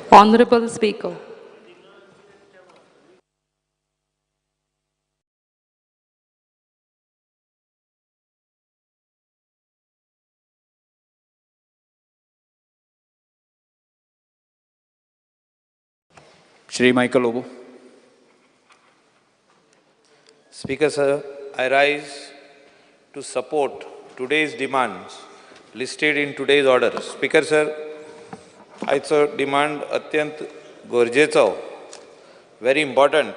Honorable Speaker. Shri Michael Lobo. Speaker, sir, I rise to support today's demands listed in today's order. Speaker, sir, आयचो demand अत्यंत गरजेचो, very important.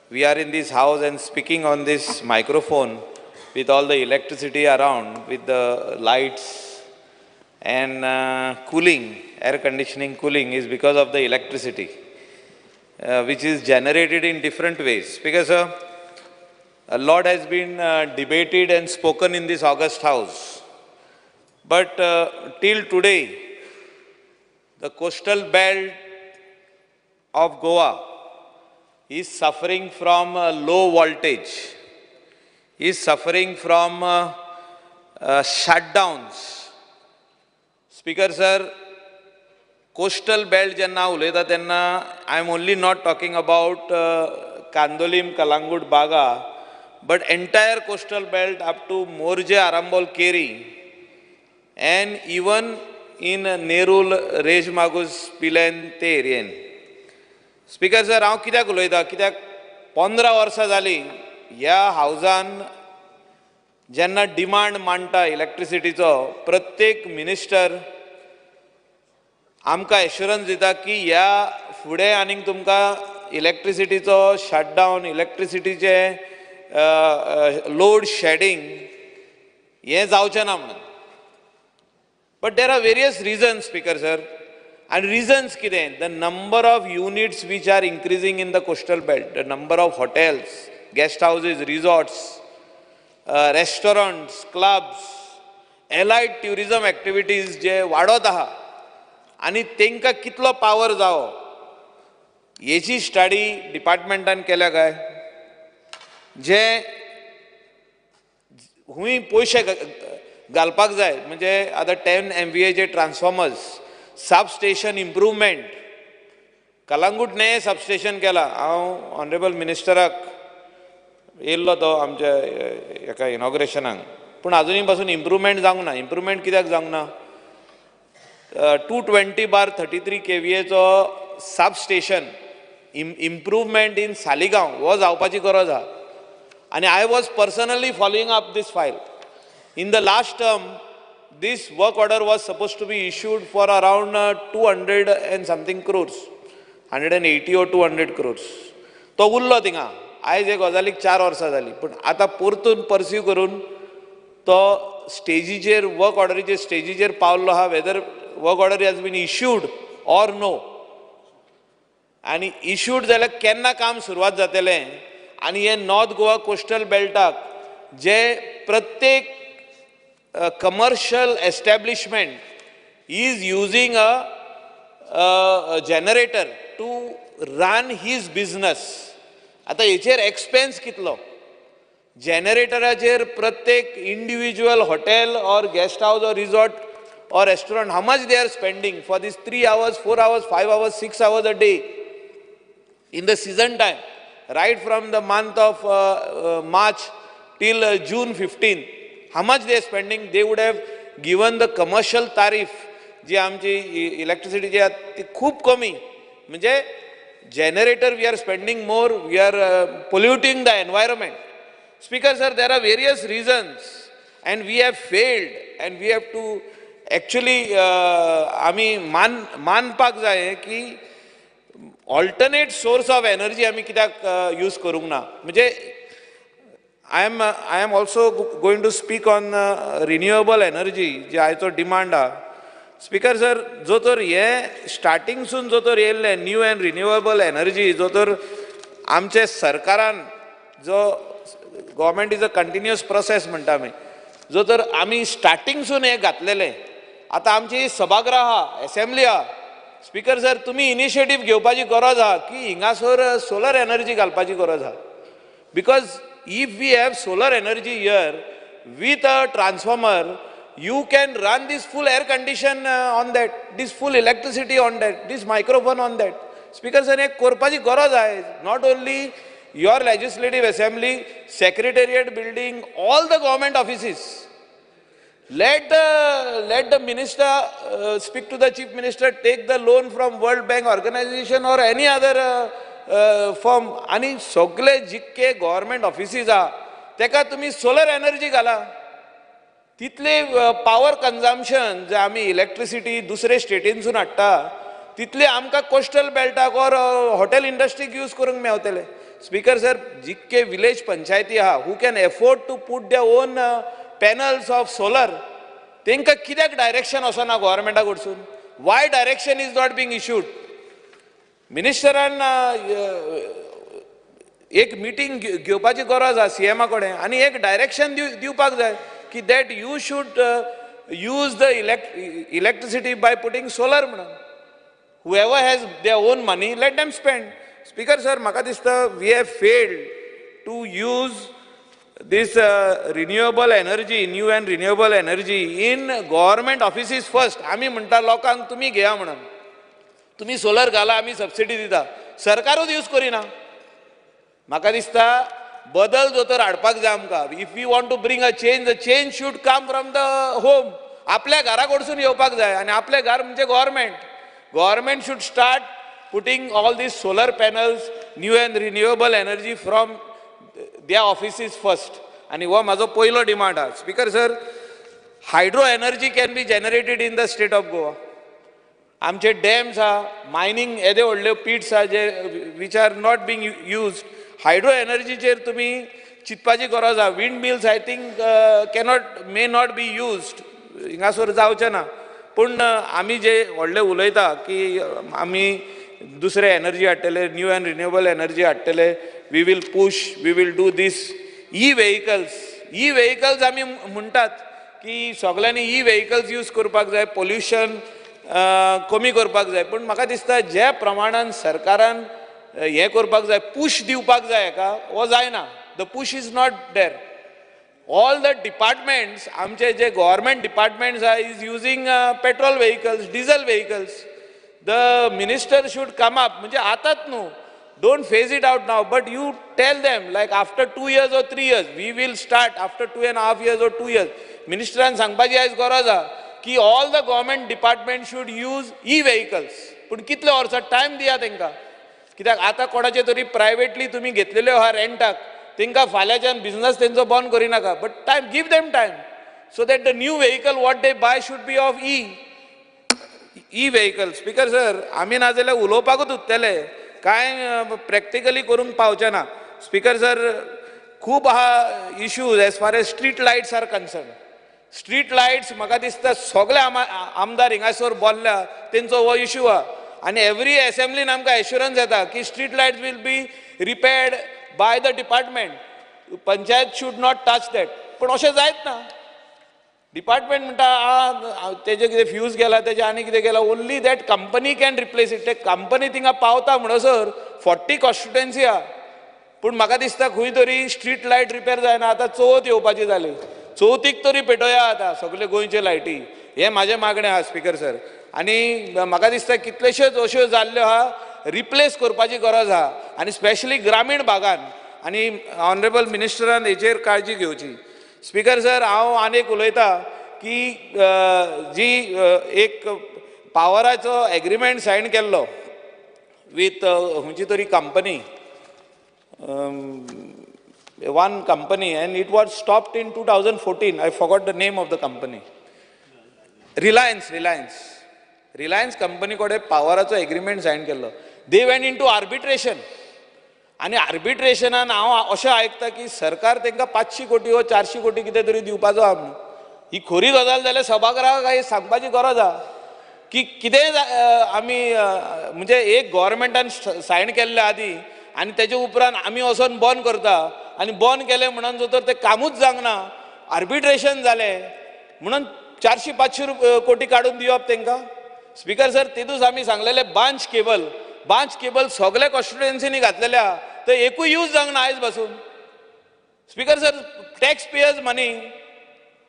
We are in this house and speaking on this microphone with all the electricity around, with the lights and cooling, air conditioning cooling is because of the electricity, which is generated in different ways. Because a lot has been debated and spoken in this august house. But till today, the coastal belt of Goa is suffering from low voltage, is suffering from shutdowns. Speaker sir, coastal belt जेन्ना उलयता तेन्ना I am only not talking about Candolim, Calangute, Baga, but entire coastal belt up to Morjim, Arambol, Keri, and even in Nerul, Reis Magos, Pilerne ते एरियेन. Speaker sir, हांव कित्याक उलयता, कित्याक 15 वर्सां जालीं ह्या हावजान जेन्ना डिमांड मांडटा इलेक्ट्रिसिटीचो, प्रत्येक मिनिस्टर आमकां एश्युरन्स दिता की ह्या फुडें आनीक तुमकां इलेक्ट्रिसिटीचो शटडावन, इलेक्ट्रिसिटीचे लोड शेडिंग हें जावचें ना म्हणून. But there are various reasons, Speaker sir. And reasons कितें? The number of units which are increasing in the coastal belt, the number of hotels, guest houses, resorts, restaurants, clubs, allied tourism activities जे वाडत आहा आनी तेंकां कितलो power जावो हेची study डिपार्टमेंटान केल्या काय? जे हुंय पयशे घालपाक जाय, म्हणजे आतां 10 MVA transformers, sub station improvement, Calangute ने सब स्टेशन केला. हांव ऑनरेबल मिनिस्टराक येयल्लो तो आमच्या एका इनॉग्रेशनाक, पूण आजुनूय पासून इम्प्रूवमेंट जावंक ना. इम्प्रूवमेंट कित्याक जावंक ना? 220/33 kVAचो sub station improvement in Saligao हो जावपाची गरज आहा. आनी I was personally following up this file. In the last term, this work order was supposed to be issued for around 200 and something crores, 180 or 200 crores. तो उरलो थिंगा. आयज हे गजालीक 4 वर्सां जालीं, पूण आतां परतून पर्स्यू करून तो स्टेजीचेर, वर्क ऑर्डरीचे स्टेजीचेर पावल्लो आहा. Whether work order has been issued or no, आनी इश्यूड जाल्यार केन्ना काम सुरवात जातलें? आनी हे नॉर्थ गोवा कोस्टल बेल्टाक जे प्रत्येक commercial establishment is using a generator to run his business. आतां हेचेर एक्सपेन्स कितलो? जनरेटराचेर प्रत्येक individual hotel or guest house or resort or restaurant, how much they are spending for this 3 hours, 4 hours, 5 hours, 6 hours a day in the season time, right from the month of March till June 15, how much they are spending? They would have given the commercial tariff, जी आमची electricity जी आहा ती खूब कमी. म्हणजे generator we are spending more, we are polluting the environment. Speaker sir, there are various reasons and we have failed and we have to actually आमी मानपाक जाय की ऑल्टरनेट सोर्स ऑफ एनर्जी आमी कित्याक यूज करूंक ना. म्हणजे I am also going to speak on renewable energy, जे आयचो डिमांड आहा. स्पीकर सर, जो तर हे स्टार्टिंगसून जो तर येयल्लें न्यू एंड रिन्युएबल एनर्जी, जो तर आमचे सरकारान जो government is a continuous process म्हणटा आमी, जो तर आमी स्टार्टिंगसून हें घातलेलें. आतां आमची सभागृह आहा, एसेंब्ली आहा. स्पीकर सर, तुमी इनिशिएटीव घेवपाची गरज आहा की हिंगासर सोलर एनर्जी घालपाची गरज आहा. Because if we have solar energy here with a transformer, You can run this full air condition on that, this full electricity on that, this microphone on that. Speaker sir, एक करपाची गरज आहा. Not only your legislative assembly, secretariat building, all the government offices. Let the minister speak to the chief minister, take the loan from World Bank organization or any other firm. आनी सगळे जितके government offices आहा तेका तुमी solar energy घाला. तितले power consumption जे आमी electricity दुसरे स्टेटीनसून हाडटा तितले आमकां कोस्टल बेल्टाक ऑर हॉटेल इंडस्ट्रीक यूज करूंक मेवतले. स्पीकर सर, जितके विलेज पंचायती आहा who can afford to put their own panels of solar, तांकां कित्याक डायरेक्शन वचना गव्हर्मेंटा कडसून? Why direction is not being issued? मिनिस्टरान एक मिटींग घेवपाची गरज आसा सीएमा कडेन आनी एक डायरेक्शन दिवपाक जाय की that you should use the electricity by putting solar म्हणून. Whoever has their own money, let them spend. Speaker sir, म्हाका दिसता we have failed to use this renewable energy, new and renewable energy in government offices first. आमी म्हणटा लोकांक तुमी घेया म्हणून, तुमी सोलर घाला, आमी सबसिडी दिता, सरकारूच यूज करिना. म्हाका दिसता बदल जो तर हाडपाक जाय आमकां. If you want to bring a change, the change should come from the home. आपल्या घरा कडसून येवपाक जाय आनी आपलें घर म्हणजे government. Government should start putting all these solar panels, new and renewable energy from their offices first. आनी हो म्हाजो पयलो डिमांड आहा. Speaker sir, hydro energy can be generated in the state of Goa. आमचे डॅम्स आहा, mining येदे व्हडल्यो पिट्स आहा जे which are not being used. Hydro एनर्जीचेर तुमी चिंतपाची गरज आहा. Wind mills I think cannot may not be used, हिंगासर जावचें ना. पूण आमी जे व्हडले उलयता की आमी दुसरे एनर्जी हाडटले, न्यू एंड रिन्युएबल एनर्जी हाडटले, we will push, we will do this. E vehicles, e vehicles आमी म्हणटात की सगळ्यांनी ई व्हेकल्स यूज करपाक जाय, पोल्युशन कमी करपाक जाय. पूण म्हाका दिसता ज्या प्रमाणान सरकारान हें करपाक जाय, पूश दिवपाक जाय हेका, हो जायना. The push is not there. All the departments, आमचे जे गव्हर्मेंट डिपार्टमेंट्स आहा is using petrol vehicles, diesel vehicles. The minister should come up, म्हणजे आतांच न्हू, don't phase it out now, but you tell them like after 2 years or 3 years we will start, after 2.5 years or 2 years. मिनिस्टरान सांगपाची आयज गरज आहा की all the government department should use e vehicles. पूण कितले वर्सां टायम दिया तांकां, कित्याक आतां कोणाचे तरी प्रायवेटली तुमी घेतलेल्यो आहा रेंटाक, तांकां फाल्यांच्यान बिजनस तेंचो बंद करिनाका, but time, give them time so that the new vehicle what they buy should be of e vehicle. Speaker sir, आमी नाजाल्यार उलोवपाकूच उरतले, कांय प्रॅक्टिकली करूंक पावचे ना. स्पीकर सर, खूब आहा issues as far as street lights are concern. Street lights म्हाका दिसता सगळे आमदार हिंगासर बोल्ल्या तेंचो हो इशू आहा आनी एवरी एसेंब्लीन आमकां एश्युरन्स येता की street lights will be repaired by the department, panchayat should not touch that. पूण अशें जायत ना. डिपार्टमेंट म्हणटा आ तेजें कितें फ्यूज गेला, तेजें आनी कितें गेला, only that company can replace it. ते कंपनी थिंगा पावता म्हणसर 40 कॉन्स्टिट्युएन्सी आहा. पूण म्हाका दिसता खंय तरी स्ट्रीट लायट रिपेर जायना. आतां चवथ येवपाची जाली, चवथीक तरी पेटोवया आतां सगळे गोंयचे लायटी, हें म्हाजें मागणें आहा स्पीकर सर. आनी म्हाका दिसता कितलेश्योच अश्यो जाल्ल्यो आहा, रिप्लेस करपाची गरज आहा आनी स्पेशली ग्रामीण भागान. आनी ऑनरेबल मिनिस्टरान हेचेर काळजी घेवची. स्पीकर सर, हांव आनीक उलयता की जी एक पावराचो एग्रीमेंट सायन केल्लो वीथ खंयची तरी company, one company, and it was stopped in 2014. I forgot the name of the company. Reliance, Reliance, Reliance company कडेन पावराचो एग्रीमेंट सायन केल्लो. They went into arbitration आनी आर्बिट्रेशनान हांव अशें आयकता की सरकार तांकां 500 कोटी वा 400 कोटी कितें तरी दिवपाचो आहा म्हणून. ही खरी गजाल जाल्यार सभागृहाक हें सांगपाची गरज आहा की कितें आमी म्हणजे एक गव्हर्मेंटान सायन केल्ले आदी आनी तेजे उपरांत आमी वचोन बंद करता आनी बंद केलें म्हणून जो तर तें कामूच जावंक ना, आर्बिट्रेशन जालें म्हणून 400-500 कोटी काडून दिवप तांकां. स्पीकर सर, तेदूस आमी सांगलेले बांच केबल, बांच केबल सगळे कॉन्स्टिट्युएन्सीनी घातलेले आहा, तर एकूय यूज जावंक ना आयज पासून. Speaker sir, tax payers money,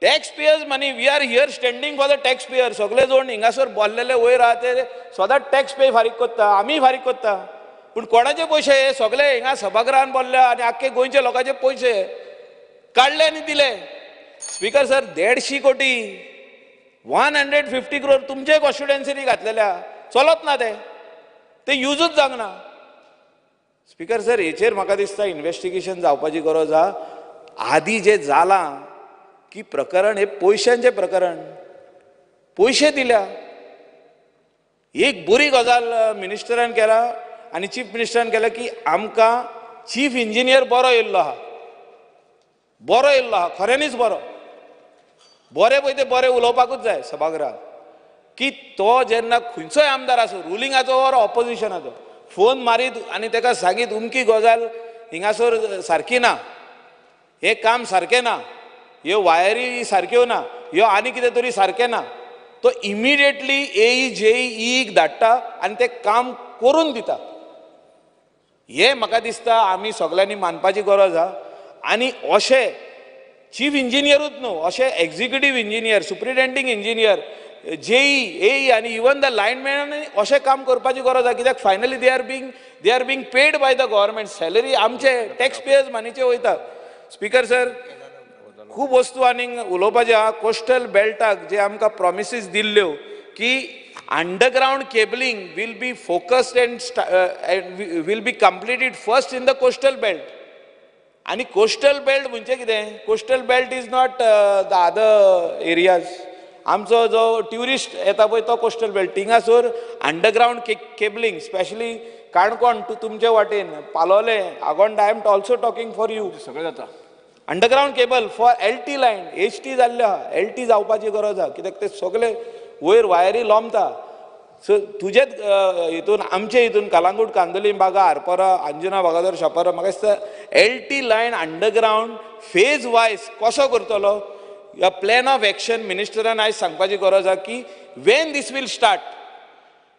Tax payers money, we are here standing for the tax payer. सगळे जण हिंगासर बोल्लेले वयर आहा ते सदांच टॅक्स पे फारीक करता, आमी फारीक करता, पूण कोणाचे पयशे हे सगळे हिंगा सभागृहान बोल्ले आनी आख्खे गोंयच्या लोकांचे पयशे काडले आनी दिले. स्पीकर सर, 150 कोटी, 150 क्रोर तुमचे कॉन्स्टिट्युएन्सीनी घातलेल्या, चलत ना ते, ते युजूच जावंक ना. स्पीकर सर, हेचेर म्हाका दिसता इन्वेस्टिगेशन जावपाची गरज आहा. आदी जें जालां की प्रकरण हे पयशांचें प्रकरण, पयशे दिल्या. एक बरी गजाल मिनिस्टरान केला आनी चीफ मिनिस्टरान केला की आमकां चीफ इंजिनियर बरो येयल्लो आहा, बरो येयल्लो आहा, खऱ्यांनीच बरो. बरें पळय तें बरें उलोवपाकूच जाय सभागृहात की तो जेन्ना खंयचोय आमदार आसूं, रुलिंगाचो ओर ऑपोजिशनाचो, फोन मारीत आनी ताका सांगीत उमकी गजाल हिंगासर सारकी ना, हें काम सारकें ना, ह्यो वायरी सारक्यो ना, ह्यो आनी कितें तरी सारकें ना, तो इमिडिएटली एई जेई ईक धाडटा आनी तें काम करून दिता. हें म्हाका दिसता आमी सगल्यांनी मानपाची गरज आहा. आनी अशें चीफ इंजिनियरूच न्हू, अशें executive engineer, superintending engineer, JE, AE आनी इवन the लायनमॅन अशें काम करपाची गरज आहा. कित्याक finally they are being paid by the government, salary आमचे टॅक्स पेयर्स मनीचे वयता. स्पीकर सर, खूब वस्तू आनीक उलोवपाच्यो आहा. कोस्टल बेल्टाक जे आमकां प्रोमिसीस दिल्ल्यो की underground cabling will be focused and will be completed first in the coastal belt. आनी कोस्टल बेल्ट म्हणजे कितें? Coastal belt is not the other areas. आमचो जो ट्युरिस्ट येता पळय तो कोस्टल बेल्ट, थिंगासर underground cabling specially Canacona to तुमचे वाटेन Palolem, Agonda, I am also talking for you. सगळें जाता underground cable for LT line, HT जाल्ले आहा, एल टी जावपाची गरज आहा, कित्याक ते सगळे वयर वायरी लोंबता. सो तुजेच हितून आमचे हितून कलांगूट, कांदोलीम, बागा, आरपोरा, अंजुना, वागातोर, शापोरा, म्हाका दिसता LT line underground phase wise कसो करतलो, ह्या प्लॅन ऑफ एक्शन मिनिस्टरान आयज सांगपाची गरज आहा की when this will start,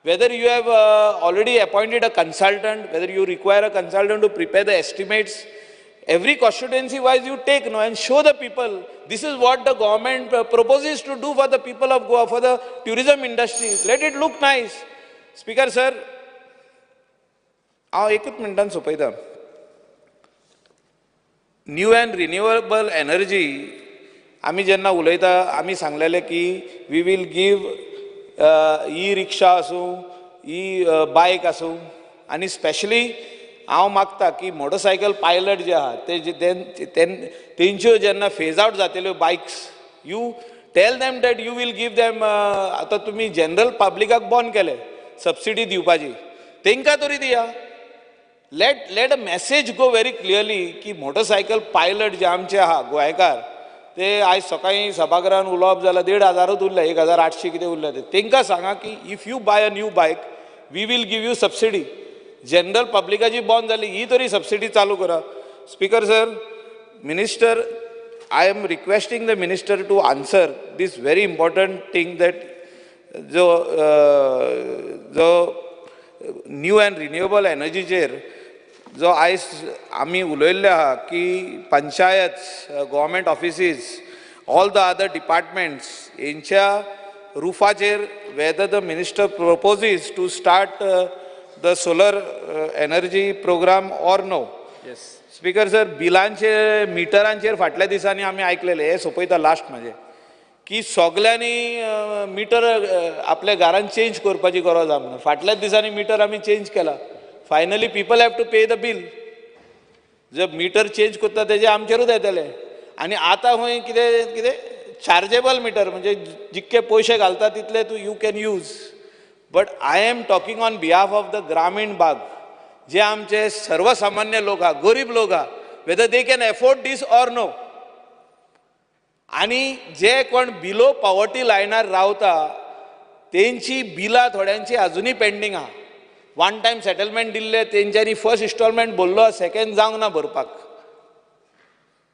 whether you have already appointed a consultant, whether you require a consultant to prepare the estimates, every constituency wise you take no and show the people this is what the government proposes to do for the people of Goa, for the tourism industry. Let it look nice. Speaker sir, हांव एकूच मिनटान सोंपयता. New and renewable energy आमी जेन्ना उलयता, आमी सांगलेलें की we will give e rickshaw आसूं, ई बायक आसूं, आनी स्पेशली हांव मागता की मोटरसायकल पायलट जे आहा ते तेंच्यो जेन्ना फेज आवट जातल्यो bikes, you tell them that you will give them. आतां तुमी जनरल पब्लिकाक बंद केले सबसिडी दिवपाची, तेंकां तरी दिया. Let a message go very clearly की मोटरसायकल पायलट जे आमचे आहा गोंयकार, ते आयज सकाळीं सभागृहान उलोवप जाल्यार 1500 उरले, 1800 कितें उरले ते, तेंकां सांगा की if you buy a new bike we will give you subsidy. General पब्लिकाची बंद जाली ही तरी सबसिडी चालू करा. Speaker sir, minister, I am requesting the minister to answer this very important thing that जो जो न्यू अँड रिन्युएबल एनर्जीचेर जो आयज आमी उलयल्ले आहा की panchayat, government offices, all the other departments हेंच्या रुफाचेर whether the minister proposes to start the solar energy program or no. Speaker sir, बिलांचे मिटरांचेर फाटल्या दिसांनी आमी आयकलेले, हे सोंपयता लास्ट म्हाजें, की सगल्यांनी मिटर आपल्या घरान चेंज करपाची गरज आहा म्हणून. फाटल्याच दिसांनी मिटर आमी चेंज केला. Finally people have to pay the bill. जर मिटर चेंज करता तेजे आमचेरूच येतले. आनी आतां खंय कितें कितें चार्जेबल मिटर, म्हणजे जितके पयशे घालता तितले तूं you can use. But I am talking on behalf of the ग्रामीण भाग, जे आमचे सर्वसामान्य लोक आहा, गरीब लोक आहा, whether they can afford this or no. आनी जे कोण बिलो पॉवर्टी लायनार रावता तेंची बिलां थोड्यांची अजुनूय पेंडींग आहा. वन टायम सेटलमेंट दिल्ले तेंच्यांनी फर्स्ट इन्स्टॉलमेंट भरलो, सेकेंड जावंक ना भरपाक,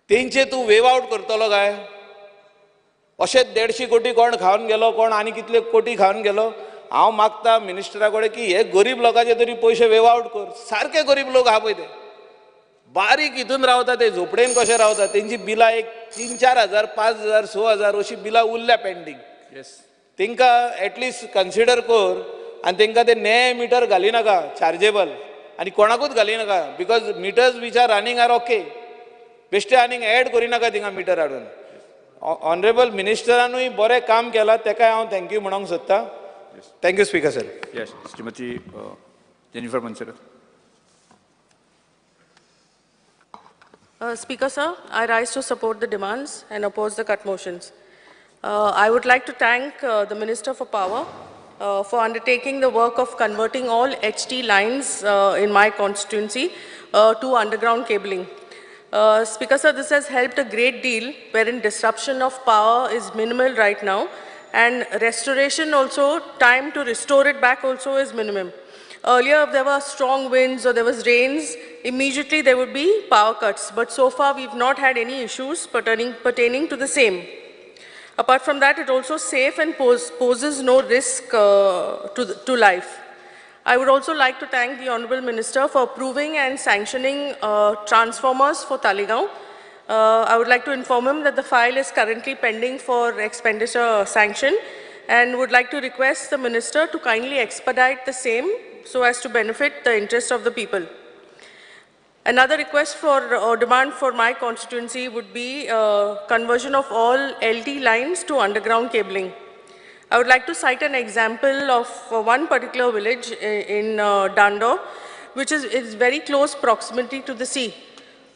तेंचे तूं वेव आवट करतलो काय? अशेंच 150 कोटी कोण खावन गेलो, कोण आनी कितले कोटी खावन गेलो. हांव मागता मिनिस्टरा कडेन की हे गरीब लोकांचे तरी पयशे वेव आवट कर. सारके गरीब लोक आहा पळय ते. बारीक हितून रावता ते, झोपडेन कशे रावता, तेंची बिलां एक 3-4 हजार, 5 हजार, 6 हजार अशी बिलां उरल्या पेंडींग. येस. तांकां एटलिस्ट कन्सिडर कर आनी तांकां ते नये मिटर घाली नाका चार्जेबल आनी कोणाकूच घाली नाका, because meters which are running are okay. बेश्टे आनीक एड करिनाका थिंगा मिटर हाडून. ऑनरेबल मिनिस्टरानूय बरें काम केलां, ताकाय हांव thank you म्हणूंक सोदतां. Thank you, Speaker sir. Yes, Shrimati Jennifer Monserrate. Speaker, sir, I rise to support the demands and oppose the cut motions. I would like to thank the Minister for Power for undertaking the work of converting all HT lines in my constituency to underground cabling. Speaker, sir, this has helped a great deal, wherein disruption of power is minimal right now, and restoration also, time to restore it back also is minimum. Earlier, if there were strong winds or there was rains, immediately there would be power cuts. But so far, we've not had any issues pertaining to the same. Apart from that, it also safe and poses no risk to life. I would also like to thank the Honorable Minister for approving and sanctioning transformers for Taleigao. I would like to inform him that the file is currently pending for expenditure sanction and would like to request the Minister to kindly expedite the same so as to benefit the interest of the people. Another request for or demand for my constituency would be conversion of all LT lines to underground cabling. I would like to cite an example of one particular village in Dandor, which is very close proximity to the sea.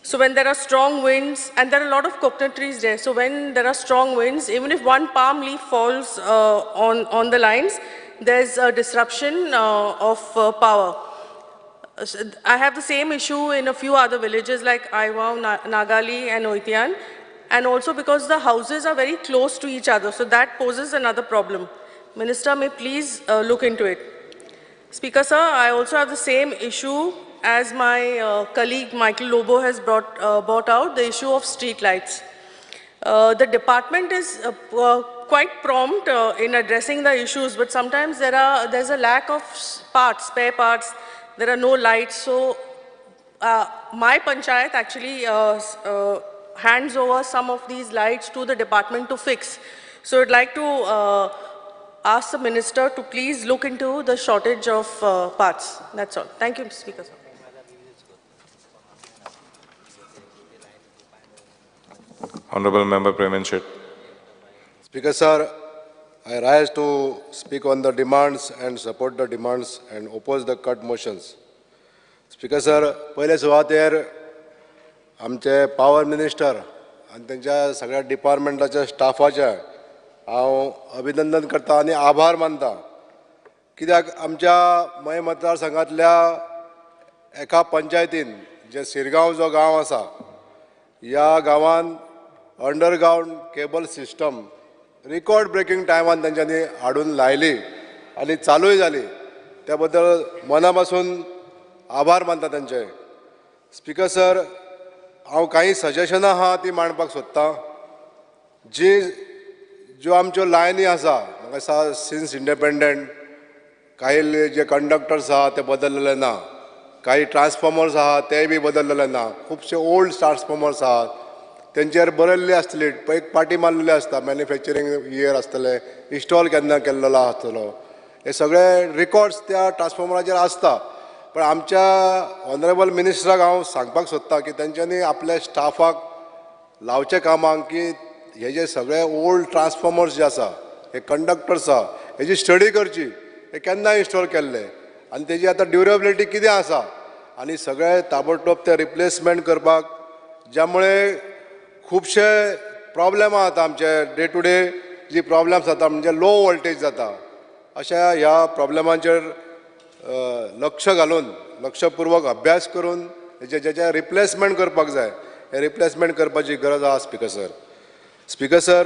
So when there are strong winds, and there are a lot of coconut trees there, so when there are strong winds, even if one palm leaf falls on the lines, there's a disruption of power. I have the same issue in a few other villages like Aivao, Nagali and Oitian, and also because the houses are very close to each other, so that poses another problem. Minister may please look into it. Speaker sir, I also have the same issue as my colleague Michael Lobo has brought out, the issue of street lights. The department is quite prompt in addressing the issues, but sometimes there's a lack of parts, spare parts. There are no lights, so my panchayat actually hands over some of these lights to the department to fix. So I'd like to ask the minister to please look into the shortage of parts. That's all. Thank you, Mr. Speaker, sir. Honorable Member Premendra Shet. Speaker, sir, I rise to speak on the demands and support the demands and oppose the cut motions. Speaker, sir, पयले सुवातेर आमचे power minister आनी तेंच्या सगळ्या डिपार्टमेंटाच्या स्टाफाचे हांव अभिनंदन करता आनी आभार मानता. कित्याक आमच्या मये मतदारसंघांतल्या एका पंचायतीन जे सिरगांव जो गांव आसा, ह्या गांवान underground cable system record breaking टायमान तेंच्यांनी हाडून लायली आनी चालूय जाली. त्या बद्दल मना पासून आभार मानता तेंचे. स्पिकर सर, हांव कांय सजेशनां आहा ती मांडपाक सोदतां. जी ज्यो आमच्यो लायनी आसा, म्हाका दिसता सिन्स इंडिपेंडंट काही जे कंडक्टर्स आहा ते बदललेले ना, काही ट्रान्सफॉर्मर्स आहा ते बी बदललेले ना, खुबशे ओल्ड ट्रान्सफॉर्मर्स आहात तेंचेर बरयल्ले आसतली, एक पाटी मारलेली आसता, मॅन्युफॅक्चरींग इयर आसतलें, इन्स्टॉल केन्ना केल्लो आसतलो, हे सगळे रिकॉर्ड्स त्या ट्रान्सफॉर्मराचेर आसता. पण आमच्या ऑनरेबल मिनिस्टराक हांव सांगपाक सोदता की तेंच्यांनी आपल्या स्टाफाक लावचे कामाक की हे जे सगळे ओल्ड ट्रान्सफॉर्मर्स जे आसा, हे कंडक्टर्स आहा, हेजी स्टडी करची, हे केन्ना इन्स्टॉल केल्ले आनी तेजी आतां ड्युरेबिलिटी कितें आसा आनी सगळे ताबडतोब ते रिप्लेसमेंट करपाक, ज्यामुळे खुबशे प्रॉब्लेम जाता आमचे डे टू डे जी प्रॉब्लेम्स जाता, म्हणजे लो वोल्टेज जाता, अशा ह्या प्रॉब्लेमांचेर लक्ष घालून लक्षपूर्वक अभ्यास करून हेजे जेचे रिप्लेसमेंट करपाक जाय हे रिप्लेसमेंट करपाची गरज आसा. Speaker sir, speaker sir,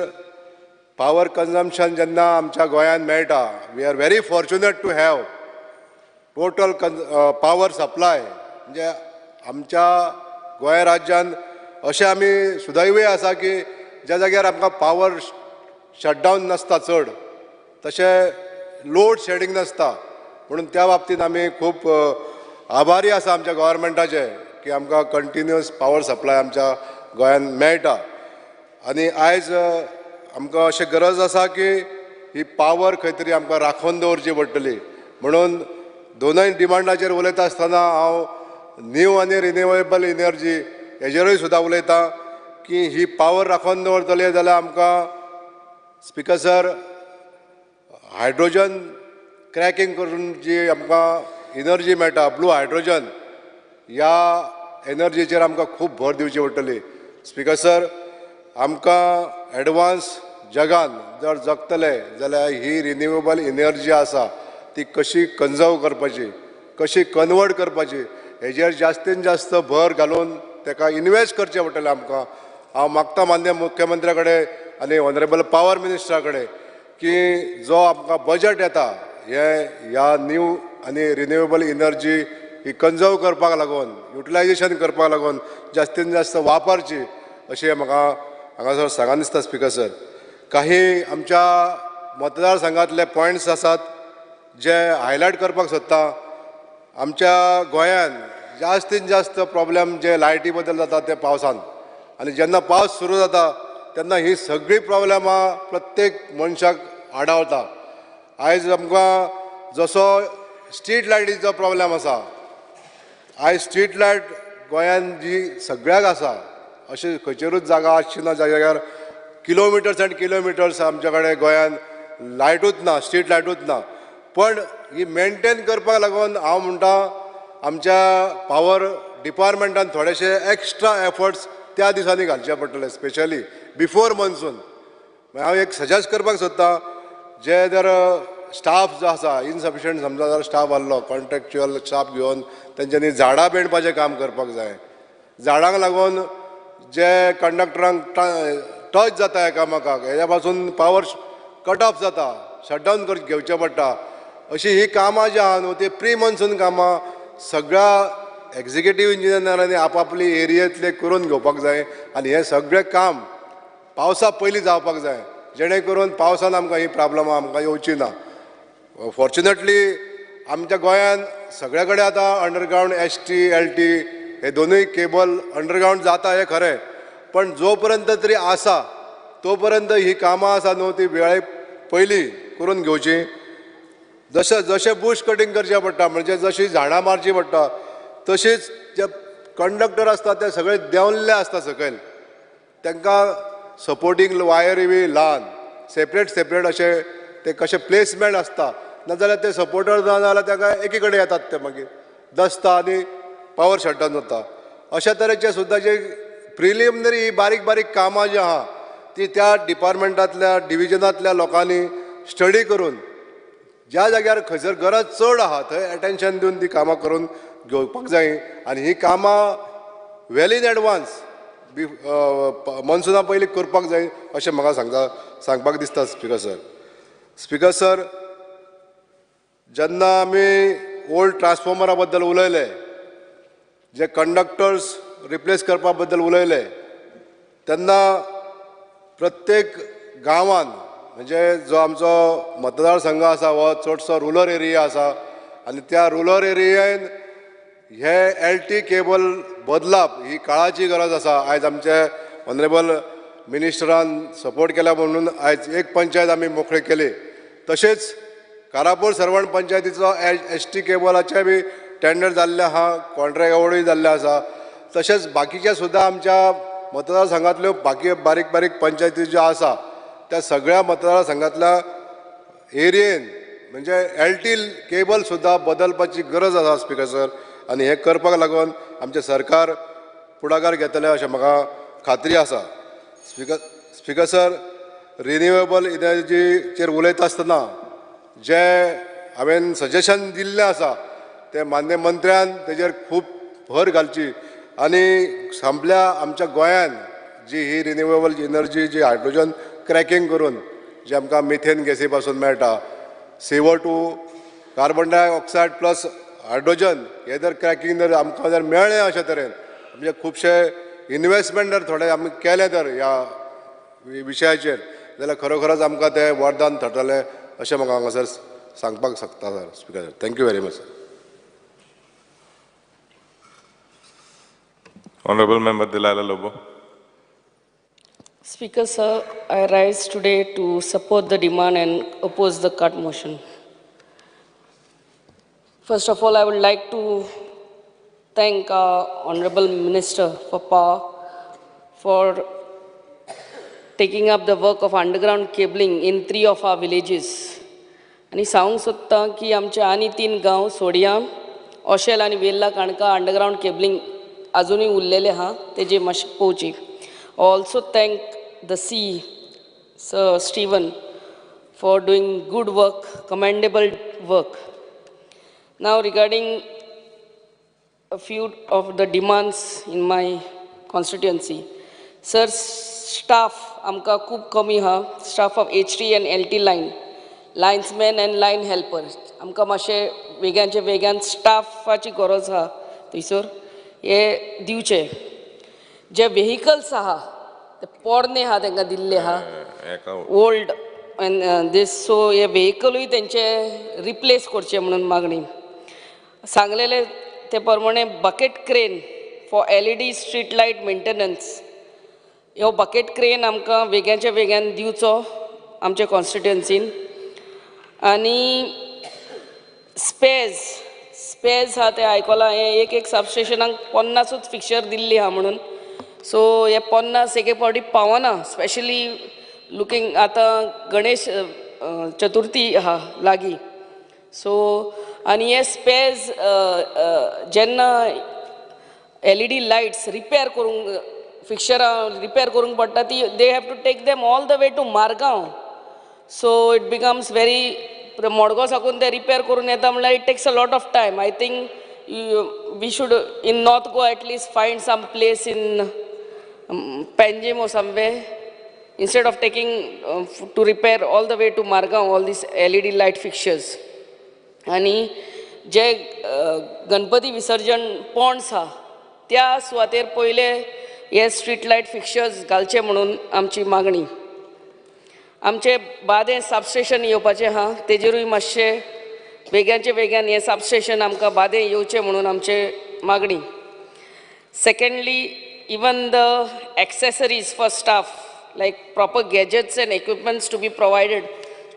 power consumption जेन्ना आमच्या गोंयांत मेळटा, we are very fortunate to have total power supply. म्हणजे आमच्या गोंय राज्यान अशें आमी सुदैवी आसा की ज्या जाग्यार आमकां पावर शटडावन नासता चड, तशें लोड शेडींग नासता, म्हणून त्या बाबतींत आमी खूब आभारी आसा आमच्या गव्हर्मेंटाचे की आमकां कंटिन्युअस पावर सप्लाय आमच्या गोंयान मेळटा. आनी आयज आमकां अशें गरज आसा की ही पावर खंय तरी आमकां राखून दवरची पडटली. म्हणून दोनूय डिमांडाचेर उलयता आसतना हांव न्यू आनी रिन्युएबल एनर्जी हेजेरूय सुद्दां उलयतां की ही पावर राखून दवरतली जाल्यार आमकां स्पिकर सर हायड्रोजन क्रॅकिंग करून जी आमकां एनर्जी मेळटा ब्लू हायड्रोजन ह्या एनर्जीचेर आमकां खूब भर दिवची पडटली. स्पिकर सर आमकां एडवांस जगान जर जगतले जाल्यार ही रिन्युएबल एनर्जी आसा ती कशी कन्जर्व करपाची, कशी कन्वर्ट करपाची हेजेर जास्तीन जास्त भर घालून ताका इन्वेस्ट करचें पडटलें आमकां. हांव मागता मान्य मुख्यमंत्र्या कडेन आनी ऑनरेबल पावर मिनिस्टरा कडेन की जो आमकां बजट येता हे ह्या न्यू आनी रिन्युएबल एनर्जी ही कन्जर्व करपाक लागून, युटिलायजेशन करपाक लागून जास्तीन जास्त वापरची अशें म्हाका हांगासर सांगन दिसता. स्पिकर सर काही आमच्या मतदारसंघातले पॉयंट्स आसात जे हायलायट करपाक सोदता. आमच्या गोंयान जास्तीन जास्त प्रॉब्लेम जे लायटी बद्दल जाता ते पावसान, आनी जेन्ना पावस सुरू जाता तेन्ना ही सगळीं प्रॉब्लेमां प्रत्येक मनशाक आडावता. आयज आमकां जसो स्ट्रीट लायटीचो प्रॉब्लेम आसा, आयज स्ट्रीट लायट गोंयान जी सगळ्याक आसा अशें खंयचेरूच जागा आसची ना जाग्यार किलोमिटर्स एंड किलोमिटर्स आमच्या कडेन गोंयान लायटूच ना, स्ट्रीट लायटूच ना. पण ही मेनटेन करपाक लागून हांव म्हणटा आमच्या पावर डिपार्टमेंटान थोडेशे एक्स्ट्रा एफर्ट्स त्या दिसांनी घालचे पडटले, स्पेशली बिफोर मॉन्सून. हांव एक सजेस्ट करपाक सोदता जे जर स्टाफ जो आसा इनसफिशंट समजा जर स्टाफ आहलो कॉन्ट्रॅक्च्युअल स्टाफ घेवन तेंच्यांनी झाडां बेणपाचें काम करपाक जाय. झाडांक लागून जे कंडक्टरांक टच जाता एकामेकाक हेज्या पासून पावर कट ऑफ जाता, शटडावन घेवचें पडटा. अशी ही कामां जी आहा न्हू ती प्री मॉन्सून कामां सगळ्या एक्झिक्युटीव इंजिनियरांनी आपापली एरियेंतले करून घेवपाक जाय आनी हें सगळें काम पावसा पयलीं जावपाक जाय जेणे करून पावसान आमकां ही प्रॉब्लमां आमकां येवची ना. फॉर्च्युनेटली आमच्या गोंयान सगळे कडेन आतां अंडरग्रावंड ST LT हे दोनूय केबल अंडरग्रावंड जाता हें खरें, पण जो पर्यंत तरी आसा तो पर्यंत ही कामां आसा न्हू ती वेळे पयलीं करून घेवची. जशें जशें बूश कटींग करचें पडटा म्हणजे जशी झाडां मारची पडटा तशीच जे कंडक्टर आसता ते सगळे देंवल्ले आसता सकयल, तांकां सपोर्टींग वायरी बी ल्हान सेपरेट सेपरेट अशें ते कशें प्लेसमेंट आसता, नाजाल्यार ते सपोर्टर ना जाल्यार ताका एकी कडेन येतात ते मागीर दसता आनी पावर शटडावन जाता. अशा तरेचे सुद्दां जे प्रिलिमिनरी ही बारीक बारीक कामां जी आहा ती त्या डिपार्टमेंटांतल्या डिविजनांतल्या लोकांनी स्टडी करून ज्या जाग्यार खंयसर गरज चड आहा थंय एटेन्शन दिवन ती कामां करून घेवपाक जाय आनी ही कामां वेल इन एडवान्स बी मॉन्सुना पयलीं करपाक जाय अशें म्हाका सांगपाक दिसता. स्पिकर सर, स्पिकर सर जेन्ना आमी ओल्ड ट्रान्सफॉर्मरा बद्दल उलयले, जे कंडक्टर्स रिप्लेस करपा बद्दल उलयले तेन्ना प्रत्येक गांवान म्हणजे जो आमचो मतदारसंघ आसा हो चडसो रुरल एरिया आसा आनी त्या रुरल एरियेन हे LT cable बदलप ही काळाची गरज आसा. आयज आमचे ऑनरेबल मिनिस्टरान सपोर्ट केला म्हणून आयज एक पंचायत आमी मोकळी केली. तशेंच कारापूर सर्वण पंचायतीचो ST केबलाचे बी टेंडर जाल्लें आहा, कॉन्ट्रॅक्ट अवॉर्डूय जाल्लें आसा. तशेंच बाकीचे सुद्दां आमच्या मतदारसंघांतल्यो बाकी बारीक बारीक पंचायती ज्यो आसा त्या सगळ्या मतदारसंघांतल्या एरियेन म्हणजे LT cable सुद्दां बदलपाची गरज आसा स्पिकर सर, आनी हें करपाक लागून आमचें सरकार फुडाकार घेतलें अशें म्हाका खात्री आसा. स्पिकर सर रिन्युएबल एनर्जीचेर उलयता आसतना जे हांवें सजेशन दिल्लें आसा तें मान्य मंत्र्यान तेजेर खूब भर घालची आनी सामल्या आमच्या गोंयान जी ही रिन्युएबल एनर्जी जी हायड्रोजन क्रॅकिंग करून जे आमकां मिथेन गॅसी पासून मेळटा, CO2 carbon dioxide plus hydrogen हे जर क्रॅकिंग जर आमकां जर मेळ्ळें अशे तरेन म्हणजे खुबशे इन्वेस्टमेंट जर थोडे आमी केले तर ह्या विशयाचेर जाल्यार खरोखरच आमकां तें वरदान थारतलें अशें म्हाका हांगासर सांगपाक शकता sir. Speaker sir, thank you very much sir. Honorable Member Delilah Lobo. Speaker, sir, I rise today to support the demand and oppose the cut motion. First of all, I would like to thank our Honorable Minister for Power for taking up the work of underground cabling in 3 of our villages. आनी सांगूंक सोदता की आमचे आनी 3 गांव सोडियां, ओशेल आनी Velha काणका underground cabling अजुनूय उरलेले आहा, तेजे मातशें पळोवची. Also thank the C Sir Steven for doing good work, commendable work. Now regarding a few of the demands in my constituency. Sir, staff आमकां खूब कमी आहा, staff of HT and LT line, linesmen and line helpers. आमकां मातशें वेग्यांचे वेग्यान स्टाफाची गरज आहा थंयसर, हे दिवचे. जे वेहिकल्स आहा ते पोरणे आहा, तांकां दिल्ले आहा, ओल्ड एंड these, सो हे वेहिकलूय तेंचे रिप्लेस करचे म्हणून मागणी. सांगलेले ते प्रमाणे bucket crane for LED street light maintenance, ह्यो बकेट क्रेन आमकां वेग्याच्या वेग्यान दिवचो आमच्या कॉन्स्टिट्युएन्सीन. आनी स्पेज स्पेज आहा ते आयकलां, हें एक एक सबस्टेशनाक 50ूच फिक्चर दिल्ली आहा म्हणून, सो हे 50 एक एक फावटी पावना, स्पेशली लुकींग आतां गणेश चतुर्थी आहा लागीं. सो आनी हे स्पेज जेन्ना LED lights repair करूंक, फिक्चरां रिपेर करूंक पडटा ती they have to take them all the way to Margao. So it becomes very, Madgaon साकून ते रिपेर करून येता म्हणल्यार it takes a lot of time. I think we should in North Goa at least find some place in Panjim or somewhere, instead of taking to repair all the way to Margao all these LED light fixtures. आनी जे गणपती विसर्जन Pond's आहा त्या सुवातेर पयले हे street light fixtures घालचे म्हणून आमची मागणी. आमचे बादें सबस्टेशन येवपाचें आहा, तेजेरूय मातशें वेग्याचे वेग्यान हें सबस्टेशन आमकां बादें येवचें म्हणून आमचे मागणी. Secondly, even the accessories for staff, like proper gadgets and equipments to be provided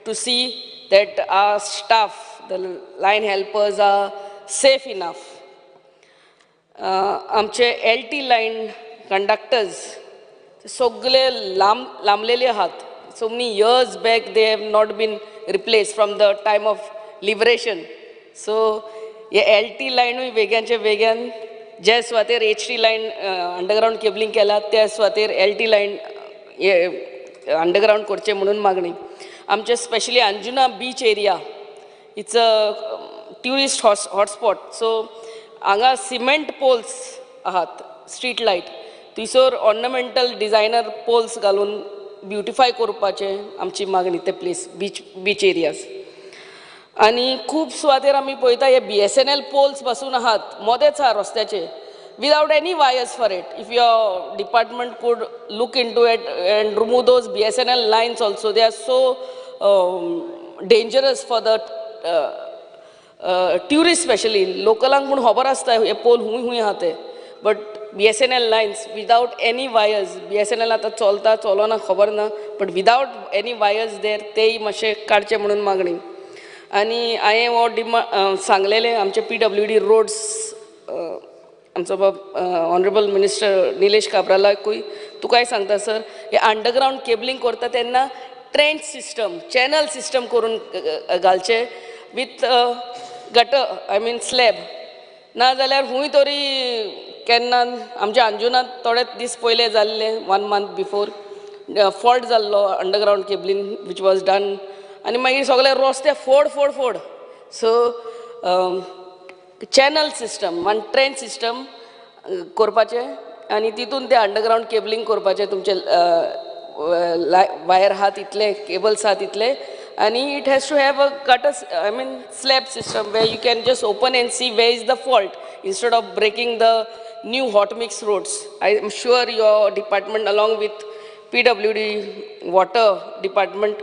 to see that our staff, the line helpers are safe enough. आमचे LT line conductors सगळे लांबलेले आहात. So many years back they have not been replaced from the time of liberation. So हे LT लायनूय वेग्यांचे वेग्यान जे सुवातेर HT line underground cabling केला त्या सुवातेर LT line हे underground करचें म्हणून मागणी. आमचे specially Anjuna beach area, it's a tourist hotspot, so हांगा सिमेंट पोल्स आहात स्ट्रीट लायट, थंयसर ऑर्नामेंटल डिझायनर पोल्स घालून ब्युटिफाय करपाचें आमची मागणी ते प्लेस बीच एरियाज. आनी खूब सुवातेर आमी पळयता हे BSNL poles पासून आहात मदेंच आहा रस्त्याचे, without any wires for it. If your department could look into it and remove those BSNL lines also, they are so dangerous for the tourist specially. लोकलांक म्हूण खबर आसता हे पोल हुंय हुंय आहा ते, but BSNL lines without any wires, BSNL आतां चलता चलना खबर ना, but without any wires there तेय मातशें काडचें म्हणून मागणी. आनी हांवें हो डिमा सांगलेलें आमचे PWD roads, आमचो बाब ऑनरेबल मिनिस्टर निलेश काब्रालाकूय तुकाय सांगता सर, हे अंडरग्रावंड केबलिंग करता तेन्ना ट्रेंच सिस्टम, चॅनल सिस्टम करून घालचें with gutter, I mean slab. ना जाल्यार खूंय तरी केन्ना आमच्या अंजुनात थोडे दीस पयले जाल्ले, 1 month before fault जाल्लो underground cabling which was done, आनी मागीर सगळे रस्ते फोड फोड फोड. सो चॅनल सिस्टम आनी ट्रेन सिस्टम करपाचें आनी तितून ते अंडरग्रावंड केबलिंग करपाचें, तुमचे वायर आहा तितले, केबल्स आहा तितले, आनी it has to have a gutter, I mean slab system where you can just open and see where is the fault instead of breaking the new hot mix roads. I am sure your department along with PWD water department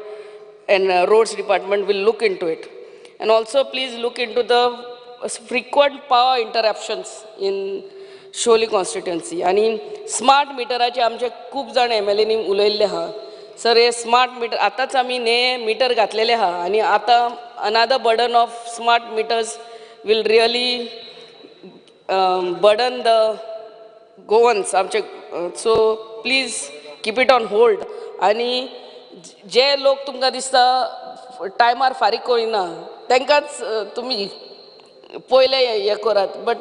and roads department will look into it. And also please look into the frequent power interruptions in Siolim constituency. आनी smart मिटराचे आमचे खूब जाण एमएलएनी उलयल्ले आहा. Sir, हे smart meter आतांच आमी ने metre घातलेले आहा आनी आतां another burden of smart meters will really burden the Goans आमचे. So please keep it on hold. आनी जे लोक तुमकां दिसता टायमार फारीक करिना तांकांच तुमी पयले हें करात, but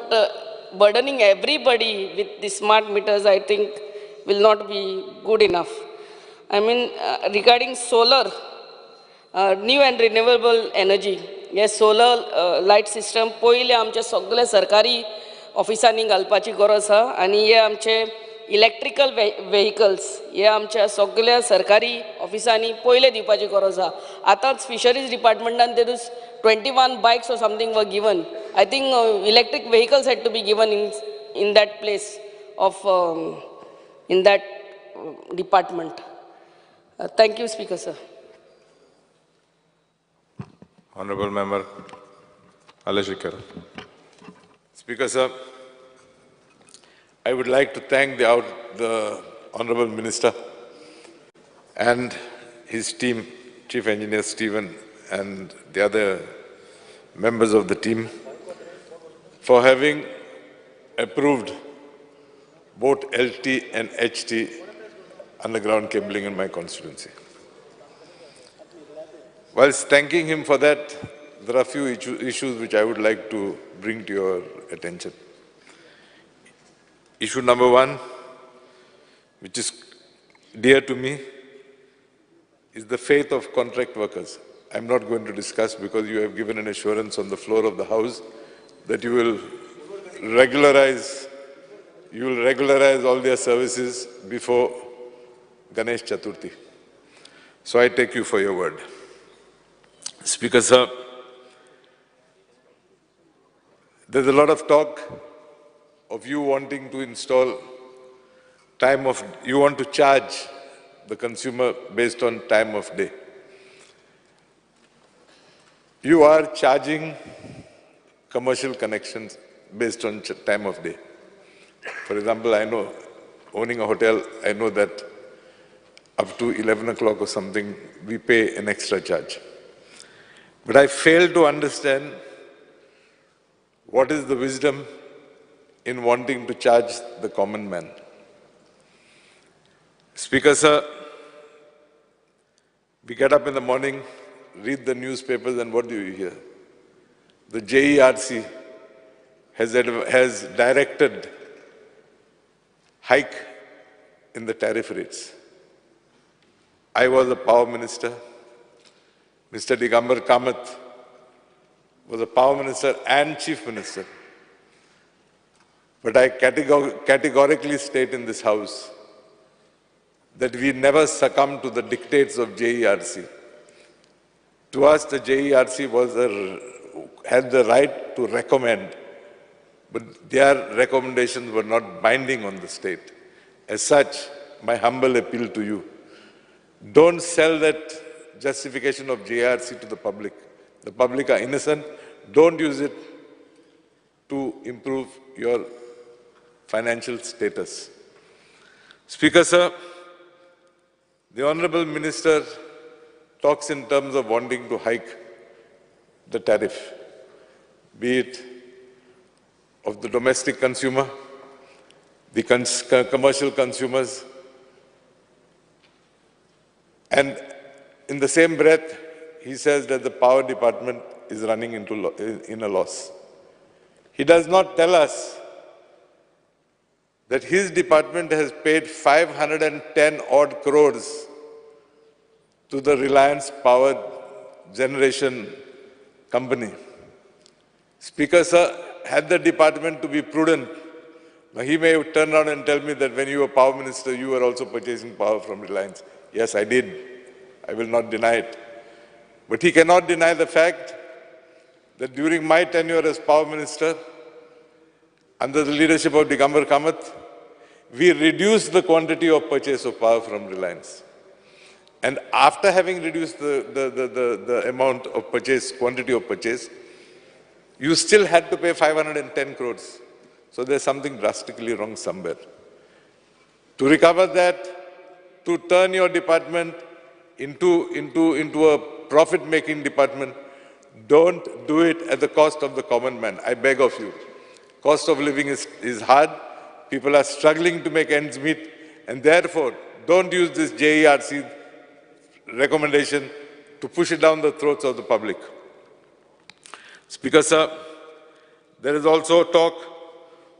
burdening everybody with the smart meters I think will not be good enough. I mean, regarding solar, new and renewable energy, hey solar light system पयले आमचे सगळे सरकारी ऑफिसांनी घालपाची गरज आसा. आनी हे आमचे इलेक्ट्रिकल वेहिकल्स हे आमच्या सगळ्या सरकारी ऑफिसांनी पयले दिवपाची गरज आसा. आतांच fisheries डिपार्टमेंटान there is 21 bikes or something were given. I think electric vehicles had to be given in that place of in that department. Thank you, Speaker, sir. Honorable Member Aleixo Sequeira. Speaker, sir, I would like to thank the Honorable Minister and his team, Chief Engineer Stephen and the other members of the team, for having approved both LT and HT underground cabling in my constituency. Whilst thanking him for that, there are a few issues which I would like to bring to your attention. Issue number one, which is dear to me, is the faith of contract workers. I'm not going to discuss because you have given an assurance on the floor of the House that you will regularize all their services before Ganesh Chaturthi. So I take you for your word. Speaker, sir, there's a lot of talk of you wanting to install you want to charge the consumer based on time of day. You are charging commercial connections based on time of day. For example, I know, owning a hotel, I know that up to 11 o'clock or something, we pay an extra charge. But I fail to understand what is the wisdom in wanting to charge the common man. Speaker, sir, we get up in the morning, read the newspapers, and what do you hear? The JERC has directed hike in the tariff rates. I was a power minister. Mr. Digambar Kamath was a power minister and chief minister. But I categorically state in this house that we never succumbed to the dictates of JERC. To us, the JERC had the right to recommend, but their recommendations were not binding on the state. As such, my humble appeal to you, don't sell that justification of JRC to the public. The public are innocent. Don't use it to improve your financial status. Speaker, sir, the Honorable Minister talks in terms of wanting to hike the tariff, be it of the domestic consumer, the commercial consumers, and in the same breath, he says that the power department is running in a loss. He does not tell us that his department has paid 510 odd crores to the Reliance Power Generation Company. Speaker, sir, had the department to be prudent, now he may turn around and tell me that when you were power minister, you were also purchasing power from Reliance. Yes, I did. I will not deny it. But he cannot deny the fact that during my tenure as power minister, under the leadership of Digambar Kamath, we reduced the quantity of purchase of power from Reliance. And after having reduced the amount of purchase, quantity of purchase, you still had to pay 510 crores. So there's something drastically wrong somewhere. To recover that, to turn your department into a profit-making department, don't do it at the cost of the common man. I beg of you. Cost of living is hard. People are struggling to make ends meet, and therefore, don't use this JERC recommendation to push it down the throats of the public. Speaker, sir, there is also talk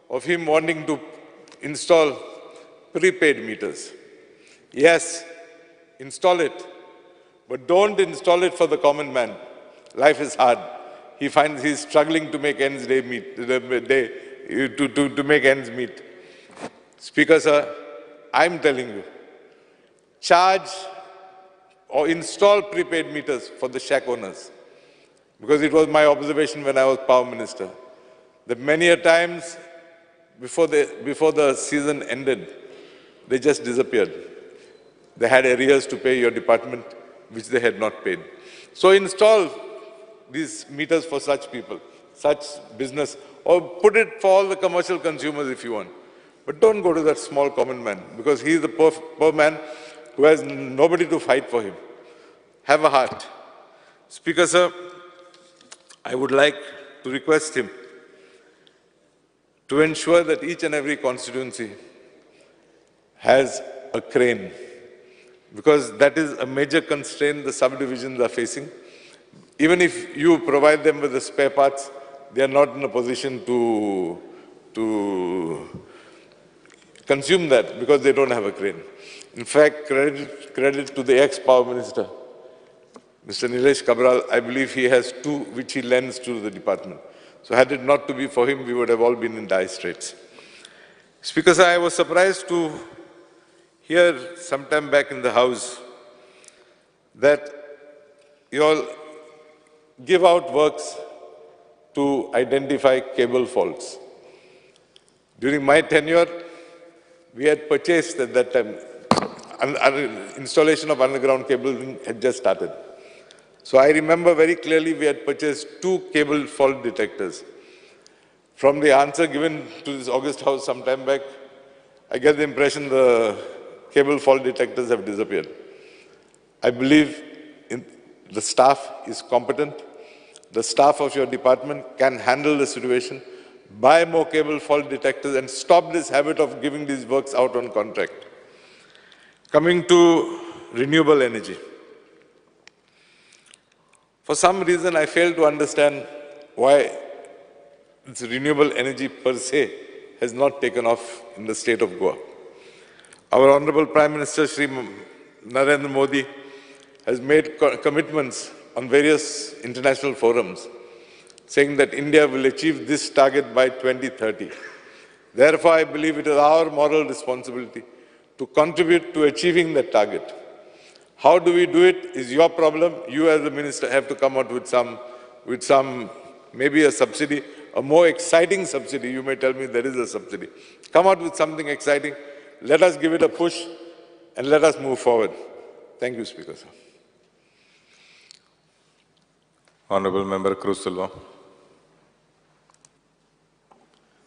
of him wanting to install prepaid meters. Yes, install it, but don't install it for the common man. Life is hard. He finds he's struggling to make ends day meet, day, to make ends meet. Speaker, sir, I'm telling you, charge or install prepaid meters for the shack owners. Because it was my observation when I was power minister that many a times before the season ended, they just disappeared. They had arrears to pay your department, which they had not paid. So install these meters for such people, such business, or put it for all the commercial consumers if you want. But don't go to that small common man, because he is the poor man who has nobody to fight for him. Have a heart. Speaker, sir, I would like to request him to ensure that each and every constituency has a crane, because that is a major constraint the subdivisions are facing. Even if you provide them with the spare parts, they are not in a position to consume that because they don't have a crane. In fact, credit to the ex-power minister, Mr. Nilesh Cabral. I believe he has two which he lends to the department. So had it not to be for him, we would have all been in dire straits. Speaker, sir, I was surprised to hear sometime back in the House that you all give out works to identify cable faults. During my tenure, we had purchased at that time, installation of underground cabling had just started. So I remember very clearly we had purchased 2 cable fault detectors. From the answer given to this august House some time back, I get the impression the cable fault detectors have disappeared. I believe the staff is competent. The staff of your department can handle the situation. Buy more cable fault detectors and stop this habit of giving these works out on contract. Coming to renewable energy. For some reason, I fail to understand why this renewable energy per se has not taken off in the state of Goa. Our Honorable Prime Minister, Shri Narendra Modi, has made commitments on various international forums, saying that India will achieve this target by 2030. Therefore, I believe it is our moral responsibility to contribute to achieving that target. How do we do it is your problem. You as the minister have to come out with some, maybe a subsidy, a more exciting subsidy. You may tell me there is a subsidy. Come out with something exciting. Let us give it a push and let us move forward. Thank you, Speaker, sir. Honorable Member Cruz Silva.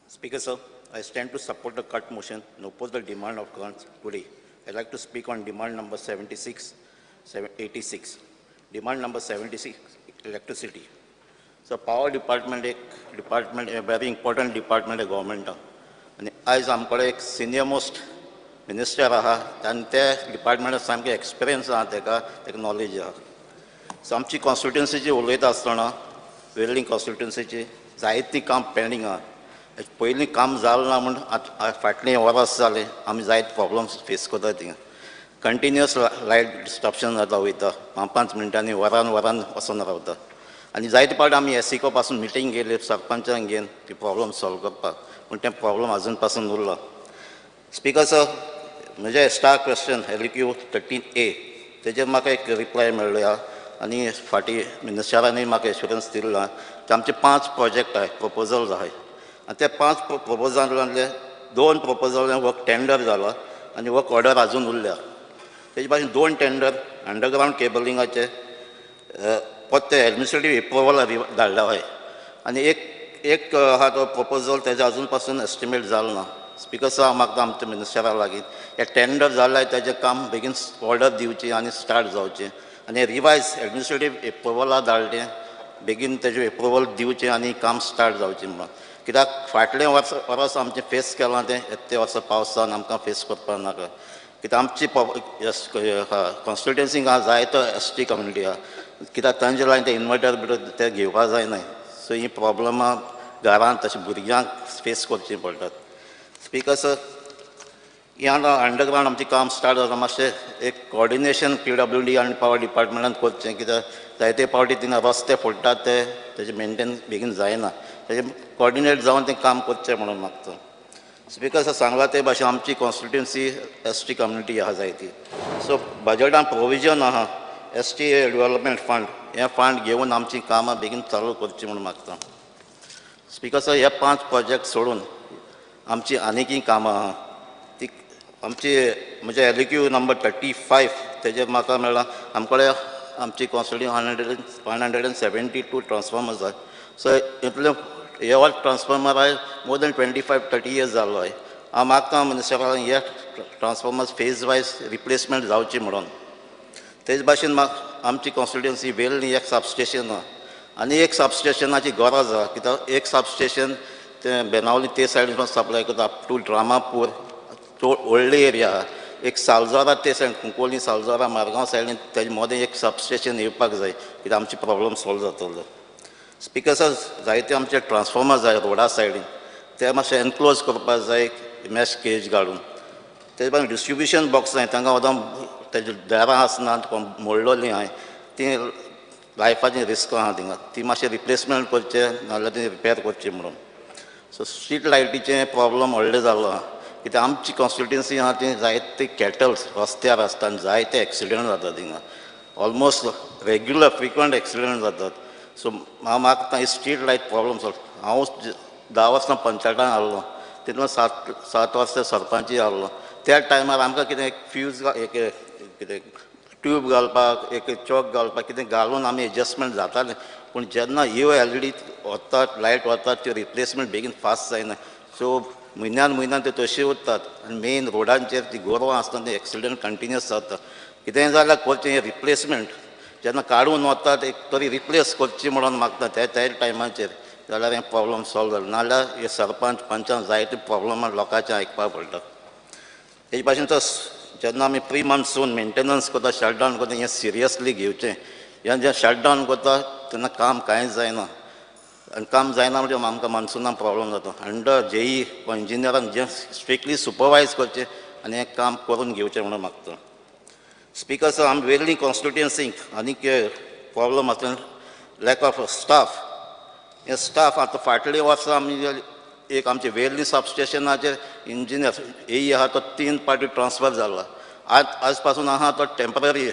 Speaker, sir, I stand to support the cut motion and oppose the demand of grants today. I'd like to speak on demand number 76, 86. Demand number 76, electricity. So power department, एक department, a very important department of government. आनी आयज आमकडे एक senior most minister आहा आनी ते डिपार्टमेंटाक सामकें experience आहा तेका, तेका नॉलेज आहा. सो आमची कॉन्स्टिट्युन्सीची उलयता आसतना वेर्लिंग कॉन्स्टिट्युन्सीची जायतीं काम पेंडींग आहा. पयलीं काम जालें ना म्हूण आतां फाटलीं वर्स जालीं आमी जायते प्रॉब्लम्स फेस करता थिंगा. कंटिन्युअस लायट डिस्ट्रप्शन जाता वयता, 5-5 मिनटांनी वरान वरान वचोन रावता. आनी जायते फावट आमी एसीको पासून मिटींग केली सरपंचांक घेवन ती प्रॉब्लम सॉल्व करपाक, पूण तें प्रॉब्लम आजून पासून उरला. स्पीकर सर, म्हजें स्टार क्वेश्चन LQ 13A तेजेर म्हाका एक रिप्लाय मेळ्ळो आहा आनी फाटीं मिनिस्टरांनी म्हाका एश्युरन्स दिल्लो आहा की आमचे 5 प्रोजेक्ट आहाय, प्रपोजल्स आहाय आनी ते 5 प्रपोजलांतले 2 प्रपोजल वर्क टेंडर जाला आनी वर्क ऑर्डर आजून उरल्या. तेजे भाशेन 2 टेंडर अंडरग्रावंड केबलिंगाचे परते एडमिनिस्ट्रेटीव एप्रुवल धाडला आहाय आनी एक एक आहा तो प्रपोजल तेजे अजून पासून एस्टिमेट जालो ना. स्पिकर सर, हांव मागता आमच्या मिनिस्टरा लागीं हे टेंडर जालाय तेजें काम बेगीन ऑर्डर दिवची आनी स्टार्ट जावचें आनी रिवायज एडमिनिस्ट्रेटीव एप्रुवला धाडलें बेगीन तेजें एप्रुवल दिवचें आनी काम स्टार्ट जावचें म्हणून. कित्याक फाटलें वर्स वर्स आमचें फेस केलां तें ते वर्सा पावसान आमकां फेस करपाक नाका. कित्याक आमची कॉन्स्टिट्युएन्सीक आहा जायतो एस टी कम्युनिटी आहा, कित्याक तांचे लागीं ते इन्वर्टर बिटर ते घेवपाक जायना. सो ही प्रॉब्लमां घरांत तशें भुरग्यांक फेस करचीं पडटात. स्पिकर सर, हें आतां अंडरग्रावंड आमचें काम स्टार्ट जाता, मातशें एक कॉर्डिनेशन PWD आनी पावर डिपार्टमेंटान करचें. कित्याक जायते फावटी थिंगा रस्ते फोडटात ते तेजें मेनटेन बेगीन जायना, तेजें कॉर्डिनेट जावन तें काम करचें म्हणून मागता. स्पिकर सर, सांगलां ते भाशेन आमची कॉन्स्टिट्युएन्सी एस टी कम्युनिटी आहा जायती. सो बजटान प्रोविजन आहा एस टी डेवलपमेंट फंड, हें फंड घेवन आमचीं कामां बेगीन चालू करचीं म्हणून मागता. स्पिकर सर, हे 5 प्रोजेक्ट सोडून आमची आनीकय कामां आहा ती आमची म्हणजे LQ number 35 तेजेर म्हाका मेळ्ळां. आमकडे आमची कॉन्स्टिट्युएन्सी 172 ट्रान्सफॉर्मर्स आहा. सो इतले हे ऑल ट्रान्सफॉर्मर आहा मोर देन 25-30 इयर्स जाल्लो आहा. हांव मागता मिनिस्टरा हे ट्रान्सफॉर्मर्स फेज वायज रिप्लेसमेंट जावची म्हणून. तेच भाशेन आमची कॉन्स्टिट्युएन्सी वेलनी एक सबस्टेशन आहा आनी एक सबस्टेशनाची गरज आहा. कित्याक एक सबस्टेशन तें बेनावली ते सायडीन सप्लाय करता अप टू ड्रामापूर चड व्हडली एरिया आहा. एक सालजोरा ते सायडीन कुंकोली सालजोरा मारगांव सायडीन तेजे मदें एक सबस्टेशन येवपाक जाय, कित्याक आमची प्रॉब्लम सॉल्व जातलो. स्पिकर सर, जायते आमचे ट्रान्सफॉर्मर जाय रोडा सायडीन ते मातशे एनक्लोज करपाक जाय मॅश केज घालून. तेजे भायर डिस्ट्रिब्युशन बॉक्स जाय तांकां वदां तेजे दारां आसना मोडलोलीं आहाय ती लायफाची रिस्क आहा थिंगा, ती मातशें रिप्लेसमेंट करचें नाजाल्यार ती रिपेर करची म्हणून. सो स्ट्रीट लायटीचें प्रॉब्लम व्हडलें जाल्लो आहा. कित्याक आमची कॉन्स्टिट्युएन्सी आहा ती जायते कॅटल्स रस्त्यार आसता आनी जायते एक्सिडंट जाता थिंगा, ऑलमोस्ट रेग्युलर फ्रिक्वंट एक्सिडंट जातात. सो हांव मागता ही स्ट्रीट लायट प्रॉब्लम सॉल्व. हांव 10 वर्सां पंचायतान आहलो, तितून 7 वर्सां सरपंचय आहलो. त्या टायमार आमकां कितें एक फ्यूज एक कितें ट्यूब घालपाक एक चॉक घालपाक कितें घालून आमी एडजस्टमेंट जातालें. पूण जेन्ना ह्यो LED वतात लायट वतात त्यो रिप्लेसमेंट बेगीन फास्ट जायना. सो म्हयन्यान म्हयन्यान त्यो तश्यो उरतात आनी मेन रोडांचेर ती गोरवां आसता ती एक्सिडंट कंटिन्युअस जाता. कितेंय जाल्यार करचें हें रिप्लेसमेंट जेन्ना काडून वतात एक तरी रिप्लेस करची म्हणून मागता त्या त्या टायमाचेर, जाल्यार हें प्रॉब्लम सॉल्व जालें. नाजाल्यार हे सरपंच पंचांक जायते प्रॉब्लमां लोकांचे आयकपाक पडटा. तेजे भाशेन तो जेन्ना आमी प्री मान्सून मेंटेनन्स करता शटडावन करता हें सिरियसली घेवचें. हें जें शटडावन करता तेन्ना काम कांयच जायना आनी काम जायना म्हणजे आमकां मान्सुनाक प्रॉब्लम जाता. अंडर जेई इंजिनियरान जें स्ट्रिक्टली सुपरवायज करचें आनी हें काम करून घेवचें म्हणून मागता. स्पिकर सर, आमी वेर्ली कॉन्स्टिट्युएन्सीक आनीक प्रॉब्लम आसता लॅक ऑफ स्टाफ. हें स्टाफ आतां फाटल्या वर्सा आमी एक आमचे वेर्ली सबस्टेशनाचेर इंजिनियर एई आहा तो 3 पार्टी ट्रान्सफर जाला. आज पासून आहा तो टेंपररी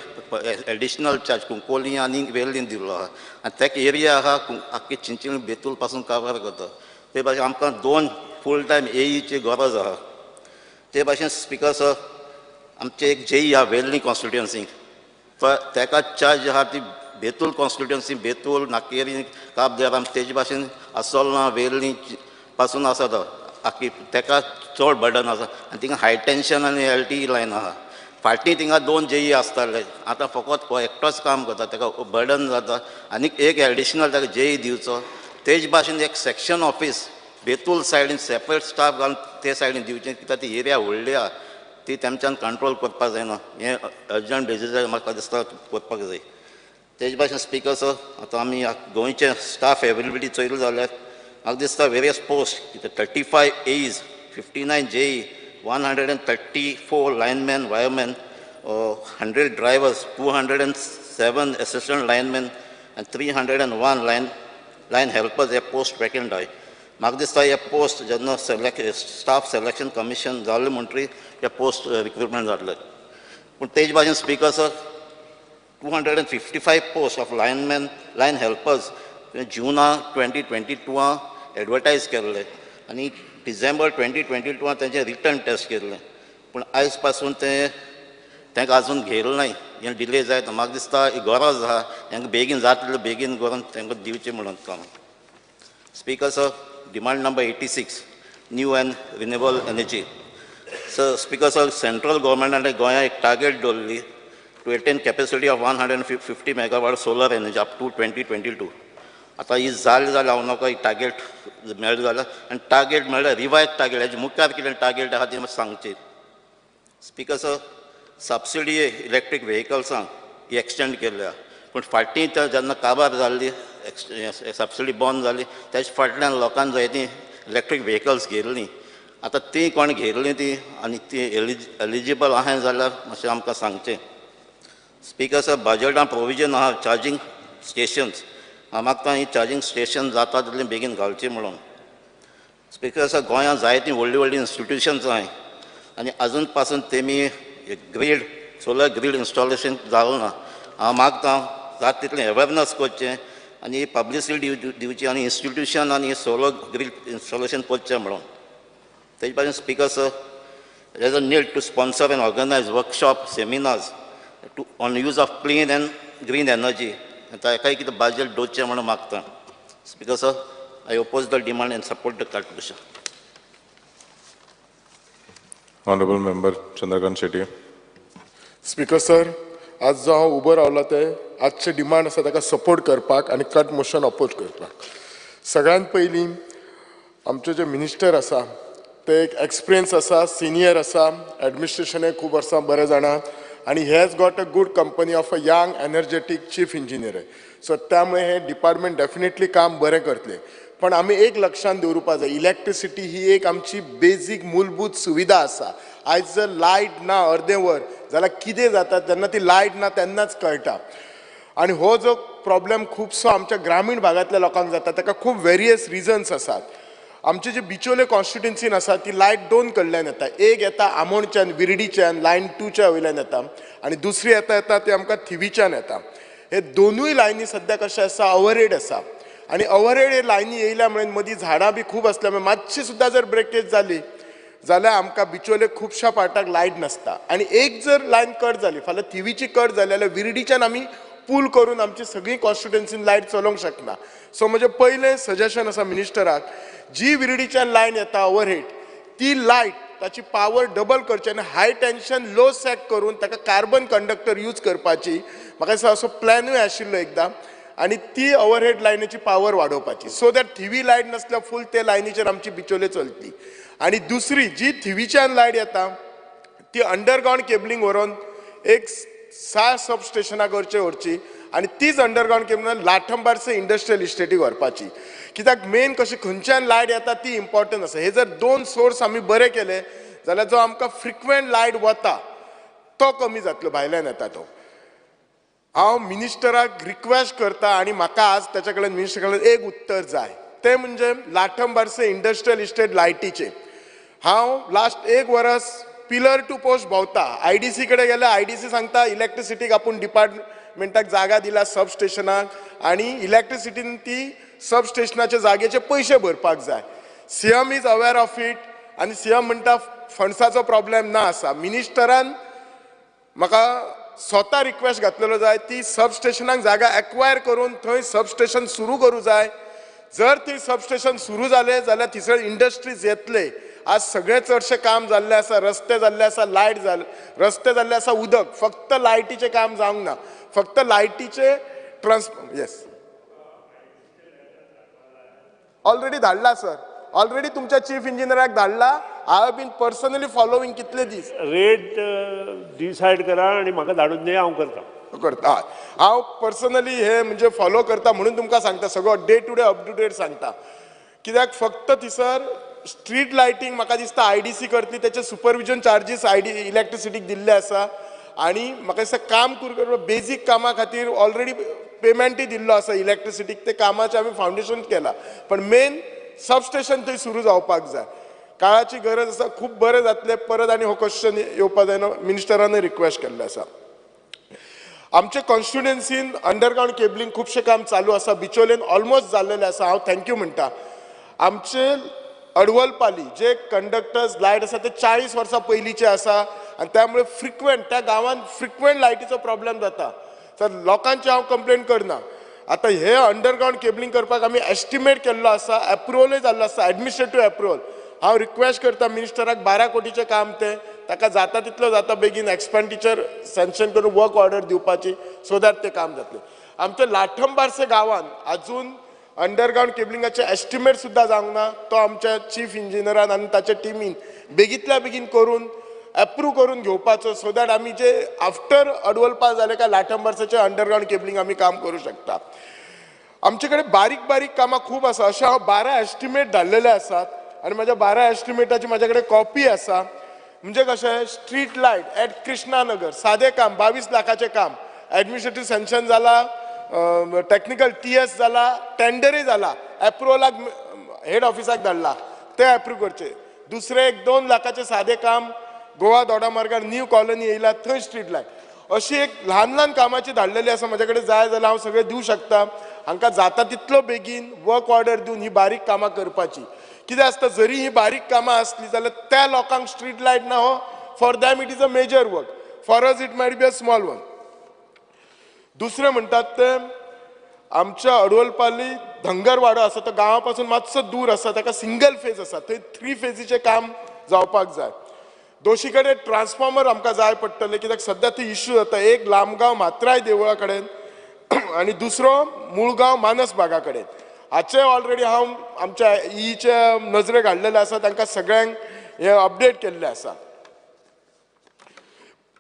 एडिशनल चार्ज कुंकोली आनी वेर्लीन दिल्लो आहा आनी तेका एरिया आहा आख्खी चिंचिण बेतूल पासून कवर करता. ते भाशेन आमकां 2 फूल टायम एईची गरज आहा. ते भाशेन स्पिकर सर, आमचे एक जेई आहा वेर्ली कॉन्स्टिट्युएन्सीक तो तेका चार्ज आहा ती बेतूल कॉन्स्टिट्युएन्सी बेतूल नाकेरी काब दे राम तेजे भाशेन आसोलना वेर्ली पासून आसा तो आख्खी तेका चड बर्डन आसा आनी थिंगा हाय टेंशन आनी LTE line आहा. फाटीं थिंगा 2 जेई आसताले, आतां फकत एकटोच काम करता, तेका बर्डन जाता. आनीक एक एडिशनल ताका जेई दिवचो. तेज भाशेन एक सेक्शन ऑफीस बेतूल सायडीन सेपरेट स्टाफ घालून ते सायडीन दिवचें, कित्याक ती एरिया व्हडली आहा ती तेमच्यान कंट्रोल करपाक जायना. हें अर्जंट बेजीसार म्हाका दिसता करपाक जाय. तेज भाशेन स्पिकर सर, आतां आमी गोंयचे स्टाफ एवेलेबिलिटी चोयली जाल्यार म्हाका दिसता वेरियस पोस्ट कितें 35 AEs, 59 JE, 134 linemen, wiremen, 100 drivers, 207 assistant linemen आनी 301 लायन हेल्पर्स हे पोस्ट वेकेंट आहाय. म्हाका दिसता हे पोस्ट जेन्ना स्टाफ सिलेक्शन कमिशन जालें म्हणटरी हे पोस्ट रिक्रुटमेंट जातले. पूण तेज भाशेन speaker sir, 255 post of linemen, line helpers Juna 2022 advertise केल्ले आनी डिसेंबर 2022 तेंचें रिटर्न टेस्ट केल्लें. पूण आयज पासून तें तांकां आजून घेयलें नाय, हें डिले जायत. म्हाका दिसता ही गरज आहा, तांकां बेगीन जातलें बेगीन करून तांकां दिवचें म्हणून काम. Speaker sir, demand number 86, new and renewable energy. Sir, speaker sir, central गव्हर्मेंटान गोंया एक टार्गेट दवरली to attain capacity of 150 megawatt solar energy up to 2022. आतां ही जाली जाल्यार हांव नाका ही टार्गेट मेळ्ळी जाल्यार आनी टार्गेट मेळ्ळ्यार रिवायज टार्गेट हेजे मुखार कितें टार्गेट आहा ती मातशें सांगची. स्पीकर सर, सबसिडी इलेक्ट्रीक व्हेकल्सांक ही एक्सटेंड केल्ली आहा, पूण फाटीं जेन्ना काबार जाल्ली सबसिडी बंद जाली तेज फाटल्यान लोकांक जाय ती इलेक्ट्रीक व्हेकल्स घेतलीं. आतां तीं कोण घेतलीं ती आनी ती एलिजिबल आहाय जाल्यार मातशें आमकां सांगचें. स्पीकर सर, बजटान प्रोविजन आहा चार्जींग स्टेशन्स, हांव मागता ही चार्जींग स्टेशन जाता तितलें बेगीन घालचीं म्हणून. स्पीकर सर, गोंयांत जायतीं व्हडलीं व्हडलीं इन्स्टिट्युशन्स आहाय आनी आजून पासून तेमी ग्रीड सोलर ग्रीड इन्स्टॉलेशन जालें ना. हांव मागता जाता तितलें अवेरनस करचें आनी पब्लिसिटी दिवची आनी इन्स्टिट्युशन आनी सोलर ग्रीड इन्स्टॉलेशन करचें म्हणून. तेजे पासून speaker sir, there is a need to sponsor and organize workshop seminars to on use of clean and green energy. ताकाय कितें बजट दवरचें म्हणून मागता. Speaker sir, I oppose the demand and support the cut motion. Honorable Member Chandrakant Shetty. Speaker sir, आज जो हांव उबो रावला ते आजचे डिमांड आसा ताका सपोर्ट करपाक आनी कट मोशन अपोज करपाक. सगळ्यांत पयलीं आमचे जे मिनिस्टर आसा ते एक एक्सपिरियन्स आसा, सिनियर आसा, एडमिनिस्ट्रेशनय खूब वर्सां बरें जाणा आनी he has got a good company of a young energetic chief engineer. So त्यामुळे हे डिपार्टमेंट डेफिनेटली काम बरें करतलें. पण आमी एक लक्षांत दवरुपाक जाय, इलेक्ट्रिसिटी ही एक आमची बेजीक मूलभूत सुविधा आसा. आयज जर लायट ना अर्दें वर जाल्यार कितें जाता जेन्ना ती लायट ना तेन्नाच कळटा. आनी हो जो प्रॉब्लेम खुबसो आमच्या ग्रामीण भागांतल्या लोकांक जाता ताका खूब वेरियस रिजन्स आसात. आमचे जे बिचोले कॉन्स्टिट्युन्सीन आसा ती लायट दोन कडल्यान येता, एक येता आमोणच्यान विर्डीच्यान लायन 2च्या वयल्यान येता आनी दुसरी येता येता ती आमकां थिवीच्यान येता. हे दोनूय लायनी सद्या कशें आसा ओवरहेड आसा आनी ओवरहेड हे लायनी येयल्या मुळे मदीं झाडां बी खूब आसल्या मुळे मातशी सुद्दां जर ब्रेकेज जाली जाल्यार आमकां बिचोले खुबश्या पार्टाक लायट नासता. आनी एक जर लायन कट जाली, फाल्यां थिवीची कट जाली जाल्यार विर्डीच्यान आमी पूल करून आमची सगळी कॉन्स्टिट्युन्सीन लायट चलोवंक शकना. सो म्हजें पयलें सजेशन आसा मिनिस्टराक, जी विर्डीच्यान लायन येता ओवरहेड ती लायट ताची पावर डबल करची आनी हाय टेन्शन लो सॅक करून ताका कार्बन कंडक्टर यूज करपाची. म्हाका दिसता असो प्लॅनूय आशिल्लो एकदां, आनी ती ओवरहेड लायनीची पावर वाडोवपाची सो that थिवी लायट नासल्यार फूल ते लायनीचेर आमची बिचोले चलतली. आनी दुसरी जी थिवीच्यान लायट येता ती अंडरग्रावंड केबलिंग व्हरोन एक 6 सब स्टेशनां करचे व्हरची आनी तीच अंडरग्रावंड केबलिंग लाठंबारसे इंडस्ट्रियल इस्टेटीक व्हरपाची. कित्याक मेन कशें खंयच्यान लायट येता ती इम्पॉर्टंट आसा. हे जर दोन सोर्स आमी बरे केले जाल्यार जो आमकां फ्रिक्वेंट लायट वता तो कमी जातलो, भायल्यान येता तो. हांव मिनिस्टराक रिक्वेस्ट करता आनी म्हाका आज ताच्या कडेन मिनिस्टरा कडेन एक उत्तर जाय, तें म्हणजे लाठंबारसे इंडस्ट्रियल इस्टेट लायटीचें. हांव लास्ट एक वरस पिलर टू पोस्ट भोंवता, IDC कडेन गेल्यार IDC सांगता इलेक्ट्रिसिटीक आपूण डिपार्टमेंटाक जागा दिला सब स्टेशनाक आनी इलेक्ट्रिसिटीन ती सब स्टेशनाच्या जागेचे पयशे भरपाक जाय. CM is aware of it आनी CM म्हणटा फंड्साचो प्रॉब्लेम ना आसा. मिनिस्टरान म्हाका स्वता रिक्वेस्ट घातलेलो जाय ती सब स्टेशनाक जागा एक्वायर करून थंय सब स्टेशन सुरू करूं जाय. जर ती सब स्टेशन सुरू जालें जाल्यार थंयसर इंडस्ट्रीज येतले. आज सगळें चडशें काम जाल्लें आसा, रस्ते जाल्ले आसा, लायट जाले, रस्ते जाल्ले आसा, उदक, फक्त लायटीचें काम जावंक ना, फक्त लायटीचें ट्रान्स येस ऑलरेडी धाडला सर, ऑलरेडी तुमच्या चीफ इंजिनियराक धाडला. I have been personally following कितले दीस. रेट डिसायड करा आनी म्हाका धाडून दी, हांव करता करता. हांव पर्सनली हे म्हणजे फॉलो करता म्हणून तुमकां सांगता, सगळो day to day up to date सांगता. कित्याक फक्त थंयसर स्ट्रीट लायटींग म्हाका दिसता IDC करतली, तेचे सुपरविजन चार्जीस इलेक्ट्रिसिटीक दिल्ले आसा आनी म्हाका दिसता काम करून बेजीक कामा खातीर ऑलरेडी पेमेंटूय दिल्लो आसा इलेक्ट्रिसिटीक, ते कामाचें आमी फावंडेशन केलां. पण मेन सब स्टेशन थंय सुरू जावपाक जाय, काळाची गरज आसा. खूब बरें जातलें परत आनी हो क्वेश्चन येवपा जायना, मिनिस्टरानूय रिक्वेस्ट केल्लें आसा. आमचे कॉन्स्टिट्युएन्सीन अंडरग्रावंड केबलिंग खुबशें काम चालू आसा, बिचोलेन ऑलमोस्ट जाल्लेलें आसा, हांव thank you म्हणटा. आमचे अडवलपाली जे कंडक्टर्स लायट आसा ते 40 वर्सां पयलींचे आसा आनी त्यामुळे फ्रिक्वेंट त्या गांवांत फ्रिक्वेंट लायटीचो प्रॉब्लेम जाता. तर लोकांची हांव कंप्लेन करना. आतां हे अंडरग्रावंड केबलिंग करपाक आमी एस्टिमेट केल्लो आसा, एप्रुवलूय जाल्लो आसा, एडमिनिस्ट्रेटीव एप्रुवल. हांव रिक्वेस्ट करता मिनिस्टराक 12 कोटीचें काम तें, ताका जाता तितलो जाता बेगीन एक्सपेंडिचर सँक्शन करून वर्क ऑर्डर दिवपाची, सो that तें काम जातलें. आमच्या लाठंबारसे गांवान अजून अंडरग्रावंड केबलिंगाचे एस्टिमेट सुद्दां जावंक ना, तो आमच्या चीफ इंजिनियरान आनी ताच्या टिमीन बेगींतल्या बेगीन करून एप्रूव करून घेवपाचो, सो that आमी जे आफ्टर अडवलपास जाले काय लाठंबारसाचे अंडरग्रावंड केबलिंग आमी काम करूं शकता. आमचे कडेन बारीक बारीक कामां खूब आसा. अशें हांव 12 एस्टिमेट धाडलेले आसात आनी म्हाज्या 12 एस्टिमेटाची म्हाज्या कडेन कॉपी आसा. म्हणजे कशें, स्ट्रीट लायट एट कृष्णानगर सादें काम, 22 लाखाचें काम, एडमिनिस्ट्रेटीव सँक्शन जाला, टॅक्निकल TS जाला, टेंडरूय जाला, एप्रुवलाक हेड ऑफिसाक धाडला, तें एप्रूव करचें. दुसरें एक 2 लाखाचें सादें काम गोवा दोडा मार्गार न्यू कॉलनी येयला थंय स्ट्रीट लायट. अशी एक ल्हान ल्हान कामाची धाडलेली आसा. म्हाज्या कडेन जाय जाल्यार हांव सगळें दिवं शकता. हांकां जाता तितलो बेगीन वर्क ऑर्डर दिवन ही बारीक कामां करपाची. कितें आसता, जरी ही बारीक कामां आसली जाल्यार त्या लोकांक स्ट्रीट लायट ना हो, for them it is a major work, for us it might be a small one. दुसरें म्हणटात तें आमच्या अडवलपाली धंगरवाडो आसा, तो गांवा पासून मातसो दूर आसा, ताका सिंगल फेज आसा, थंय 3 फेजीचें काम जावपाक जाय. दोशी कडेन ट्रान्सफॉर्मर आमकां जाय पडटलें, कित्याक सद्या थंय इश्यू जाता. एक लामगांव म्हात्राय देवळा कडेन आनी दुसरो मुळगांव मानस बागा कडेन. हाचे ऑलरेडी हांव आमच्या ईच्या नजरेक हाडलेलें आसा, तांकां सगळ्यांक हें अपडेट केल्लें आसा.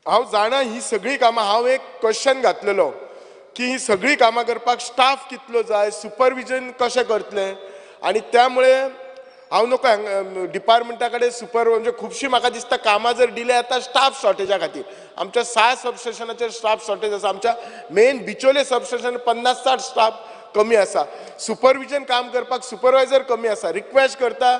हांव जाणा ही सगळीं कामां, हांव एक क्वेश्चन घातलेलो की ही सगळीं कामां करपाक स्टाफ कितलो जाय, सुपरविजन कशें करतलें, आनी त्यामुळे हांव नको डिपार्टमेंटा कडेन सुपर म्हणजे खुबशीं म्हाका दिसता कामां जर डिले जाता स्टाफ शॉर्टेजा खातीर. आमच्या 6 सबस्टेशनाचेर स्टाफ शॉर्टेज आसा, आमच्या मेन बिचोले सबस्टेशन 50-60 स्टाफ कमी आसा, सुपरविजन काम करपाक सुपरवायजर कमी आसा. रिक्वेस्ट करता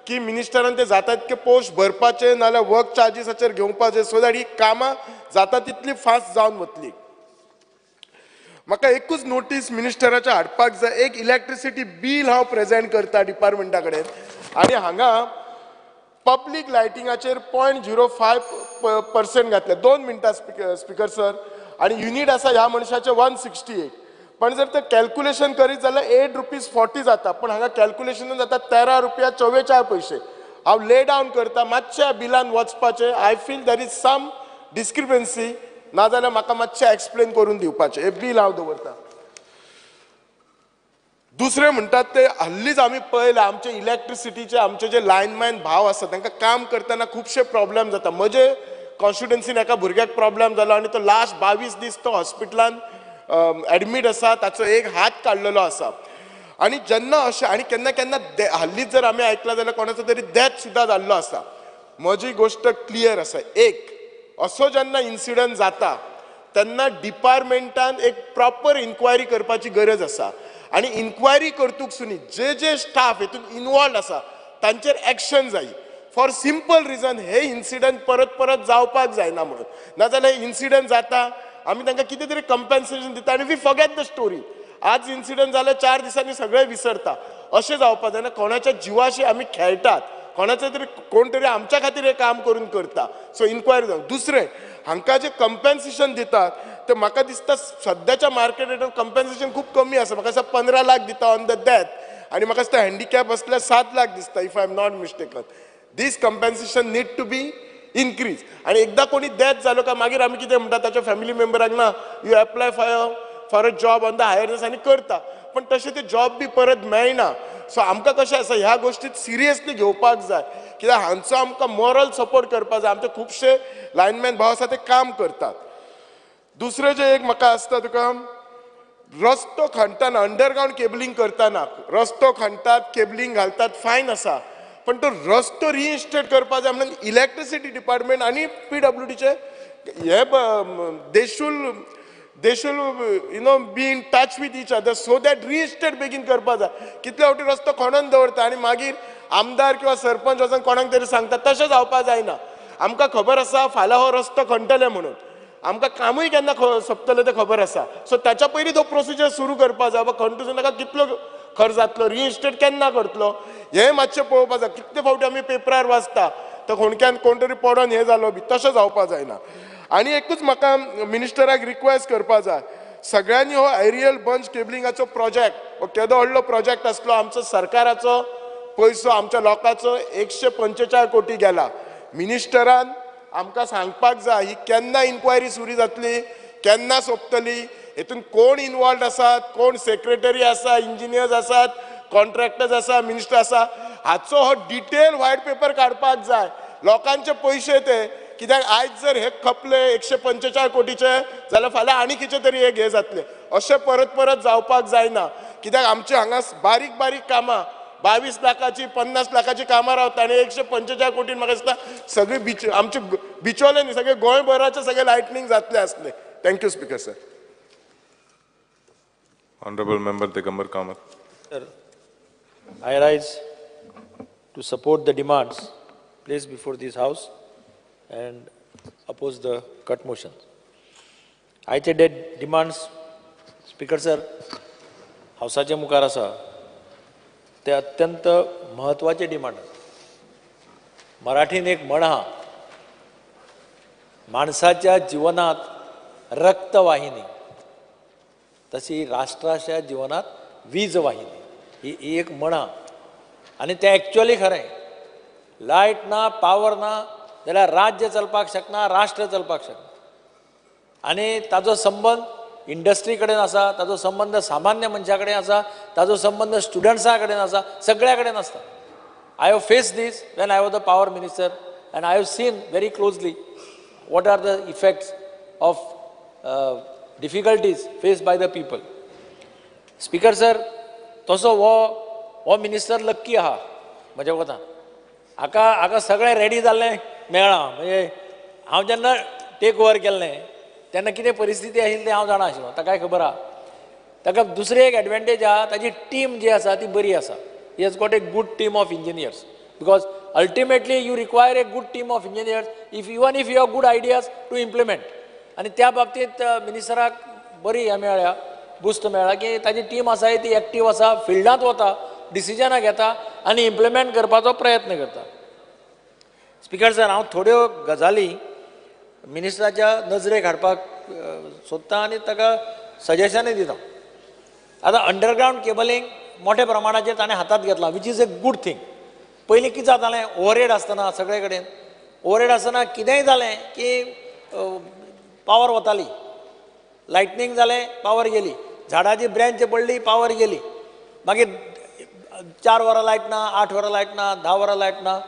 की मिनिस्टरान ते जाता तितके पोस्ट भरपाचे, नाल्यार वर्क चार्जीसाचेर घेवपाचे, सो that ही कामां जाता तितली फास्ट जावन वतली. म्हाका एकूच नोटीस मिनिस्टराच्या हाडपाक जाय, एक इलेक्ट्रिसिटी बील हांव प्रेजेंट करता डिपार्टमेंटा कडेन आनी हांगा पब्लीक लायटिंगाचेर 0.05% घातले. 2 मिनटां स्पिकर सर. आनी युनीट आसा ह्या मनशाचें 168, पण जर ते कॅल्क्युलेशन करीत जाल्यार 8.40 रुपीज जाता, पण हांगा कॅल्क्युलेशन जाता 13 रुपया 44 पयशे. हांव ले डावन करता मातशें बिलान वचपाचें. I feel there is some discrepancy, नाजाल्यार म्हाका मातशें एक्सप्लेन करून दिवपाचें. हें बील हांव दवरता. दुसरें म्हणटात ते हल्लीच आमी पळयलां आमचे इलेक्ट्रिसिटीचे आमचे जे लायनमॅन भाव आसा तांकां काम करतना खुबशे प्रॉब्लेम जाता. म्हजे कॉन्स्टिट्युएन्सीन एका भुरग्याक प्रॉब्लेम जालो आनी तो लास्ट 22 दीस तो हॉस्पिटलान एडमीट आसा, ताचो एक हात काडलेलो आसा. आनी जेन्ना अशें आनी केन्ना केन्ना हल्लीच जर आमी आयकलां जाल्यार कोणाचो तरी डेथ सुद्दां जाल्लो आसा. म्हजी गोश्ट क्लियर आसा, एक असो जेन्ना इन्सिडंट जाता तेन्ना डिपार्टमेंटान एक प्रॉपर इन्क्वायरी करपाची गरज आसा आनी इन्क्वायरी करतूक सुनी जे जे स्टाफ हेतून इनवॉल्व आसा तांचेर एक्शन जाय. फॉर सिंपल रिजन, हे इन्सिडंट परत परत जावपाक जायना म्हणून. नाजाल्यार इन्सिडंट जाता आमी तांकां कितें तरी कंपेन्सेशन दिता आनी we forget the story. आज इन्सिडंट जाल्यार 4 दिसांनी सगळें विसरता. अशें जावपाक जायना. कोणाच्या जिवाशी आमी खेळटात, कोणाचें तरी कोण तरी आमच्या खातीर हें काम करून करता. सो इन्क्वायरी जावं. दुसरें, हांकां जें कंपेन्सेशन दितात तें म्हाका दिसता सद्याच्या मार्केट रेटार कंपेन्सेशन खूब कमी आसा. म्हाका दिसता 15 लाख दिता ऑन the death आनी म्हाका दिसता हँडिकॅप आसल्यार 7 लाख दिसता, if I am not mistaken. This compensation need to be increase. आनी एकदां कोणी डेथ जालो काय मागीर आमी कितें म्हणटा ताच्या फॅमिली मेंबराक, ना you apply for a job on the higher आनी करता, पण तशें ते जॉब बी परत मेळना. सो आमकां कशें आसा ह्या गोश्टीत सिरियसली घेवपाक जाय, कित्याक हांचो आमकां मॉरल सपोर्ट करपाक जाय. आमचे खुबशे लायनमॅन भाव आसा ते काम करतात. दुसरें जें एक म्हाका आसता तुका, रस्तो खणटाना अंडरग्रावंड केबलिंग करतना रस्तो खणटात, केबलिंग घालतात, फायन आसा, पण तो रस्तो रिइन्स्टेट करपाक जाय म्हणून इलेक्ट्रिसिटी डिपार्टमेंट आनी PWDचे हे they should be in touch with each other so that reinstate बेगीन करपाक जाय. कितले फावटी रस्तो खणोन दवरता आनी मागीर आमदार किंवा सरपंच वचून कोणाक तरी सांगता. तशें जावपाक जायना. आमकां खबर आसा फाल्यां हो रस्तो खणटले म्हणून, आमकां कामूय केन्ना सोंपतलें तें खबर आसा. सो ताच्या पयलीं तो प्रोसिजर सुरू करपाक जाय. बाबा खणटून ताका कितलो खर्च जातलो, रिइन्स्टेट केन्ना करतलो, हें मातशें पळोवपाक जाय. कितले फावटी आमी पेपरार वाचता तो खणक्यान कोण तरी पडोन हें जालो बी, तशें जावपाक जायना. आनी एकूच म्हाका मिनिस्टराक रिक्वेस्ट करपाक जाय, सगळ्यांनी हो एरियल बंच केबलिंगाचो प्रोजेक्ट हो केदो व्हडलो प्रोजेक्ट आसलो, आमचो सरकाराचो पयसो आमच्या लोकांचो 145 कोटी गेला. मिनिस्टरान आमकां सांगपाक जाय ही केन्ना इन्क्वायरी सुरू जातली, केन्ना सोंपतली, हेतून कोण इनवॉल्ड आसात, कोण सेक्रेटरी आसा, इंजिनियर्स आसात, कॉन्ट्रॅक्टर्स आसा, मिनिस्टर आसा, हाचो हो डिटेल व्हायट पेपर काडपाक जाय. लोकांचे पयशे ते, कित्याक आयज जर हे खपले 145 कोटीचे जाल्यार फाल्यां आनी कितें तरी एक हे जातले. अशें परत परत जावपाक जायना, कित्याक आमचे हांगा बारीक बारीक कामां 22 लाखाची 50 लाखाची कामां रावता आनी 145 कोटीन म्हाका दिसता सगळी बिच आमचे बिचोले न्ही, सगळे गोंयभराचे सगळे लायटनींग जातले आसले. Thank you speaker sir. Honorable Member Digambar Kamath. Sir, I rise to support the demands placed before this House and oppose the cut motion. आयचे डे डिमांड्स स्पीकर सर हावसाचे मुखार आसा ते अत्यंत म्हत्वाचे डिमांड. मराठीन एक म्हण आहा, माणसाच्या जिवनात रक्तवाहिनी तशी राष्ट्राच्या जिवनात वीज वाहिनी, ही एक म्हण आहा आनी तें एक्चुअली खरें. लायट ना, पावर ना जाल्यार राज्य चलपाक शकना, राष्ट्र चलपाक शकना. आनी ताजो संबंद इंडस्ट्री कडेन आसा, ताजो संबंद सामान्य मनशा कडेन आसा, ताजो संबंद स्टुडंट्सां कडेन आसा, सगळ्या कडेन आसता. I have face this when I was the power minister and I have seen very closely what are the effects of difficulties faced by the people. Speaker sir, तसो हो मिनिस्टर लक्की आहा म्हज्या कोतान. हाका हाका सगळें रेडी जाल्लें मेळ्ळां. म्हणजे हांव जेन्ना टेक ओवर केल्लें तेन्ना कितें परिस्थिती आशिल्ली तें हांव जाणा आशिल्लो, ताकाय खबर आहा. ताका दुसरी एक एडवांटेज आहा, ताजी टीम जी आसा ती बरी आसा. He has got a good team of engineers, because ultimately you require a good team of engineers if even if you have good ideas to implement. आनी त्या बाबतींत मिनिस्टराक बरी हें मेळ्ळ्या, बुस्ट मेळ्ळा की ताजी टीम आसा ती एक्टीव आसा, फिल्डांत वता, डिसिजनां घेता आनी इम्प्लिमेंट करपाचो प्रयत्न करता. स्पीकर सर, हांव थोड्यो गजाली मिनिस्टराच्या नजरेक हाडपाक सोदता आनी ताका सजेशनूय दिता. आतां अंडरग्रावंड केबलिंग मोठ्या प्रमाणाचेर ताणें हातांत घेतलां, which is a good thing. पयलीं कितें जातालें, ओवरहेड आसतना सगळे कडेन ओवरहेड आसतना कितेंय जालें की पावर वताली, लायटनींग जालें पावर गेली, झाडाची ब्रँच पडली पावर गेली, मागीर 4 वरां लायट ना, 8 वरां लायट ना, 10 वरां लायट ना.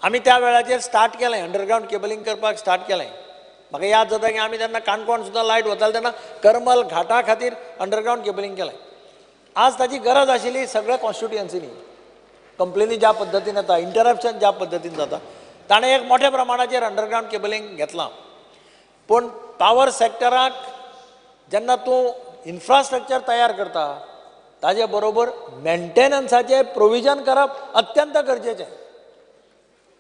आमी त्या वेळाचेर स्टार्ट केलें अंडरग्रावंड केबलिंग करपाक स्टार्ट केलें. म्हाका याद जाता की आमी तेन्ना काणकोण सुद्दां लायट वताले तेन्ना करमल घाटा खातीर अंडरग्रावंड केबलिंग केलें. आज ताची गरज आशिल्ली सगळ्या कॉन्स्टिट्युएन्सीनी. कंप्लेनी ज्या पद्दतीन येता, इंटरप्शन ज्या पद्दतीन जाता, ताणें एक मोठ्या प्रमाणाचेर अंडरग्रावंड केबलिंग घेतलां. पूण पावर सॅक्टराक जेन्ना तूं इन्फ्रास्ट्रक्चर तयार करता ताजे बरोबर मेंटेनन्साचें प्रोविजन करप अत्यंत गरजेचें.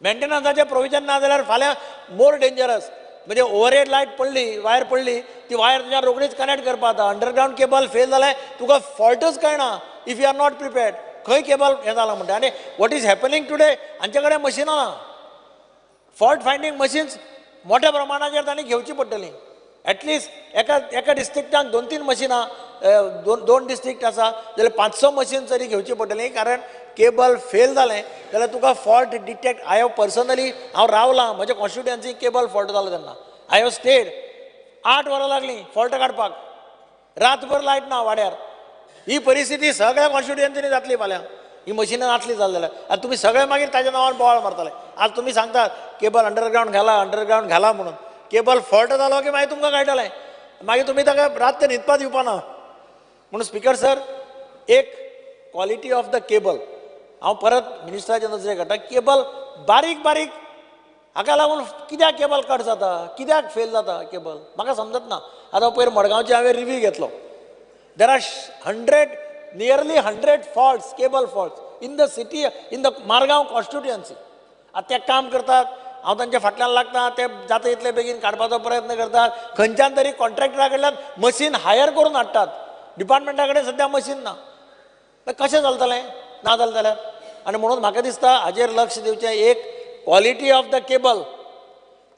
मेंटेनन्साचें प्रोविजन ना जाल्यार फाल्यां मोर डेंजरस. म्हणजे ओवरहेड लायट पडली, वायर पडली, ती वायर तुज्यान रोखडीच कनेक्ट करपाक जाता. अंडरग्रावंड केबल फेल जालें तुका फॉल्टूच कळना if you are not prepared, खंय केबल हें जालां म्हणटा. आनी what is happening today, हांचे कडेन मशिनां ना, फॉल्ट फायंडींग मशीन्स मोठ्या प्रमाणाचेर तांणी घेवची पडटली. एटलिस्ट एका एका डिस्ट्रिक्टाक 2-3 मशिनां, 2 डिस्ट्रिक्ट आसा जाल्यार 5-6 मशीन तरी घेवची पडटली. कारण केबल फेल जालें जाल्यार तुका fault detect. I have personally, हांव रावलां म्हज्या कॉन्स्टिट्युएन्सी केबल फॉल्ट जालो तेन्ना I have stayed 8 वरां लागलीं फॉल्ट काडपाक, रातभर लायट ना वाड्यार. ही परिस्थिती सगळ्या कॉन्स्टिट्युएन्सीनी जातली फाल्यां, ही मशिनां नातली जाली जाल्यार. आनी तुमी सगळे मागीर ताज्या नांवान बोवाळ मारतले. आज तुमी सांगतात केबल अंडरग्रावंड घाला, अंडरग्रावंड घाला म्हणून, केबल फॉल्ट जालो की मागीर तुमकां कळटलें, मागीर तुमी ताका रात ते न्हिदपा दिवपा ना. म्हणून स्पीकर सर, एक क्वॉलिटी ऑफ the cable हांव परत मिनिस्टराच्या नजरेक हाडटा. केबल बारीक बारीक हाका लागून कित्याक केबल कट जाता, कित्याक फेल जाता केबल, म्हाका समजत ना. आतां पयर मडगांवचे हांवें रिव्यू घेतलो, there are nearly 100 faults, cable faults in the city, in the Margao constituency. आतां ते काम करतात, हांव तांच्या फाटल्यान लागता, ते जाता इतले बेगीन काडपाचो प्रयत्न करतात. खंयच्यान तरी कॉन्ट्रॅक्टरा कडल्यान मशीन हायर करून हाडटात, डिपार्टमेंटा कडेन सद्या मशीन ना, कशें चलतलें ना जालें जाल्यार. आनी म्हणून म्हाका दिसता हाजेर लक्ष दिवचें. एक quality of the cable,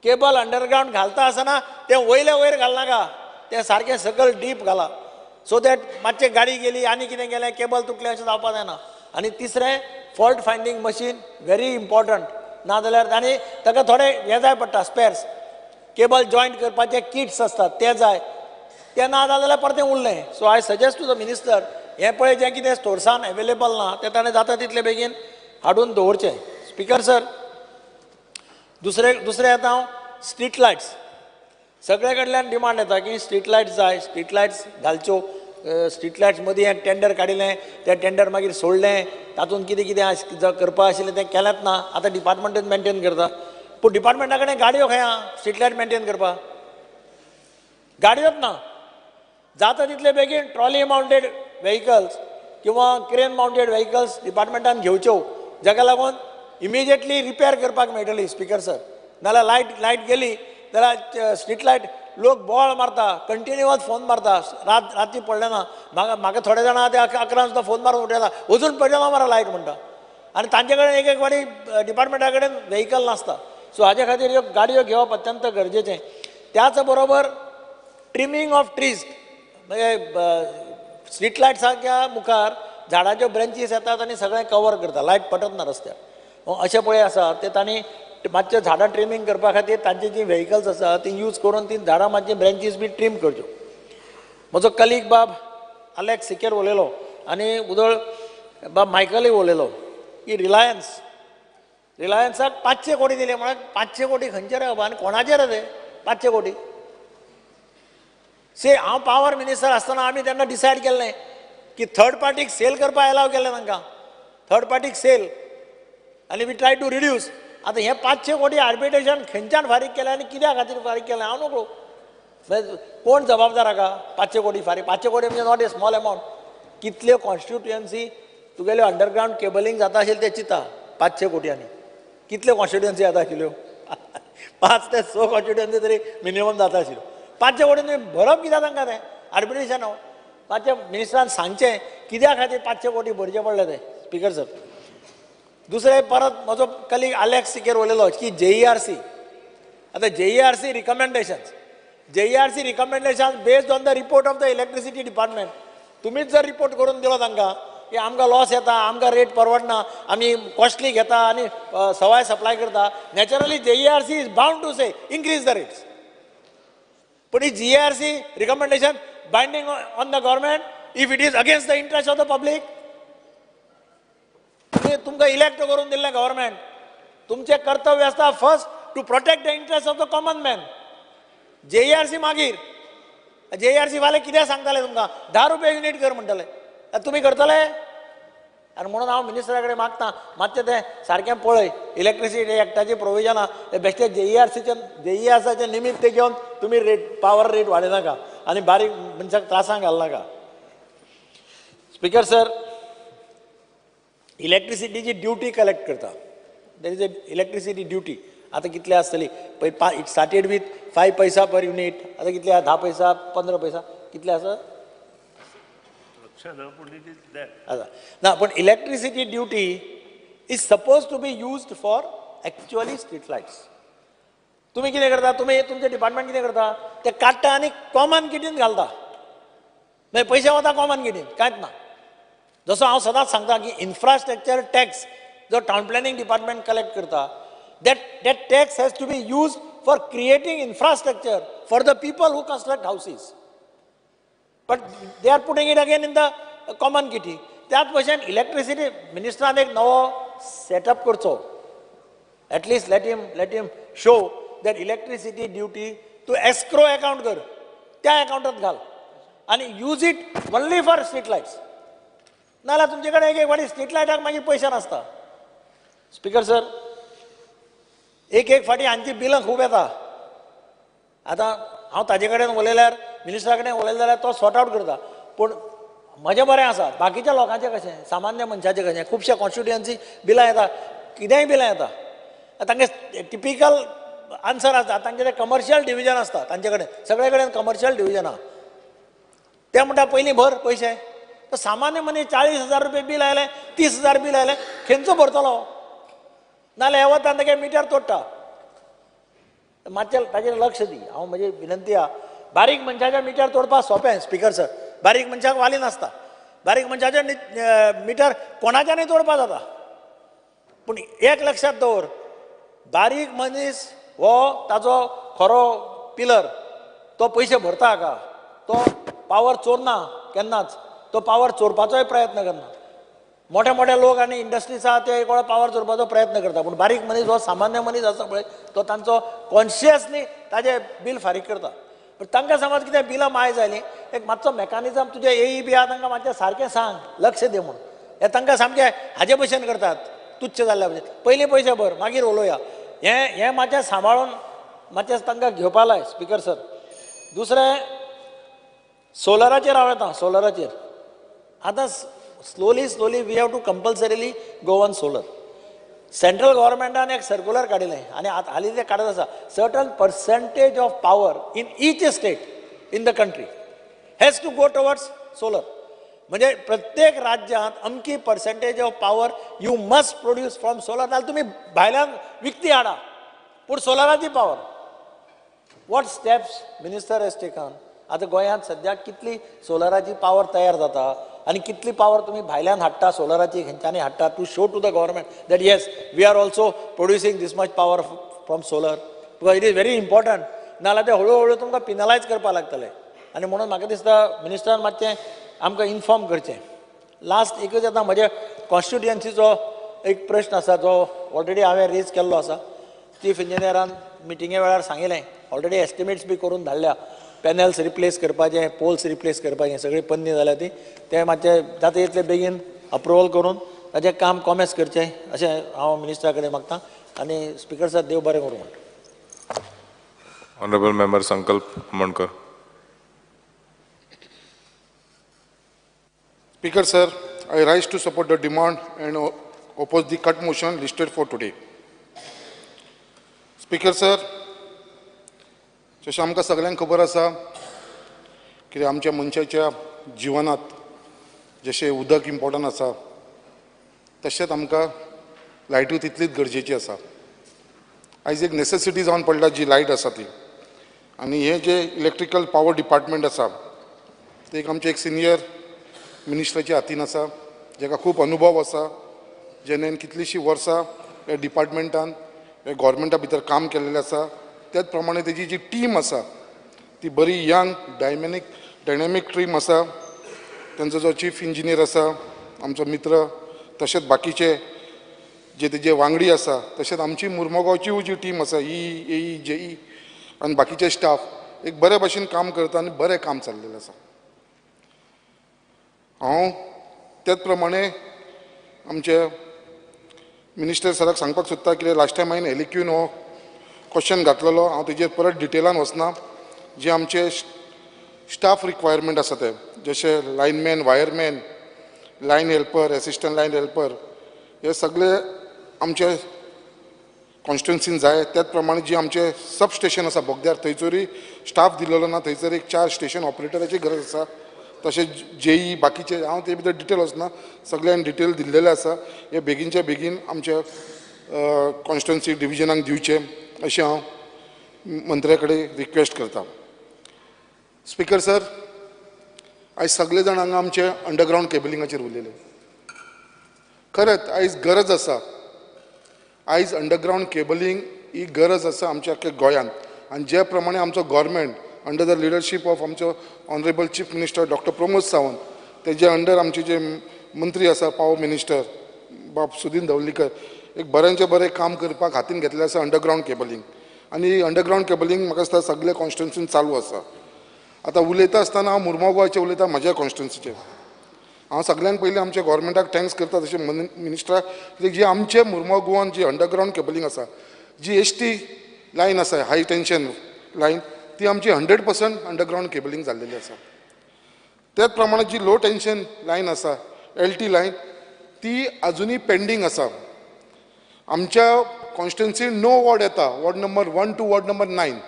cable underground घालता आसतना तें वयले वयर घालनाका, तें सारकें सकयल डीप घाला, सो that मातशें गाडी गेली आनी कितें गेलें केबल तुटलें अशें जावपा जायना. आनी तिसरें fault finding machine very important, ना जाल्यार आनी ताका थोडे हें जाय पडटा स्पेर्स, केबल जॉयंट करपाचे किट्स आसतात ते जाय, ते ना जाल्यार परतें उरलें. So I suggest to the minister हें पळय जें कितें स्टोर्सान एवेलेबल ना तें ताणें जाता तितले बेगीन हाडून दवरचें. स्पीकर सर, दुसरें येता हांव स्ट्रीट लायट्स. सगळे कडल्यान डिमांड येता की स्ट्रीट लायट्स जाय, स्ट्रीट लायट्स घालच्यो. स्ट्रीट लायट्स मदीं एक टेंडर काडिल्लें, तें टेंडर मागीर सोडलें, तातूंत कितें कितें करपा आशिल्लें तें केलेंच ना. आतां डिपार्टमेंटूच मेनटेन करता, पूण डिपार्टमेंटा कडेन गाडयो खंय आहा स्ट्रीट लायट मेनटेन करपाक? गाडयोच ना. जाता तितले बेगीन ट्रॉली मावंटेड व्हेकल्स किंवा क्रेन मावंटेड व्हेकल्स डिपार्टमेंटान घेवच्यो, जाका लागून इमिजिएटली रिपेर करपाक मेळटली. स्पीकर सर, नाल्यार लायट गेली जाल्यार स्ट्रीट लायट लोक बोवाळ मारता, कंटिन्युअस फोन मारता, राती पडले ना. म्हाका थोडे जाणां ते 11 सुद्दां फोन मारून उठयता, अजून पडले ना मारा लायट म्हणटा, आनी तांचे कडेन एक एक वाडी डिपार्टमेंटा कडेन व्हेकल नासता. सो हाजे खातीर ह्यो गाडयो घेवप अत्यंत गरजेचें. त्याच बरोबर ट्रिमींग ऑफ ट्रीज, म्हणजे स्ट्रीट लायट्साच्या मुखार झाडाच्यो ब्रेंचीस येतात आनी सगळें कवर करता, लायट पडत ना रस्त्यार. अशें पळय आसा ते तांणी मातशें झाडां ट्रिमींग करपा खातीर तांची जीं व्हेकल्स आसा ती यूज करून ती झाडां मातशी ब्रेंचीस बी ट्रीम करच्यो. म्हजो कलीग बाब आलेक्स सिकेर उलयलो आनी उदळ बाब मायकलूय उलयलो की रिलायन्साक 500 कोटी दिले. म्हळ्यार 500 कोटी खंयचे रे बाबा आनी कोणाचेर रे ते 500 कोटी? से हांव पावर मिनिस्टर आसतना आमी तेन्ना डिसायड केल्लें की थर्ड पार्टीक सेल करपाक एलाव केल्लें तांकां, थर्ड पार्टीक सेल, आनी we try to reduce. आतां हें 500 कोटी आर्बिट्रेशन खंयच्यान फारीक केलें आनी कित्या खातीर फारीक केलें हांव नकळो. कोण जबाबदार हाका? 500 कोटी फारीक, 500 कोटी म्हणजे not a small amount. कितल्यो कॉन्स्टिट्युयन्सी तुगेल्यो अंडरग्रावंड केबलिंग जाता आशिल्लें तें चिंता 500 कोटयांनी कितल्यो कॉन्स्टिट्युयन्सी जाता आशिल्ल्यो? 5 ते 6 कॉन्स्टिट्युयन्सी तरी मिनिमम जाता आशिल्ल्यो. 500 कोटी तुमी भरप कित्याक तांकां तें आर्बिट्रेशन? मातशें मिनिस्टरान सांगचें कित्या खातीर 500 कोटी भरचे पडले ते. स्पीकर सर, दुसरें परत म्हजो कलीग आलेक्स सिकेर उलयलो की JERC, आतां JERC recommendations, JERC recommendations based on the report of the electricity department. तुमीच जर रिपोर्ट करून दिलो तांकां की आमकां लॉस येता, आमकां रेट परवडना, आमी कॉस्टली घेता आनी सवाय सप्लाय करता, naturally JERC is bound to say increase the rates. पूण ही JERC recommendation binding on the government if it is against the interest of the public? तुमकां इलेक्ट करून दिल्लें गव्हर्मेंट, तुमचें कर्तव्य आसता first to protect the interest of the common man. JERC मागीर JERC वाले कितें सांगताले तुमकां? 10 रुपया युनीट कर म्हणटले, तुमी करतले? आनी म्हणून हांव मिनिस्टरा कडेन मागता मातशें तें सारकें पळय, इलेक्ट्रिसिटी एक्टाची प्रोविजन आहा, बेश्टे JERCचें निमित्त घेवन तुमी रेट, पावर रेट वाडयनाका आनी बारीक मनशाक त्रासांक घालनाका. स्पीकर सर, इलेक्ट्रिसिटीची ड्युटी कलेक्ट करता, there is a electricity duty. आतां कितले आसतली पळय, it started with 5 paisa per unit, आतां कितले आसा? 10 पैसा, 15 पैसा, कितले आसा? आसा ना. पूण electricity duty is suppose to be used for actually street lights. तुमी कितें करता, तुमी तुमचें डिपार्टमेंट कितें करता, ते काडटा आनी कॉमन किटीन घालता, मागीर पयशे वता कॉमन किटीन, कांयच ना. जसो हांव सदांच सांगता की इन्फ्रास्ट्रक्चर टॅक्स जो टावन प्लॅनिंग डिपार्टमेंट कलेक्ट करता, that tax has to be used for creating infrastructure for the people who construct houses, but they are putting it again in the common kitty. त्याच भशेन electricity मिनिस्टरान एक नवो setup करचो, at least let him show that electricity duty तूं escrow account कर, त्या अकाउंटात घाल आनी use it only for street lights. नाजाल्यार तुमचे कडेन एक एक वाटी स्ट्रीट लायटाक मागीर पयशे नासता. स्पीकर सर, एक एक फाटी हांची बिलां खूब येता. आतां हांव ताजे कडेन उलयल्यार, मिनिस्टरा कडेन उलयले जाल्यार तो सॉर्ट आवट करता, पूण म्हजें बरें आसा, बाकीच्या लोकांचें कशें, सामान्य मनशाचें कशें? खुबशे कॉन्स्टिट्युयन्सी बिलां येता, कितेंय बिलां येता, तांगे टिपिकल आन्सर आसता, तांचे ते कमर्शियल डिविजन आसता तांचे कडेन, सगळे कडेन कमर्शियल डिविजन आहा. ते म्हणटा पयलीं भर पयशे. तर सामान्य मनीस 40,000 रुपये बील आयलें, 30,000 बील आयलें, खंयचो भरतलो? नाल्यार हे वता तांगे मिटर तोडटा. मातशें ताजेर लक्ष दी. हांव म्हजी विनंती आहा, बारीक मनशाचें मिटर तोडपाक सोंपें स्पीकर सर, बारीक मनशाक वाली नासता, बारीक मनशाचें मिटर कोणाच्यानूय तोडपाक जाता. पूण एक लक्षात दवर, बारीक मनीस हो ताजो खरो पिलर, तो पयशे भरता हाका, तो पावर चोरना केन्नाच, तो पावर चोरपाचोय प्रयत्न करना. मोठे मोठे लोक आनी इंडस्ट्रीज आहा ते एक पावर चोरपाचो प्रयत्न करता, पूण बारीक मनीस हो सामान्य मनीस आसा पळय तो तांचो कॉन्शियसली ताजें बील फारीक करता. पूण तांकां समज कितें बिलां माय जालीं, एक मातसो मॅकानिजम तुजें एई बी आहा तांकां मातशें सारकें सांग, लक्ष दी म्हूण. हें तांकां सामकें हाजे भशेन करतात, तुच्छ जाल्ल्या भशेन. पयलीं पयशे भर मागीर उलोवया. हें हें मातशें सांबाळून मातशें तांकां घेवपा लाय स्पीकर सर. दुसरें सोलराचेर हांव येता. सोलराचेर आतां slowly slowly we have to compulsorily go on solar. Central गव्हर्मेंटान एक सर्कुलर काडिल्लें आनी आतां हालीं तें काडत आसा, certain percentage of power in each state in the country has to go towards solar. म्हणजे प्रत्येक राज्यांत अमकी percentage of power you must produce from solar. नाल्यार तुमी भायल्यान विकती हाडा पूण सोलराची power. What steps minister has taken? आतां गोंयांत सद्याक कितली सोलराची पावर तयार जाता आनी कितली पावर तुमी भायल्यान हाडटा सोलराची, खंयच्यानी हाडटा, to show to the government that yes we are also producing this much power from solar, because it is very important. नाजाल्यार ते हळू हळू तुमकां पिनलायज करपाक लागतले. आनी म्हणून म्हाका दिसता मिनिस्टरान मातशें आमकां इन्फॉर्म करचें. लास्ट एकूच येता, म्हज्या कॉन्स्टिट्युयन्सीचो एक प्रश्न आसा जो ऑलरेडी हांवें रेज केल्लो आसा. चीफ इंजिनियरान मिटिंगे वेळार सांगिल्लें, ऑलरेडी एस्टिमेट्स बी करून धाडल्या, पॅनल्स रिप्लेस करपाचें, पोल्स रिप्लेस करपाचें, सगळी पन्नी जाल्या ती, तें मातशें जाता इतले बेगीन अप्रुवल करून ताचें काम कॉमेस करचें अशें हांव मिनिस्टरा कडेन मागता. आनी स्पीकर सर देव बरें करूं म्हणटा. Honourable member Sankalp Amonkar. Speaker sir, I rise to support the demand and oppose the cut motion listed for today. Speaker sir, जशें आमकां सगळ्यांक खबर आसा कितें आमच्या मनशाच्या जिवनांत जशें उदक इम्पॉर्टंट आसा तशेंच आमकां लायटूय तितलीच गरजेची आसा. आयज एक नेसेसिटी जावन पडला जी लायट आसा ती. आनी हें जें इलेक्ट्रिकल पावर डिपार्टमेंट आसा तें एक आमचें एक सिनियर मिनिस्टराच्या हातीन आसा, जाका खूब अनुभव आसा, जेणे कितलींशीं वर्सां ह्या डिपार्टमेंटान ह्या गोवोरमेंटा भितर काम केल्लें आसा. त्याच प्रमाणे तेजी जी टीम आसा ती बरी यंग डायनॅमीक टीम आसा. तेंचो जो चीफ इंजिनियर आसा आमचो मित्र, तशेंच बाकीचे जे तेजे वांगडी आसा, तशेंच आमची मुर्मगांवची जी टीम आसा ई ए जे ई आनी बाकीचे स्टाफ एक बरे भशेन काम करता आनी बरें काम चल्लेलें आसा. हांव त्याच प्रमाणे आमचे मिनिस्टर सराक सांगपाक सोदता कितें लास्ट टायम हांवें एलक्यून हो क्वेश्चन घातलेलो, हांव तेजेर परत डिटेलान वचना. जे आमचे स्टाफ रिक्वायरमेंट आसा ते जशे lineman, wireman, line helper, assistant line helper, हे सगळे आमचे कॉन्स्टिट्युन्सीन जाय. त्याच प्रमाणे जी आमचे सब स्टेशन आसा बोगद्यार थंयसरूय स्टाफ दिलेलो ना, थंयसर एक 4 स्टेशन ऑपरेटराची गरज आसा. तशेंच जेई बाकीचे हांव ते भितर डिटेल वचना, सगळ्यान डिटेल दिल्लेले आसा. हे बेगीनच्या बेगीन आमच्या कॉन्स्टिट्युन्सी डिविजनाक दिवचें अशें हांव मंत्र्या कडेन रिक्वेस्ट करता. स्पीकर सर, आयज सगळे जाण हांगा आमचे अंडरग्रावंड केबलिंगाचेर उलयले. खरेंच आयज गरज आसा, आयज अंडरग्रावंड केबलिंग ही गरज आसा आमच्या अख्ख्या गोंयांत. आनी जे प्रमाणे आमचो government under the leadership of आमचो honourable chief minister doctor Pramod Sawant, तेजे अंडर आमचे जे मंत्री आसा पावर मिनिस्टर बाब सुदीन धवलीकर, एक बऱ्यांचें बरें काम करपाक हातीन घेतलें आसा अंडरग्रावंड केबलिंग. आनी अंडरग्रावंड केबलिंग म्हाका दिसता सगळे कॉन्स्टिट्युन्सीन चालू आसा. आतां उलयता आसतना हांव मुर्मगांवचें उलयता, म्हज्या कॉन्स्टिट्युन्सीचेर. हांव सगळ्यांत पयलीं आमच्या गोवोरमेंटाक thanks करता, तशें मिनिस्टराक, कित्याक जी आमचे मुर्मगांव गोवान जी अंडरग्रावंड केबलिंग आसा, जी एस टी लायन आसा, हाय टेंशन लायन, ती आमची 100% अंडरग्रावंड केबलिंग जाल्लेली आसा. त्याच प्रमाणे जी लो टेंशन लायन आसा, एल टी लायन, ती अजुनूय पेंडींग आसा. आमच्या कॉन्स्टिट्युन्सी 9 वॉर्ड येता, ward number 1 to ward number 9.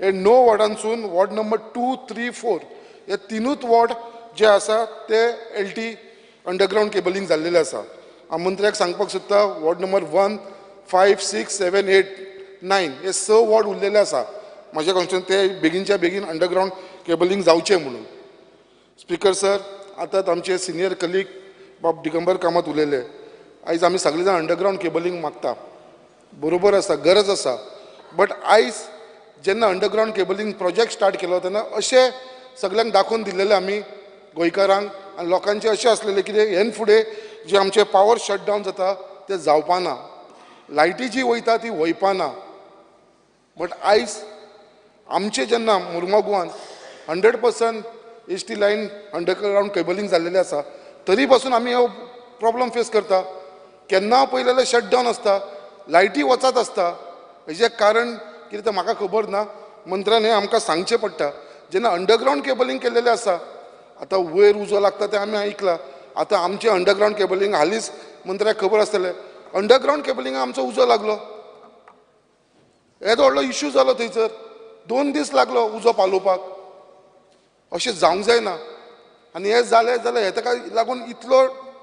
हे 9 वॉर्डांसून वॉर्ड नंबर 2, 3, 4 हे तिनूच वॉर्ड जे आसा ते एल टी अंडरग्रावंड केबलिंग जाल्लेले आसा. हांव मंत्र्याक सांगपाक सोदता, वॉर्ड नंबर 1, 5, 6, 7, 8, 9 हे 6 वॉर्ड उरलेले आसा. म्हाज्या कॉन्स्टिट्युएन्सीन ते बेगीनच्या बेगीन अंडरग्रावंड केबलिंग जावचें म्हणून. स्पीकर सर, आतां आमचे सिनियर कलीग बाब दिगंबर कामत उलयले. आयज आमी सगळे जाण अंडरग्रावंड केबलिंग मागता, बरोबर आसा, गरज आसा. बट आयज जेन्ना अंडरग्रावंड केबलिंग प्रोजेक्ट स्टार्ट केलो तेन्ना अशें सगल्यांक दाखोवन दिल्लेलें आमी गोंयकारांक आनी लोकांचें अशें आसलेलें कितें हेन फुडें जे आमचें पावर शटडावन जाता तें जावपा ना, लायटी जी वयता ती वयपा ना. बट आयज आमचें जेन्ना मुर्मोगांवान 100% HT line underground cabling जाल्लेलें आसा तरी पासून आमी हो प्रॉब्लम फेस करता. केन्ना पळयलें जाल्यार शटडावन आसता, लायटी वचत आसता. हेजें कारण कितें तें म्हाका खबर ना, मंत्र्यान हें आमकां सांगचें पडटा. जेन्ना अंडरग्रावंड केबलिंग केल्लेलें आसा, आतां वयर उजो लागता तें आमी आयकलां. आतां आमचें अंडरग्रावंड केबलिंग हालींच मंत्र्याक खबर आसतलें, अंडरग्रावंड केबलिंगाक आमचो उजो लागलो, येदो व्हडलो इश्यू जालो थंयसर, 2 दीस लागलो उजो पालोवपाक. अशें जावंक जायना आनी हें जालें जाल्यार हे ताका लागून इतलो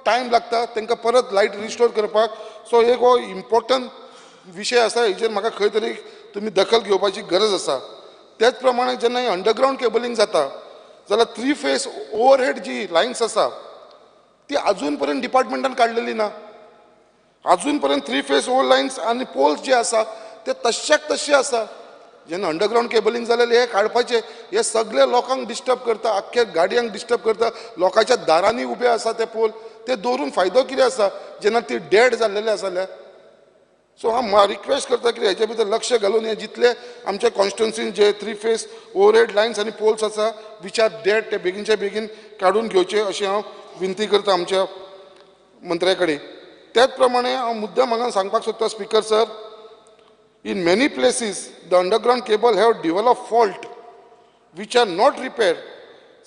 टायम लागता तांकां परत लायट रिस्टोर करपाक. सो एक हो इम्पोर्टंट विशय आसा, हेजेर म्हाका खंय तरी तुमी दखल घेवपाची गरज आसा. त्याच प्रमाणे जेन्ना हें अंडरग्रावंड केबलिंग जाता जाल्यार 3 फेज ओवरहेड जी लायन्स आसा ती अजून पर्यंत डिपार्टमेंटान काडलेली ना. अजून पर्यंत 3 फेज ओवर लायन्स आनी पोल्स जे आसा ते तश्याक तश्शे आसा. जेन्ना अंडरग्रावंड केबलिंग जालें हे काडपाचें, हे सगळे लोकांक डिस्टर्ब करता, आख्ख्या गाडयांक डिस्टर्ब करता, लोकांच्या दारांनी उबे आसा ते पोल, ते दवरून फायदो कितें आसा जेन्ना ती डेड जाल्लेले आसा जाल्यार. सो हांव रिक्वेस्ट करता की हेजे भितर लक्ष घालून हे जितले आमच्या कॉन्स्टिट्युएन्सीन जे 3 फेज ओवरहेड लायन्स आनी पोल्स आसा which are dead ते बेगीनच्या बेगीन काडून घेवचे अशें हांव विनंती करता आमच्या मंत्र्या कडेन. त्याच प्रमाणे हांव मुद्दाम हांगा सांगपाक सोदता speaker sir, in many places the underground cable have develop fault which are not repair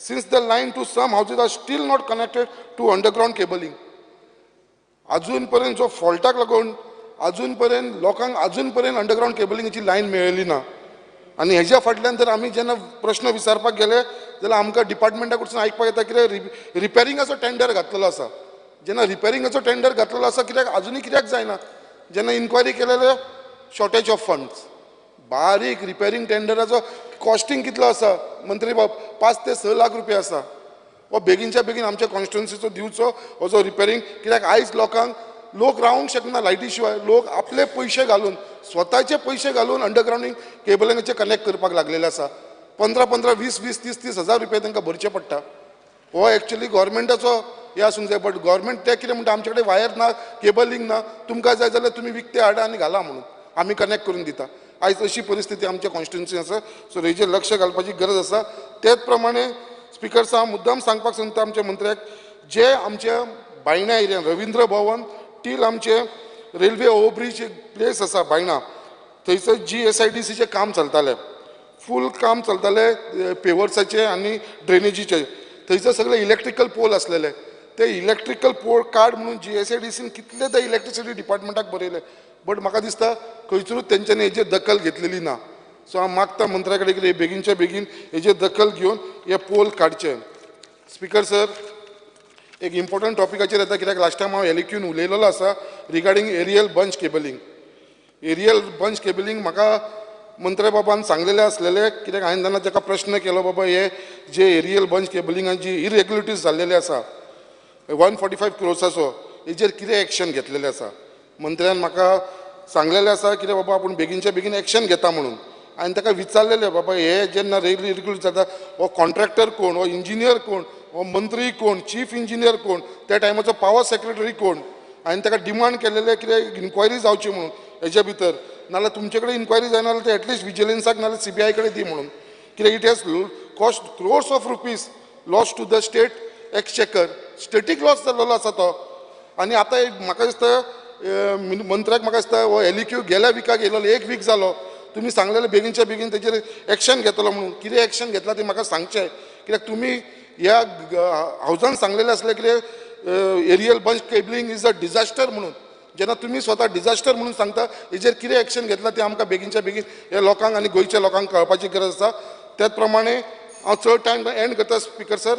since the line to some houses are still not connected to underground cabling. अजून पर्यंत जो फॉल्टाक लागून अजून पर्यंत लोकांक अजून पर्यंत अंडरग्रावंड केबलिंगाची लायन मेळ्ळी ना. आनी हेज्या फाटल्यान जर आमी जेन्ना प्रश्न विचारपाक गेले जाल्यार आमकां डिपार्टमेंटा कडसून आयकपाक येता कितें रिपेरिंगाचो टेंडर घातलेलो आसा. जेन्ना रिपेरिंगाचो टेंडर घातलेलो आसा कित्याक अजुनूय कित्याक जायना? जेन्ना इन्क्वायरी केले जाल्यार शॉर्टेज ऑफ फंड्स. बारीक रिपेरींग टेंडराचो कॉस्टिंग कितलो आसा मंत्री बाब, 5 ते 6 लाख रुपया आसा. हो बेगीनच्या बेगीन आमच्या कॉन्स्टिट्युएन्सीचो दिवचो हो जो रिपेरींग, कित्याक आयज लोकांक लोक रावंक शकना लायटी शिवाय. लोक आपले पयशे घालून स्वताचे पयशे घालून अंडरग्रावंडींग केबलिंगाचे कनेक्ट करपाक लागलेले आसा. 15-15, 20-20, 30-30 हजार रुपया तांकां भरचे पडटा. हो एक्चुअली गव्हर्मेंटाचो हे आसूंक जाय, बट गव्हर्मेंट ते कितें म्हणटा आमचे कडेन वायर ना, केबलिंग ना, तुमकां जाय जाल्यार तुमी विकते हाडा आनी घाला म्हणून आमी कनेक्ट करून दिता. आयज अशी परिस्थिती आमच्या कॉन्स्टिट्युएन्सी आसा. सो हेजेर लक्ष घालपाची गरज आसा. तेच प्रमाणे स्पिकर साहब मुद्दाम सांगपाक सांगता आमच्या मंत्र्याक, जे आमच्या बायणा एरियान रवींद्र भवन टील आमचे रेल्वे ओव्हरब्रीज एक प्लेस आसा बायणा, थंयसर GSIDCचें काम चलतालें, फूल काम चलतालें पेवर्साचें आनी ड्रेनेजीचें. थंयसर सगळे इलेक्ट्रिकल पोल आसलेले, ते इलेक्ट्रिकल पोल काड म्हणून GSIDCन कितले ते इलेक्ट्रिसिटी डिपार्टमेंटाक बरयले, बट म्हाका दिसता खंयसरूच तेंच्यांनी हेजेर दखल घेतलेली ना. सो हांव मागता मंत्र्या कडेन कितें बेगीनच्या बेगीन हेजेर दखल घेवन हे पोल काडचे. स्पिकर सर, एक इम्पॉर्टंट टॉपिकाचेर येता कित्याक लास्ट टायम हांव LAQन उलयलेलो आसा regarding aerial bunch cabling. Aerial bunch cabling म्हाका मंत्र्या बाबान सांगलेलें आसलेलें, कित्याक हांवें जेन्ना ताका प्रश्न केलो बाबा हे जे एरियल बंच केबलिंगाची इरेग्युलरिटीज जाल्लेले आसा 145 क्रोर्साचो, हेजेर कितें एक्शन घेतलेलें आसा. मंत्र्यान म्हाका सांगलेलें आसा कितें बाबा आपूण बेगीनच्या बेगीन एक्शन घेता म्हणून. आनी ताका विचारलेलें बाबा हे जेन्ना इरेग्युलर जाता हो कॉन्ट्रॅक्टर कोण, हो इंजिनियर कोण, हो मंत्री कोण, चीफ इंजिनियर कोण, त्या टायमाचो पावर सेक्रेटरी कोण. आनी ताका डिमांड केलेलें कितें इन्क्वायरी जावची म्हणून हेजे भितर, नाल्यार तुमचे कडेन इन्क्वायरी जायना जाल्यार ते एटलिस्ट विजिलन्साक नाल्यार CBI कडेन दी म्हणून. कित्याक it has cost crores of rupees loss to the state exchequer, static loss जाल्लो आसा तो. आनी आतां एक म्हाका दिसता मंत्र्याक म्हाका दिसता हो LEQ गेल्या विकाक येयलो, एक वीक जालो, तुमी सांगलेलें बेगीनच्या बेगीन तेजेर एक्शन घेतलो म्हणून. कितें एक्शन घेतला तें म्हाका सांगचें, कित्याक तुमी ह्या हावजान सांगलेलें आसलें कितें aerial bunch cabling is a disaster म्हणून. जेन्ना तुमी स्वता डिजास्टर म्हणून सांगता हेजेर कितें एक्शन घेतला तें आमकां बेगीनच्या बेगीन ह्या लोकांक आनी गोंयच्या लोकांक कळपाची गरज आसा. त्याच प्रमाणे हांव चड टायम एंड करता स्पिकर सर.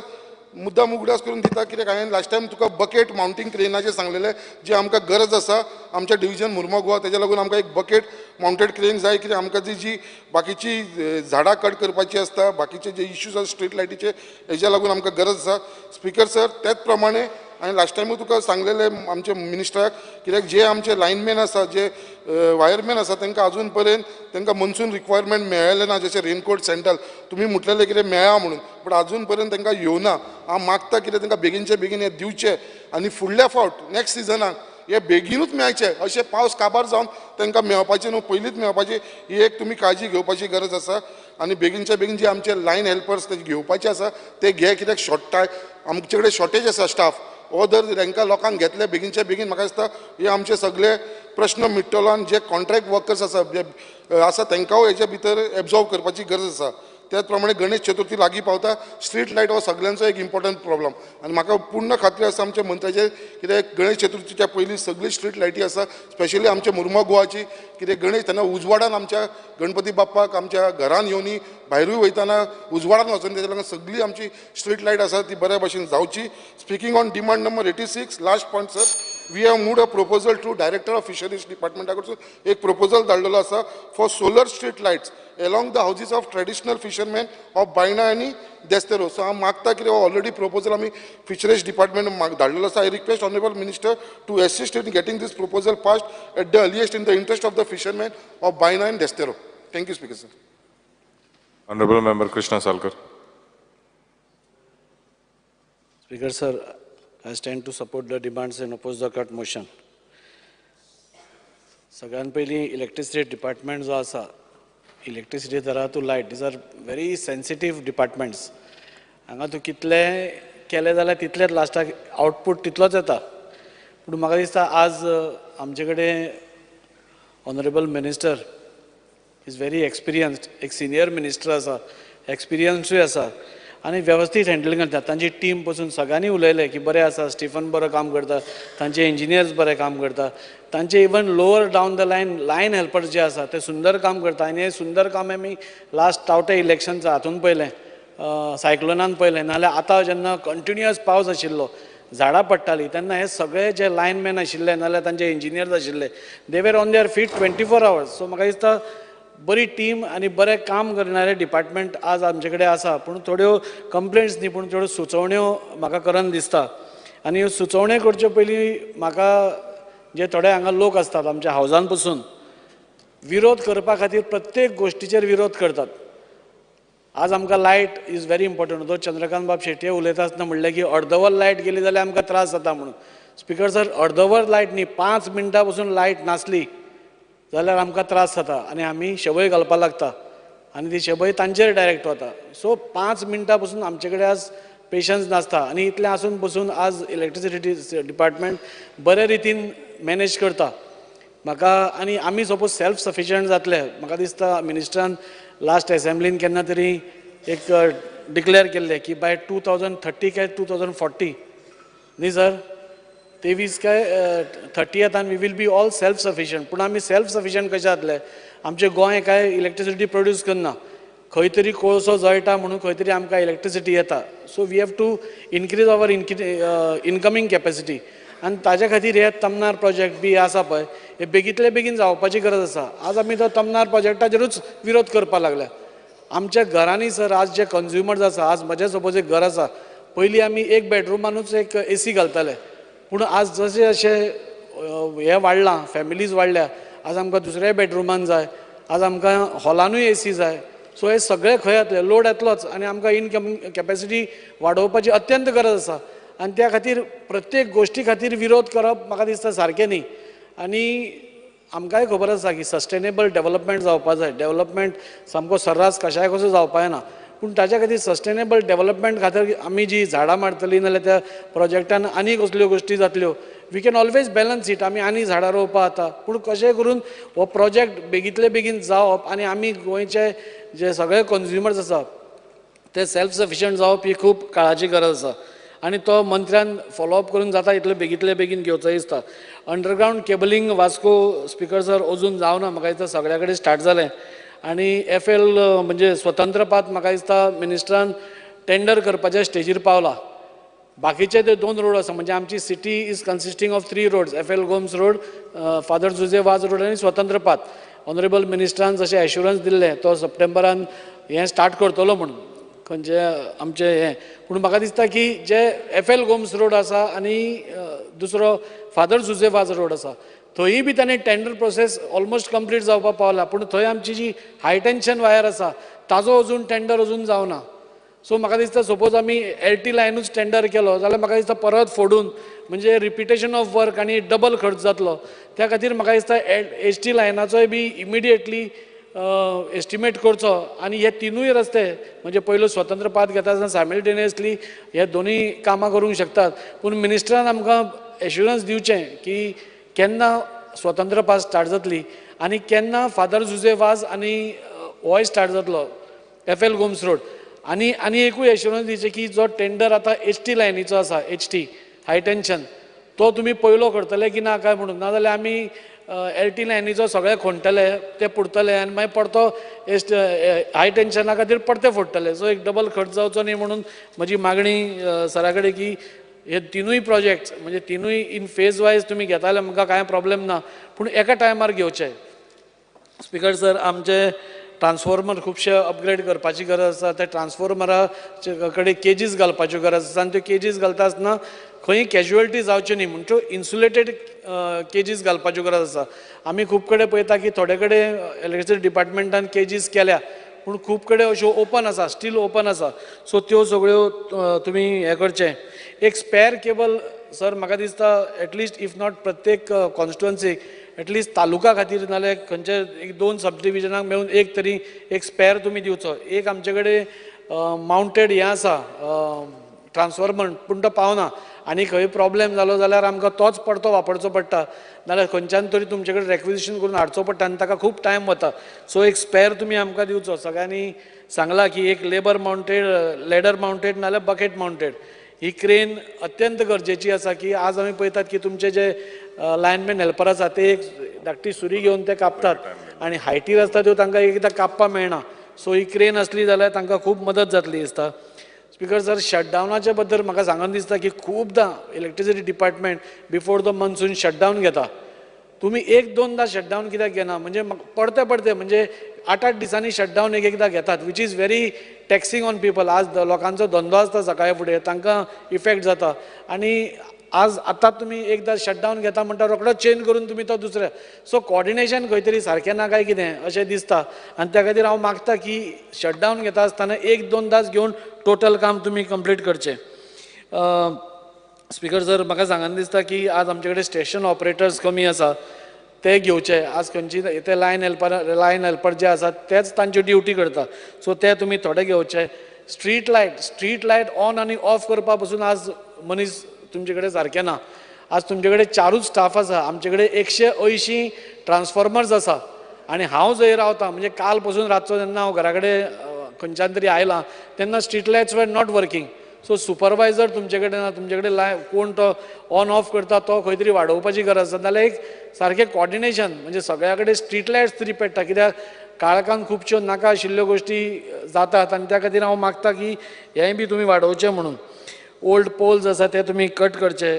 मुद्दाम उगडास करून दिता कित्याक हांवें लास्ट टायम तुका बकेट मावंटींग क्रेनाचें सांगलेलें जे आमकां गरज आसा आमच्या डिविजन मुर्मो गोवा, तेज्या लागून आमकां एक बकेट मावंटेड क्रेन जाय कित्याक आमकां जी जी बाकीची झाडां कट करपाची आसता, बाकीचे जे इश्यूज आसा स्ट्रीट लायटीचे, हेज्या लागून आमकां गरज आसा. स्पीकर सर, त्याच प्रमाणे हांवें लास्ट टायमूय तुका सांगलेलें आमच्या मिनिस्टराक कित्याक जे आमचे लायनमॅन आसा, जे वायरमॅन आसा, तांकां अजून पर्यंत तांकां मनसून रिक्वायरमेंट मेळ्ळेलें ना, जशें रेनकोट, सँडल तुमी म्हटलेलें कितें मेळ्ळा म्हणून, बट अजून पर्यंत तांकां येवना. हांव मागता कितें तांकां बेगीनचे बेगीन हें दिवचें आनी फुडल्या फावट नॅक्स्ट सिजनाक हे बेगीनूच मेळचे, अशें पावस काबार जावन तांकां मेळपाचें न्हू, पयलींच मेळपाची ही एक तुमी काळजी घेवपाची गरज आसा. आनी बेगीनच्या बेगीन जे आमचे लायन हेल्पर्स ते घेवपाचे आसा ते घे, कित्याक शॉर्टाय आमचे कडेन शॉर्टेज आसा स्टाफ, हो जर तांकां लोकांक घेतले बेगीनच्या बेगीन म्हाका दिसता हे आमचे सगळे प्रश्न मिट्टलो. आनी जे कॉन्ट्रॅक्ट वर्कर्स आसा जे आसा तांकांय हेच्या भितर एब्जॉर्ब करपाची गरज आसा. त्याच प्रमाणे गणेश चतुर्थी लागीं पावता, स्ट्रीट लायट हो सगळ्यांचो एक इम्पॉर्टंट प्रॉब्लम आनी म्हाका पूर्ण खात्री आसा आमच्या मंत्र्याचेर कित्याक गणेश चतुर्थीच्या पयलीं सगळी स्ट्रीट लायटी आसा, स्पेशली आमच्या मुर्मो गोवाची, कित्याक गणेश तेन्ना उजवाडान आमच्या गणपती बाप्पाक आमच्या घरान येवनी भायरूय वयतना उजवाडान वचून, तेज्या लागून सगळी आमची स्ट्रीट लायट आसा ती बऱ्या भशेन जावची. Speaking on demand number 86, last point sir, we have moved a proposal to director of fisheries डिपार्टमेंटा कडसून एक प्रपोजल धाडलेलो आसा for solar street lights along the houses of traditional fishermen of Baina आनी Desterro. So हांव मागता कितें ऑलरेडी प्रपोजल आमी fisheries department धाडलेलो आसा. I request honourable minister to assist in getting this proposal passed at the earliest in the interest of the fishermen of Baina and Desterro. Thank you speaker sir. Honorable Member Krishna Salkar. Speaker sir, I stand to support the demands and oppose the cut motion. सगळ्यात पयलीं electricity department जो आसा, electricity दरा to light, these are very sensitive departments. हांगा तूं कितलें केलें जाल्यार तितलेंच लास्टाक आउटपूट तितलोच येता. पूण म्हाका दिसता आज आमचे कडेन honourable minister is very experienced, एक सिनियर मिनिस्टर आसा, एक्सपिरियन्सूय आसा आनी वेवस्थीत हँडल करता. तांची टीम पसून सगळ्यांनी उलयलें की बरें आसा, स्टिफन बरो काम करता, तांचे इंजिनियर्स बरें काम करता, तांचे even lower down the line line helpers जे आसा ते सुंदर काम करता. आनी हें सुंदर काम आमी लास्ट तावटे इलेक्शनच्या हातून पळयलें, सायक्लोनान पळयलें, नाजाल्यार आतां जेन्ना कंटिन्युअस पावस आशिल्लो, झाडां पडटालीं, तेन्ना हे सगळे जे लायनमॅन आशिल्ले नाजाल्यार तांचे इंजिनियर्स आशिल्ले, they were on their feet 24 hours. So म्हाका दिसता बरी टीम आनी बरें काम करणारे डिपार्टमेंट आज आमचे कडेन आसा. पूण थोड्यो कंप्लेंट्स न्ही, पूण थोड्यो सुचोवण्यो म्हाका करन दिसता. आनी ह्यो सुचोवण्यो करच्यो पयलीं म्हाका जे थोडे हांगा लोक आसतात आमच्या हावजान पसून विरोध करपा खातीर प्रत्येक गोश्टीचेर विरोध करतात. आज आमकां लायट is very important. तो चंद्रकांत बाब शेट्ये उलयता आसतना म्हणलें की अर्दवर लायट गेली जाल्यार आमकां त्रास जाता म्हणून. स्पिकर सर, अर्दवर लायट न्ही, 5 मिनटां पसून लायट नासली जाल्यार आमकां त्रास जाता आनी आमी शबय घालपाक लागता आनी ती शबय तांचेर डायरेक्ट वता. सो 5 मिनटां पसून आमचे कडेन आज पेशन्स नासता आनी इतलें आसून पसून आज इलेक्ट्रिसिटी डिपार्टमेंट बरे रितीन मॅनेज करता म्हाका. आनी आमी सपोज सेल्फ सफिशियंट जातले, म्हाका दिसता मिनिस्टरान लास्ट एसेंब्लीन केन्ना तरी एक डिक्लेअर केल्लें की बाय 2030 काय 2040 न्ही सर, 23 काय 30 आनी we will be all self sufficient. पूण आमी सेल्फ सफिशियंट कशें जातले? आमचें गोंय काय इलेक्ट्रिसिटी प्रोड्यूस करना, खंय तरी कोळसो जळटा म्हणून खंय तरी आमकां इलेक्ट्रिसिटी येता. So we have to increase our incoming capacity आनी ताज्या खातीर हे तमनार प्रोजेक्ट बी आसा पळय, हे बेगींतले बेगीन जावपाची गरज आसा. आज आमी तो तमनार प्रोजेक्टाचेरूच विरोध करपाक लागल्या. आमच्या घरांनी सर आज जे कंज्युमर्स आसा, आज म्हजें सपोज एक घर आसा, पयलीं आमी एक बेडरुमानूच एक एसी घालताले, पूण आज जशें अशें हें वाडलां, फॅमिलीज वाडल्या, आज आमकां दुसऱ्याय बेडरुमान जाय, आज आमकां हॉलानूय एसी जाय. सो हे सगळे खंय येतले, लोड येतलोच आनी आमकां इनकमींग कॅपेसिटी वाडोवपाची अत्यंत गरज आसा. आनी त्या खातीर प्रत्येक गोश्टी खातीर विरोध करप म्हाका दिसता सारकें न्ही. आनी आमकांय खबर आसा की सस्टेनेबल डेवलपमेंट जावपा जाय, डेवलपमेंट सामको सर्रास कशाय कसो जावपा जायना, पूण ताज्या खातीर सस्टेनेबल डेवलपमेंट खातीर आमी जी झाडां मारतलीं नाजाल्यार त्या प्रोजेक्टान आनी कसल्यो गोश्टी जातल्यो, we can always balance it. आमी आनी झाडां रोवपा जाता, पूण कशें करून हो प्रोजेक्ट बेगींतले बेगीन जावप आनी आमी गोंयचे जे सगळे कंज्युमर्स आसा ते सेल्फ सफिशियंट जावप ही खूब काळाची गरज आसा. आनी तो मंत्र्यान फॉलोअप करून जाता इतले बेगींतले बेगीन घेवचो दिसता. Underground cabling Vasco speaker sir अजून जावना, म्हाका दिसता सगळ्या कडेन स्टार्ट जालें. आनी एफ एल म्हणजे स्वतंत्र पात म्हाका दिसता मिनिस्टरान टेंडर करपाच्या स्टेजीर पावला. बाकीचे ते 2 रोड आसा, म्हणजे आमची city is consisting of 3 roads, F L Gomes road, Father Jose Vaz road आनी स्वतंत्र पाथ. ऑनरेबल मिनिस्टरान जशें एश्युरन्स दिल्लें तो सप्टेंबरान हें स्टार्ट करतलो म्हणून खंयचे आमचें हें, पूण म्हाका दिसता की जे एफ एल गोम्स रोड आसा आनी दुसरो फादर जुझे वाज रोड आसा थंय बी ताणें टेंडर प्रोसेस ऑलमोस्ट कंप्लीट जावपाक पावला, पूण थंय आमची जी हाय टेंशन वायर आसा ताजो अजून टेंडर अजून जावना. सो म्हाका दिसता सपोज आमी एल टी लायनूच टेंडर केलो जाल्यार म्हाका दिसता परत फोडून म्हणजे रिपिटेशन ऑफ वर्क आनी डबल खर्च जातलो. त्या खातीर म्हाका दिसता एच टी लायनाचोय बी इमिडिएटली एस्टिमेट करचो आनी हे 3 रस्ते म्हणजे पयलो स्वतंत्र पाथ घेता आसतना सायमल्टेनियसली हे दोनूय कामां करूंक शकतात. पूण मिनिस्टरान आमकां एश्युरन्स दिवचें की केन्ना स्वतंत्र पाथ स्टार्ट जातली आनी केन्ना फादर जुझे वाज आनी होय स्टार्ट जातलो एफ एल गोम्स रोड. आनी आनी एकूय एश्युरन्स दिवचें की जो टेंडर आतां एच टी लायनीचो आसा, एच टी हाय टेंशन, तो तुमी पयलो करतले की ना काय म्हणून, नाजाल्यार आमी एल टी लायनीचो सगळे खोणटले ते पुरतले आनी मागीर परतो एस हाय टेंशना खातीर परते फोडटले. सो एक डबल खर्च जावचो न्ही म्हणून म्हजी मागणी सरा कडेन की हे 3 प्रोजेक्ट्स म्हणजे 3 इन फेज वायज तुमी घेता जाल्यार म्हाका कांय प्रॉब्लेम ना, पूण एका टायमार घेवचे. स्पिकर सर, आमचे ट्रान्सफॉर्मर खुबशे अपग्रेड करपाची गरज आसा. त्या ट्रान्सफॉर्मरा कडेन केजीस घालपाच्यो गरज आसा आनी त्यो केजीस घालता आसतना खंय कॅज्युअलिटी जावच्यो न्ही म्हण त्यो इन्सुलेटेड केजीस घालपाच्यो गरज आसा. आमी खूब कडेन पळयता की थोडे कडेन इलेक्ट्रिसिटी डिपार्टमेंटान केजीस केल्या पूण खूब कडेन अश्यो ओपन आसा, स्टील ओपन आसा. सो त्यो सगळ्यो तुमी हें करचें. एक स्पेर केबल सर म्हाका दिसता एटलिस्ट if not प्रत्येक कॉन्स्टिट्युएन्सीक एटलिस्ट तालुका खातीर नाल्यार खंयचे एक 2 सब डिविजनाक मेळून एक तरी एक स्पेर तुमी दिवचो. एक आमचे कडेन मावंटेड हें आसा ट्रान्सफॉर्मर, पूण तो पावना आनी खंय प्रॉब्लेम जालो जाल्यार आमकां तोच परतो वापरचो पडटा, नाल्यार खंयच्यान तरी तुमचे कडेन रेक्विजिशन करून हाडचो पडटा आनी ताका खूब टायम वता. सो एक स्पेर तुमी आमकां दिवचो. सगळ्यांनी सांगलां की एक लेबर मावंटेड, लॅडर मावंटेड नाल्यार बकेट मावंटेड ही क्रेन अत्यंत गरजेची आसा. की आज आमी पळयतात की तुमचे जे लायनमॅन हेल्पर आसा ते एक धाकटी सुरी घेवन ते कापतात आनी हायटीर आसता त्यो तांकां एकदां कापपाक मेळना. सो ही क्रेन आसली जाल्यार तांकां खूब मदत जातली दिसता. स्पिकर सर, शटडावनाच्या बद्दल म्हाका सांगन दिसता की खुबदां electricity department before the monsoon shutdown घेता. तुमी 1-2दा शटडावन कित्याक घेना, म्हणजे परते परते म्हणजे 8-8 दिसांनी शटडावन एक एकदां घेतात, which is very taxing on people. आज लोकांचो धंदो आसता सकाळी फुडें, तांकां इफेक्ट जाता आनी आज आतां तुमी एकदां शटडावन घेता म्हणटा रोखडो चेंज करून तुमी तो दुसऱ्या, सो कॉर्डिनेशन खंय तरी सारकें ना काय कितें अशें दिसता. आनी त्या खातीर हांव मागता की शटडावन घेता आसतना 1-2दाच घेवन टोटल काम तुमी कंप्लीट करचें. स्पिकर सर, म्हाका सांगन दिसता की आज आमचे कडेन स्टेशन ऑपरेटर्स कमी आसा, ते घेवचे. आज खंयची ते लायन हेल्पर जे आसात तेच तांच्यो ड्युटी करता, सो ते तुमी थोडे घेवचे. स्ट्रीट लायट ऑन आनी ऑफ करपा पसून आज मनीस तुमचे कडेन सारकें ना. आज तुमचे कडेन 4 स्टाफ आसा, आमचे कडेन 180 ट्रान्सफॉर्मर्स आसा आनी हांव जंय रावता म्हणजे काल पसून रातचो जेन्ना हांव घरा कडेन खंयच्यान तरी आयलां तेन्ना street lights were not working. So supervisor तुमचे कडेन ना, तुमचे कडेन लाय कोण तो ऑन ऑफ करता तो खंय तरी वाडोवपाची गरज आसा. नाल्यार एक सारकें कॉर्डिनेशन म्हणजे सगळ्या कडेन स्ट्रीट लायट्स तरी पेट्टा, कित्याक काळखान खुबश्यो नाका आशिल्ल्यो गोश्टी जातात आनी त्या खातीर हांव मागता की हेंय बी तुमी वाडोवचें म्हणून. ओल्ड पोल्स आसा ते तुमी कट करचे.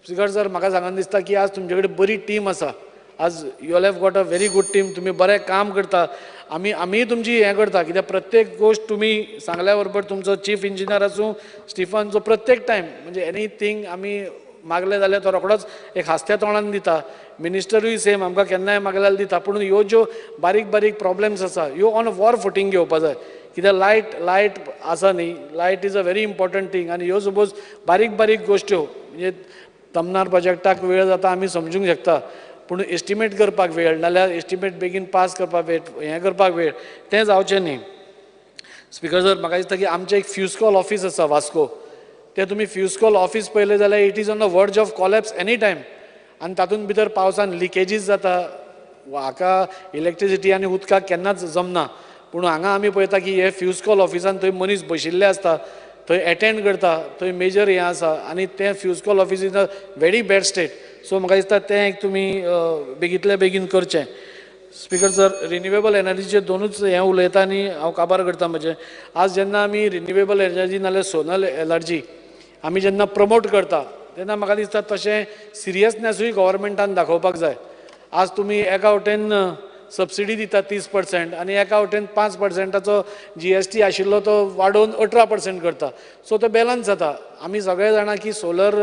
स्पिकर सर, म्हाका सांगन दिसता की आज तुमचे कडेन बरी टीम आसा. आज you all have got a very good team, तुमी बरें काम करता. आमी तुमची हें करता कित्याक प्रत्येक गोश्ट तुमी सांगल्या बरोबर तुमचो चीफ इंजिनियर आसूं स्टिफन, जो प्रत्येक टायम म्हणजे एनीथींग आमी मागलें जाल्यार तो रोखडोच एक हांसत्या तोंडान दिता. मिनिस्टरूय सेम आमकां केन्नाय मागले जाल्यार दिता. पूण ह्यो ज्यो बारीक बारीक प्रॉब्लेम्स आसा ह्यो ऑन वॉर फुटींग घेवपा जाय, कित्याक लायट आसा न्ही, light is a very important thing. आनी ह्यो सपोज बारीक बारीक गोश्ट्यो म्हणजे तमनार प्रोजेक्टाक वेळ जाता आमी समजूंक शकता, पूण एस्टिमेट करपाक वेळ, नाल्यार एस्टिमेट बेगीन पास करपाक वेळ, हें करपाक वेळ, तें जावचें न्ही. स्पिकर सर, म्हाका दिसता की आमचें एक फ्युजकॉल ऑफीस आसा वास्को, तें तुमी फ्युजकॉल ऑफीस पळयलें जाल्यार it is on the verge of collapse any time. आनी तातूंत भितर पावसान लिकेजीस जाता, हाका इलेक्ट्रिसिटी आनी उदकाक केन्नाच जमना. पूण हांगा आमी पळयता की हे फ्युजकॉल ऑफिसान थंय मनीस बशिल्ले आसता, थंय एटेंड करता, थंय मेजर हें आसा आनी तें FUSECOL office is a very bad state. So म्हाका दिसता तें एक तुमी बेगींतल्या बेगीन करचें. स्पिकर सर, रिन्युएबल एनर्जीचे दोनूच हें उलयता आनी हांव काबार करता म्हजें. आज जेन्ना आमी रिन्युएबल एनर्जी नाल्यार सोलर एनर्जी आमी जेन्ना प्रमोट करता तेन्ना म्हाका दिसता तशें सिरियसनेसूय गव्हर्मेंटान दाखोवपाक जाय. आज तुमी एका वटेन सबसिडी दिता 30% आनी एका वटेन 5%चो GST आशिल्लो तो वाडोवन 18% करता. सो तो बॅलन्स जाता. आमी सगळे जाणा की सोलर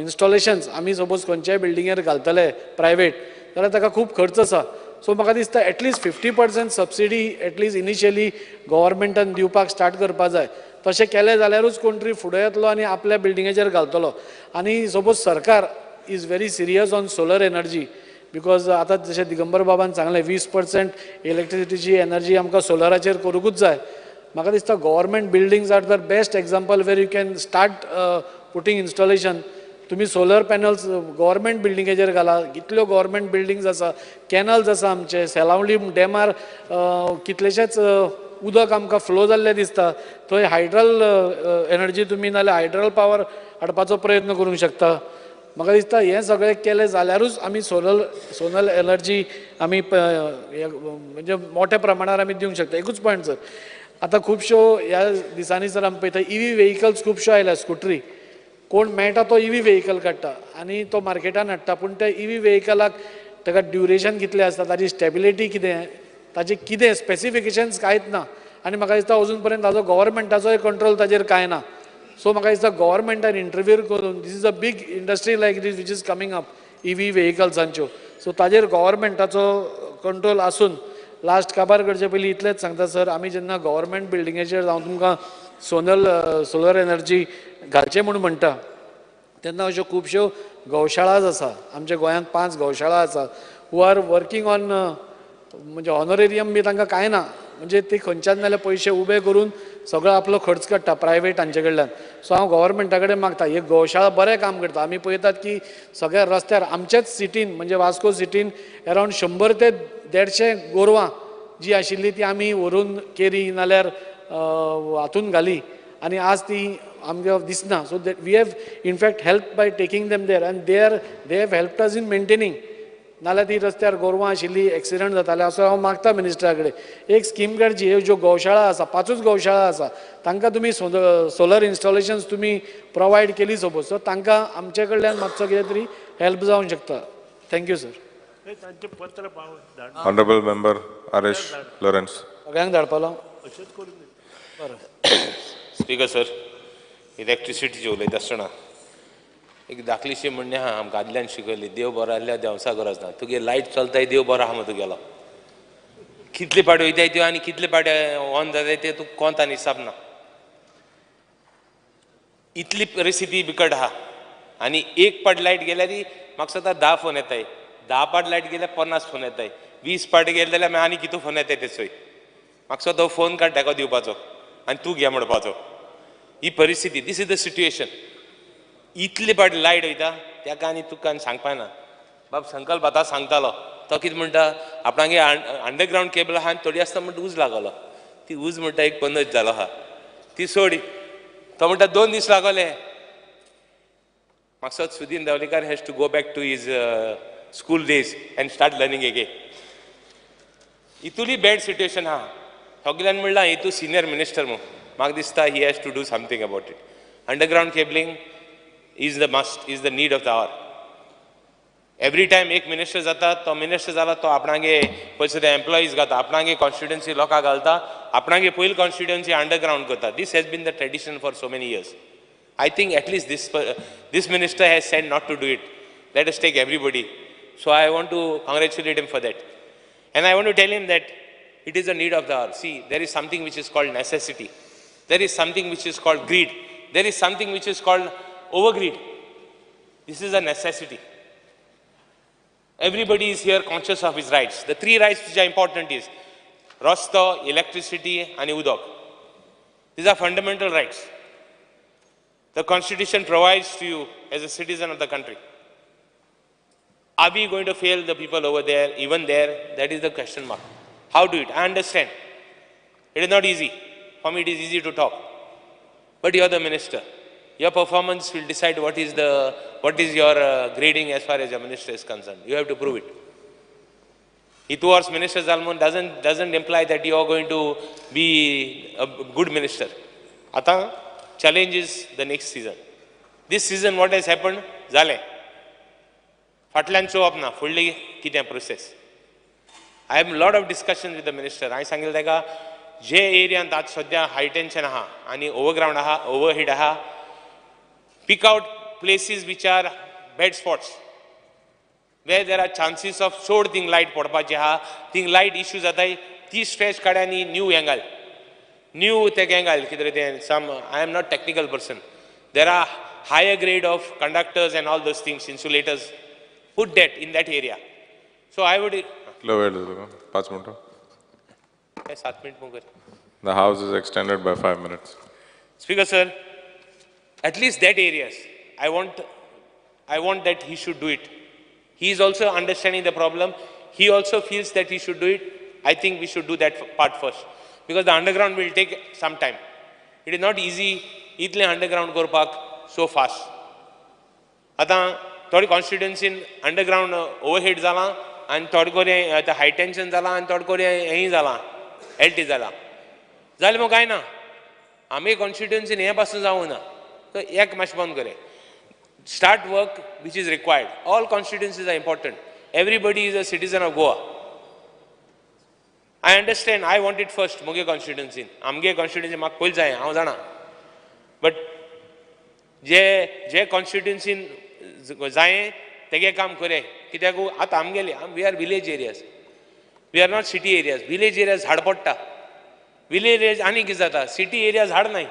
इन्स्टॉलेशन्स आमी सपोज खंयच्याय बिल्डिंगेर घालतले प्रायवेट जाल्यार ताका खूब खर्च आसा. सो म्हाका दिसता at least 50% subsidy at least initially गव्हर्मेंटान दिवपाक स्टार्ट करपाक जाय. तशें केलें जाल्यारूच कोण तरी फुडें येतलो आनी आपल्या बिल्डिंगेचेर घालतलो. आनी सपोज सरकार is very serious on solar energy because आतां जशें दिगंबर बाबान सांगलें 20% इलेक्ट्रिसिटीची एनर्जी आमकां सोलराचेर करूंकूच जाय. म्हाका दिसता government buildings are the best example where you can start putting installation. तुमी सोलर पॅनल्स गव्हर्मेंट बिल्डिंगेचेर घाला. कितल्यो गव्हर्मेंट बिल्डिंग्स आसा, कॅनल्स आसा आमचे, सेलावली डॅमार कितलेशेच उदक आमकां फ्लो जाल्लें दिसता. थंय हायड्रल एनर्जी तुमी नाल्यार हायड्रल पावर हाडपाचो प्रयत्न करूंक शकता. म्हाका दिसता हें सगळें केलें जाल्यारूच आमी सोलर एनर्जी आमी म्हणजे मोठ्या प्रमाणार आमी दिवंक शकता. एकूच पॉयंट सर, आतां खुबश्यो ह्या दिसांनी सर आमी पळयता EV vehicles खुबश्यो आयल्या. स्कुटरी कोण मेळटा तो EV vehicle काडटा आनी तो मार्केटान हाडटा. पूण त्या EV व्हेकलाक ताका ड्युरेशन कितलें आसता, ताची स्टेबिलिटी कितें, ताचें कितें स्पेसिफिकेशन्स कांयच ना. आनी म्हाका दिसता अजून पर्यंत ताजो गव्हर्मेंटाचोय कंट्रोल ताजेर कांय ना. सो म्हाका दिसता गव्हर्मेंटान इंटरव्यू करून this is a big industry like this which is coming up EV व्हेकल्सांच्यो. सो ताजेर गव्हर्मेंटाचो कंट्रोल आसून लास्ट काबार करचे पयलीं इतलेंच सांगता सर, आमी जेन्ना गव्हर्मेंट बिल्डिंगेचेर हांव तुमकां सोलर एनर्जी घालचें म्हूण म्हणटा तेन्ना अश्यो खुबश्यो गौशाळाच आसा. आमच्या गोंयांत 5 गौशाळा आसा हू are working on म्हणजे ऑनोरेरियम बी तांकां कांय ना, म्हणजे ते खंयच्यान नाल्यार पयशे उबे करून सगळो आपलो खर्च काडटा प्रायवेट हांचे कडल्यान. सो हांव गव्हर्मेंटा कडेन मागता एक गौशाळा बरें काम करता. आमी पळयतात की सगळ्या रस्त्यार आमच्याच सिटीन म्हणजे वास्को सिटीन अरावंड 100 ते 150 गोरवां जी आशिल्ली ती आमी व्हरून केरी नाल्यार हातून घाली आनी आज ती आमकां दिसना. So that we have in fact help by taking them there and they have helped us in maintaining. नाल्यार ती रस्त्यार गोरवां आशिल्ली एक्सिडंट जाताले. असो हांव मागता मिनिस्टरा कडेन एक स्कीम काडची. ह्यो ज्यो गौशाळा आसा, 5 गौशाळा आसा, तांकां तुमी सोलर इन्स्टॉलेशन्स तुमी प्रोवायड केली सपोज, सो तांकां आमचे कडल्यान मातसो कितें तरी हेल्प जावंक शकता. Thank you sir. Honourable member R S Lawrence. सगळ्यांक धाडपालो. बरें स्पीकर सर, इलेक्ट्रिसिटीचे उलयता आसतना एक दाखलीशी म्हणणें आहा, आमकां आदल्यान शिकयली, देव बरो आसल्यार देंवसा गरज ना. तुगे लायट चलताय देव बरो आहा मगो तुगेलो. कितले पाटी वयताय त्यो आनी कितले पाटी ऑन जाताय ते तुका कोंत आनी हिसाब ना. इतली परिस्थिती बिकट आहा. आनी एक पाट लायट गेल्यार म्हाका सदां 10 फोन येताय, 10 पाट लायट गेल्यार 50 फोन येताय, 20 पाट गेले जाल्यार मागीर आनी कितू फोन येताय ते चोय. म्हाका तो फोन काड ताका दिवपाचो आनी तूं घे म्हणपाचो. ही परिस्थिती, this is the situation. इतले पाट लायट वयता ताका आनी तुका आनी सांगपा ना. बाब संकल्प आतां सांगतालो, तो कितें म्हणटा आपणागे अंडरग्रावंड केबल आहा आनी थोडी आसता म्हणटा उज लागलो, ती उज म्हणटा एक पंदच जालो आहा ती सोड. तो म्हणटा 2 दीस लागले. म्हाका Sudin Dhavalikar has to go back to his school days and start learning again. इतुली bad situation आहा. सगल्यांन म्हणलां हितू सिनियर मिनिस्टर म्हूण म्हाका दिसता he has to do something about it. Underground cabling is the must, is the need of the hour. Every time एक minister जाता, तो minister जाला तो आपणागे पयशे ते एम्प्लॉईज घालता, आपणागे कॉन्स्टिट्युएन्सी लोकांक घालता, आपणागे पयली कॉन्स्टिट्युएन्सी अंडरग्रावंड करता. This has been the tradition for so many years. I think at least this minister has said not to do it. Let us take everybody. So I want to congratulate him for that. And I want to tell him that it is a need of the hour. See, there is something which is called necessity. There is something which is called greed. There is something which is called over-greed. This is a necessity. Everybody is here conscious of his rights. The 3 rights which are important is rosto, electricity and udok. These are fundamental rights. The constitution provides to you as a citizen of the country. Are we going to fail the people over there, even there? That is the question mark. How do it? I understand. It is not easy. For me, it is easy to talk. But you are the minister. Your performance will decide what is your grading as far as your minister is concerned. You have to prove it. Ituar's minister Zalmon doesn't imply that you are going to be a good minister. Ata Challenge is the next season. This season what has happened जालें, फाटल्यान चोवप ना, फुडली कितें process. I have lot of discussion with the minister. हांवें सांगिल्लें ताका जे एरियांत आतां सद्या हाय टेंशन आहा आनी ओवरग्रावंड आहा, ओवरहेड आहा, pick out places which are bad spots where there are chances of चड थिंग लायट पडपाची आहा, थिंग लायट इश्यू जाताय, ती स्ट्रेच काड आनी न्यू हें घाल, न्यू तें हें घाल कितें तें some. I am not technical person, there are higher grade of conductors and all those things, insulators, put that in that area. So I would कितलो वेळ जालो तुका? 5 मिनटां. 7 मिनट मुगो. The house is extended by 5 minutes. Speaker sir, at least that areas, I want that he should do it. He is also understanding the problem. He also feels that he should do it. I think we should do that part first, because the underground will take some time. It is not easy इतलें underground करपाक so fast. आतां थोडे कॉन्स्टिट्युएन्सीन underground overhead जालां आनी थोडे कडेन आतां हाय tension जालां आनी थोडे कडेन हेंय जालां, एल टी जालां. जालें मग कांय ना, आमगे कॉन्स्टिट्युएन्सीन हें पासून जावूं ना, सो एक मातशें बंद करे. Start work which is required. All constituencies are important. Everybody is a citizen of Goa. I understand, I want it first मुगे कॉन्स्टिट्युएन्सीन, आमगे कॉन्स्टिट्युएन्सी म्हाका पयलीं जाय, हांव जाणा. बट जे जे कॉन्स्टिट्युएन्सीन जाय तेगे काम करे, कित्याक आतां आमगेले we are village areas, we are not city areas. Village areas झाड पडटा, विलेज एरियाज आनी कितें जाता, सिटी एरिया झाड नाय.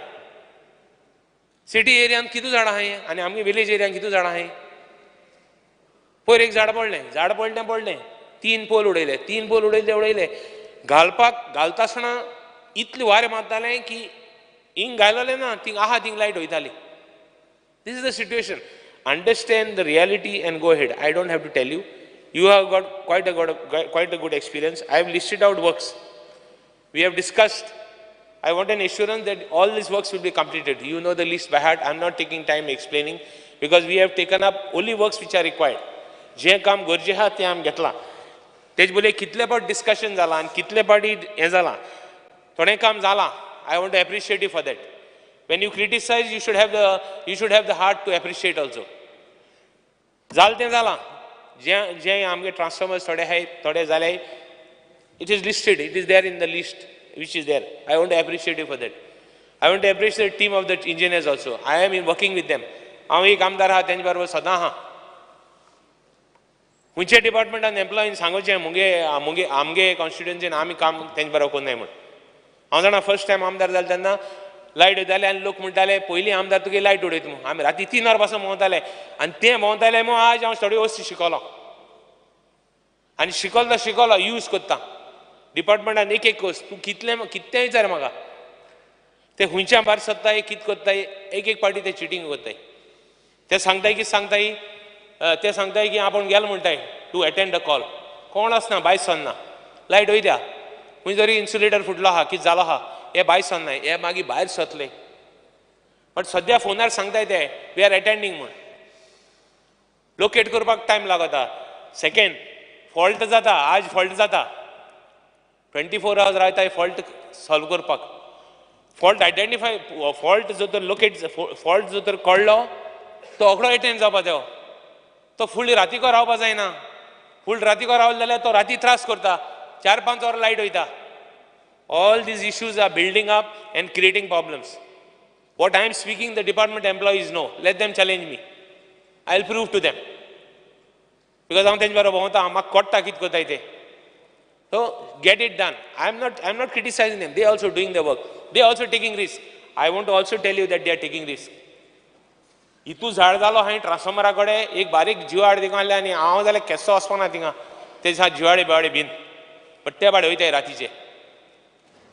सिटी एरियान कितू झाडां आहाय आनी आमगे विलेज एरियान कितू झाडां आहाय. पयर एक झाड पडलें, झाड पडलें पडलें, 3 पोल उडयले, 3 पोल उडयले उडयले, घालपाक घालता आसतना इतलें वारें मारतालें की हिंग घायलें ना, थिंग आहा थिंग लायट वयताली. This is the situation. Understand the reality and go ahead. I don't have to tell you. You have got quite a good experience. I have listed out works. We have discussed. I want an assurance that all these works will be completed. You know the list by heart. I am not taking time explaining because we have taken up only works which are required. जे काम गरजे आहा तें आमी घेतलां. तेज बोले कितले पावट डिस्कशन जालां आनी कितले पावटी हें जालां, थोडें काम जालां. I want to appreciate you for that. When you criticize, you should have the heart to appreciate also. जालें तें जालां. जे जे आमगे ट्रान्सफॉर्मर्स थोडे आहाय, थोडे जाले, it is listed, it is there in the list which is there. I want to appreciate you for that. I want to appreciate the team of the engineers also. I am in working with them. हांव एक आमदार आहा तेंचे बरोबर सदां आहा. खंयच्या डिपार्टमेंटान एम्प्लॉईन सांगोचें मुगे मुगे आमगे कॉन्स्टिट्युएन्सीन आमी काम तेंचे बरोबर कोन्नाय म्हूण. हांव जाणा फर्स्ट टायम आमदार जालें तेन्ना लायट वयताले आनी लोक म्हणटाले पयलीं आमदार तुगे लायट उडयत म्हूण. आमी राती 3 वरां पासून भोंवताले आनी ते भोंवताले म्हूण आज हांव थोड्यो वस्तू शिकलो आनी शिकलो तो शिकलो यूज करता. डिपार्टमेंटान एक एक कोर्स तूं कितलें कितें विचार म्हाका, ते खंयच्या भायर सरताय कितें करताय, एक एक पार्टी ते चिटींग करताय. ते सांगताय कितें सांगताय, ते सांगताय की आपूण गेलो म्हणटाय टू एटेंड अ कॉल. कोण आसना, भायर सरना, लायट वयता, खंय तरी इन्सुलेटर फुटलो आहा, कितें जालो आहा, हे भायर सरना, हे मागीर भायर सरतले. बट सद्या फोनार सांगताय ते we are attending म्हूण. लोकेट करपाक टायम लागता. सेकेंड, फॉल्ट जाता, आज फॉल्ट जाता, 24 आवर्स रावताय फॉल्ट सॉल्व करपाक. फॉल्ट आयडेंटिफाय, फॉल्ट जर तर लोकेट, फॉल्ट जर तर कळ्ळो तो रोखडो एटेंड जावपा जायो. तो फूल रातीको रावपा जायना. फूल रातीको रावलो जाल्यार तो राती त्रास करता, 4-5 वरां लायट वयता. All these issues are building up and creating problems. What I am speaking, the department employees know. Let them challenge me. I will prove to them. Because हांव तेंचे बरोबर भोंवता, म्हाका कळटा कितें करताय ते. So get it done. I am not criticizing them. They also doing the work. They also taking risk. I want to also tell you that they are taking risk. इतू झाड जालो हांवें ट्रान्सफॉर्मरा कडेन एक बारीक जिवाड थिंगा आहलें आनी हांव जाल्यार केसो वचपाना थिंगा, ते दिसा जिवाडे बिवाडे बीन, बट ते बाडे वयताय रातीचे,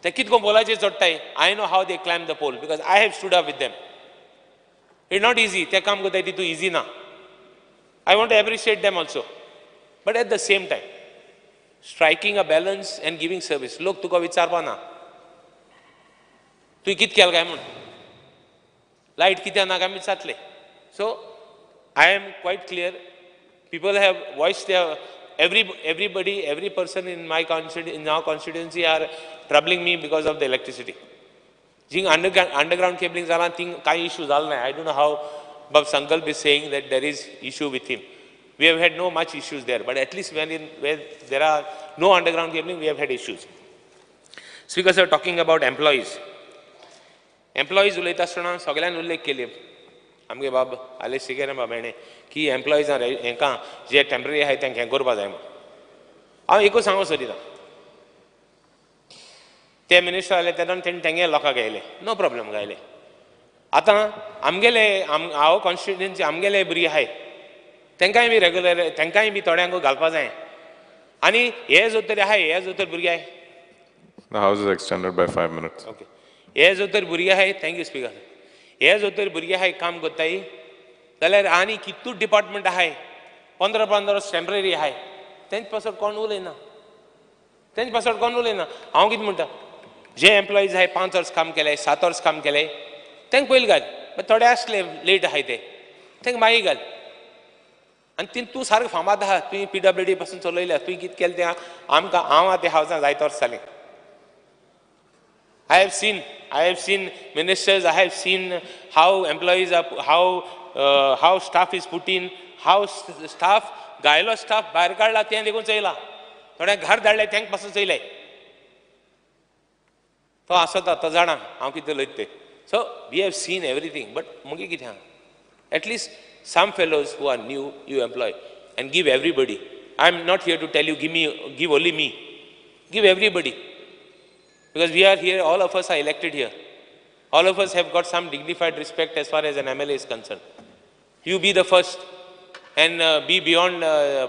ते कितें करून पोलाचेर चडटाय. I know how they climb the pole because I have stood up with them. It not easy, ते काम करताय तितू इजी ना. I want to appreciate them also, but at the same time striking a balance and giving service. लोक तुका विचारपा ना तुवें कितें केलें काय म्हूण, लायट कित्याक ना काय विचारतले. So I am quite clear. People have voiced their, everybody, every person in my in our constituency are troubling me because of the electricity. जिंग अंडरग्रावंड केबलिंग जालां थिंग कांय इशू जालो ना. I don't know how बाब Sankalp is saying that there is issue with him. We have had no much issues there, but at least when where there are no underground cabling, we have had issues. Speaker sir, talking about employees. Employees उलयता आसतना सगळ्यान उल्लेख केले आमगे बाब आलेश सिकेरा बाब हेणें की एम्प्लॉइजां हेंकां जे टेम्पररी आहाय तेंकां हें करपा जाय म्हूण. हांव एकूच सांगूंक सोदिता, ते मिनिस्टर आयले तेन्ना तेणी तेंगे लोकांक गायले, नो प्रॉब्लम गायले. आतां आमगेले हांव कॉन्स्टिट्युएन्सी आमगेले भुरगे आहाय तेंकांय बी रेगुलर, तेंकांय बी थोड्यांक घालपा जाय. आनी हे जर तर आहाय, हे जर तर भुरगे आहाय. The house is extended by 5 minutes. Okay. हे जर तर भुरगे आहाय, thank you speaker, हे जर तर भुरगे आहाय काम करताय जाल्यार आनी कितू डिपार्टमेंट आहाय 15-15 वर्स टेम्पररी आहाय, तेंचे पासत कोण उलयना, तेंचे पासत कोण उलयना. हांव कितें म्हणटा, जे एम्प्लॉईज आहाय 5 वर्स काम केलें, 7 वर्स काम केलें, तेंकां पयलीं घाल, थोडे आसले लेट आहाय ते तेंकां मागीर घाल. आनी ती तूं सारको फामाद आहा, तुवें PWD पासून चलयल्या, तुवें कितें केलें तें आमकां, हांव आतां हावजां जायते वर्स जालें. I have seen ministers, I have seen how employees are, how staff is put in, how staff, गायलो staff भायर काडला तें देखून चोयलां, थोड्यांक घर धाडले तेंक पासून चोयलें. तो आसता तो जाणा हांव कितें उलयता तें. So we have seen everything, but मुगे कितें आहा, at least some fellows who are new you employ and give everybody. I am not here to tell you give only me, give everybody. Because we are here, all of us are elected here. All of us have got some dignified respect as far as an MLA is concerned. You be the first and be beyond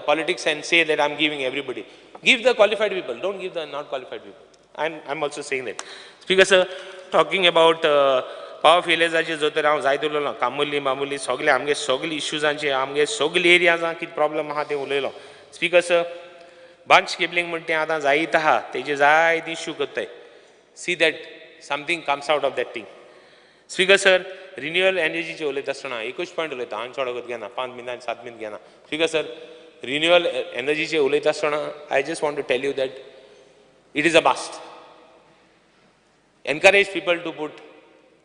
politics and say that I'm giving everybody. Give the qualified people, don't give the not qualified people. I'm also saying that. Speaker sir, talking about power failures जो तर हांव जायत उलयलो, कामुर्ली मामुर्ली सगळे आमगे सगळे इश्यूजांचे आमगे सगळे एरियाजां कितें प्रॉब्लम आहा तें उलयलो. स्पीकर सर, बांच केबलिंग म्हणटा तें आतां जायत आहा, तेजे जायते इश्यू करताय. See that something comes out of that thing. Speaker sir, renewable energy चे उलयता आसतना एकूच पॉयंट उलयता, हांव चड वगत घेना, 5 मिनटां 7 मिनट घेना. स्पीकर सर, रिन्युअल एनर्जीचे उलयता आसतना I just want to tell you that it is a must. Encourage people to put,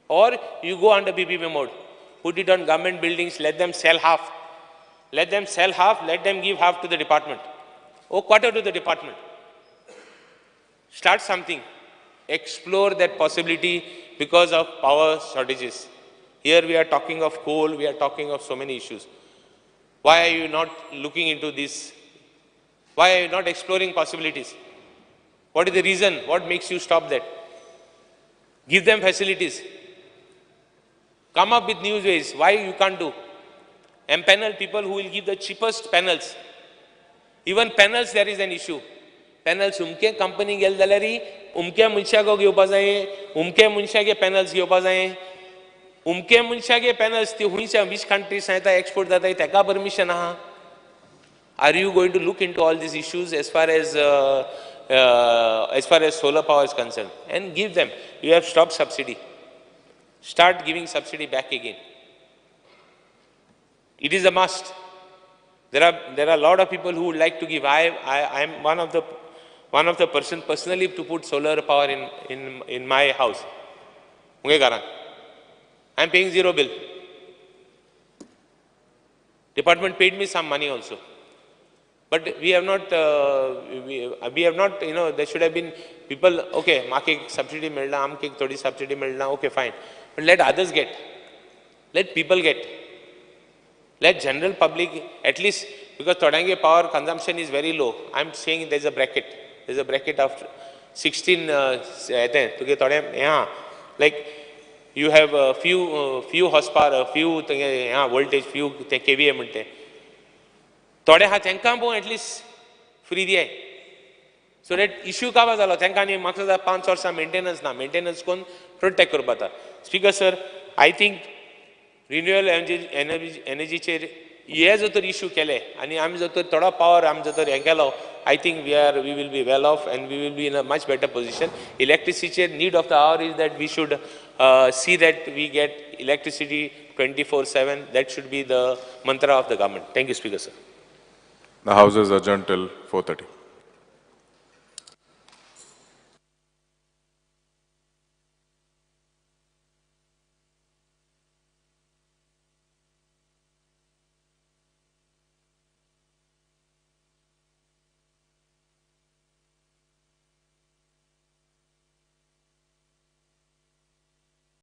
or you go under PPP mode, put it on government buildings, let them sell half. Let them sell half, let them give half to the department, or quarter to the department. Start something. Explore that possibility because of power shortages. Here we are talking of coal, we are talking of so many issues. Why are you not looking into this? Why are you not exploring possibilities? What is the reason? What makes you stop that? Give them facilities. Come up with new ways. Why you can't do? Empanel people who will give the cheapest panels. Even panels, there is an issue. Panels उमके company गेले जाल्यार उमके मनशाक घेवपा जाय, उमके मनशाक panels घेवपा जाय, उमके मनशाक पॅनल्स ती खुंयच्या वीच कंट्रीज येता एक्सपोर्ट जाता तेका परमिशन आहा. Are you going to look into all these issues as far as solar power is concerned and give them? You have stopped subsidy. Start giving subsidy back again. It is a must. There are a lot of people who would like to give. I am one of the person personally to put solar power in my house. I am paying zero bill. Department paid me some money also. But we have not, you know, there should have been people, okay, maake subsidy milna, amke thodi subsidy milna, okay, fine. But let others get. Let people get. Let general public, at least, because thodange power consumption is very low. I am saying there is a bracket. There is a bracket of 16, like you have a few horsepower, a few voltage, few kVA mante. थोडे हा तेंकां पळोवन at least free दियाय, so that issue काबार जालो तेंकां न्ही म्हाका 5 वर्सां मेंटेनन्स ना, मेंटेनन्स कोन्न प्रोटेक्ट करपा जाता. Speaker sir, I think renewal एनर्जीचेर हे जर तर इश्यू केले आनी आमी जर तर थोडो पावर आमी जर तर हें केलो, I think we will be well off and we will be in a much better position. इलेक्ट्रिसिटीचेर need of the hour is that we should see that we get electricity 24/7. That should be the mantra of the government. Thank you, Speaker sir. The House is adjourned till 4:30.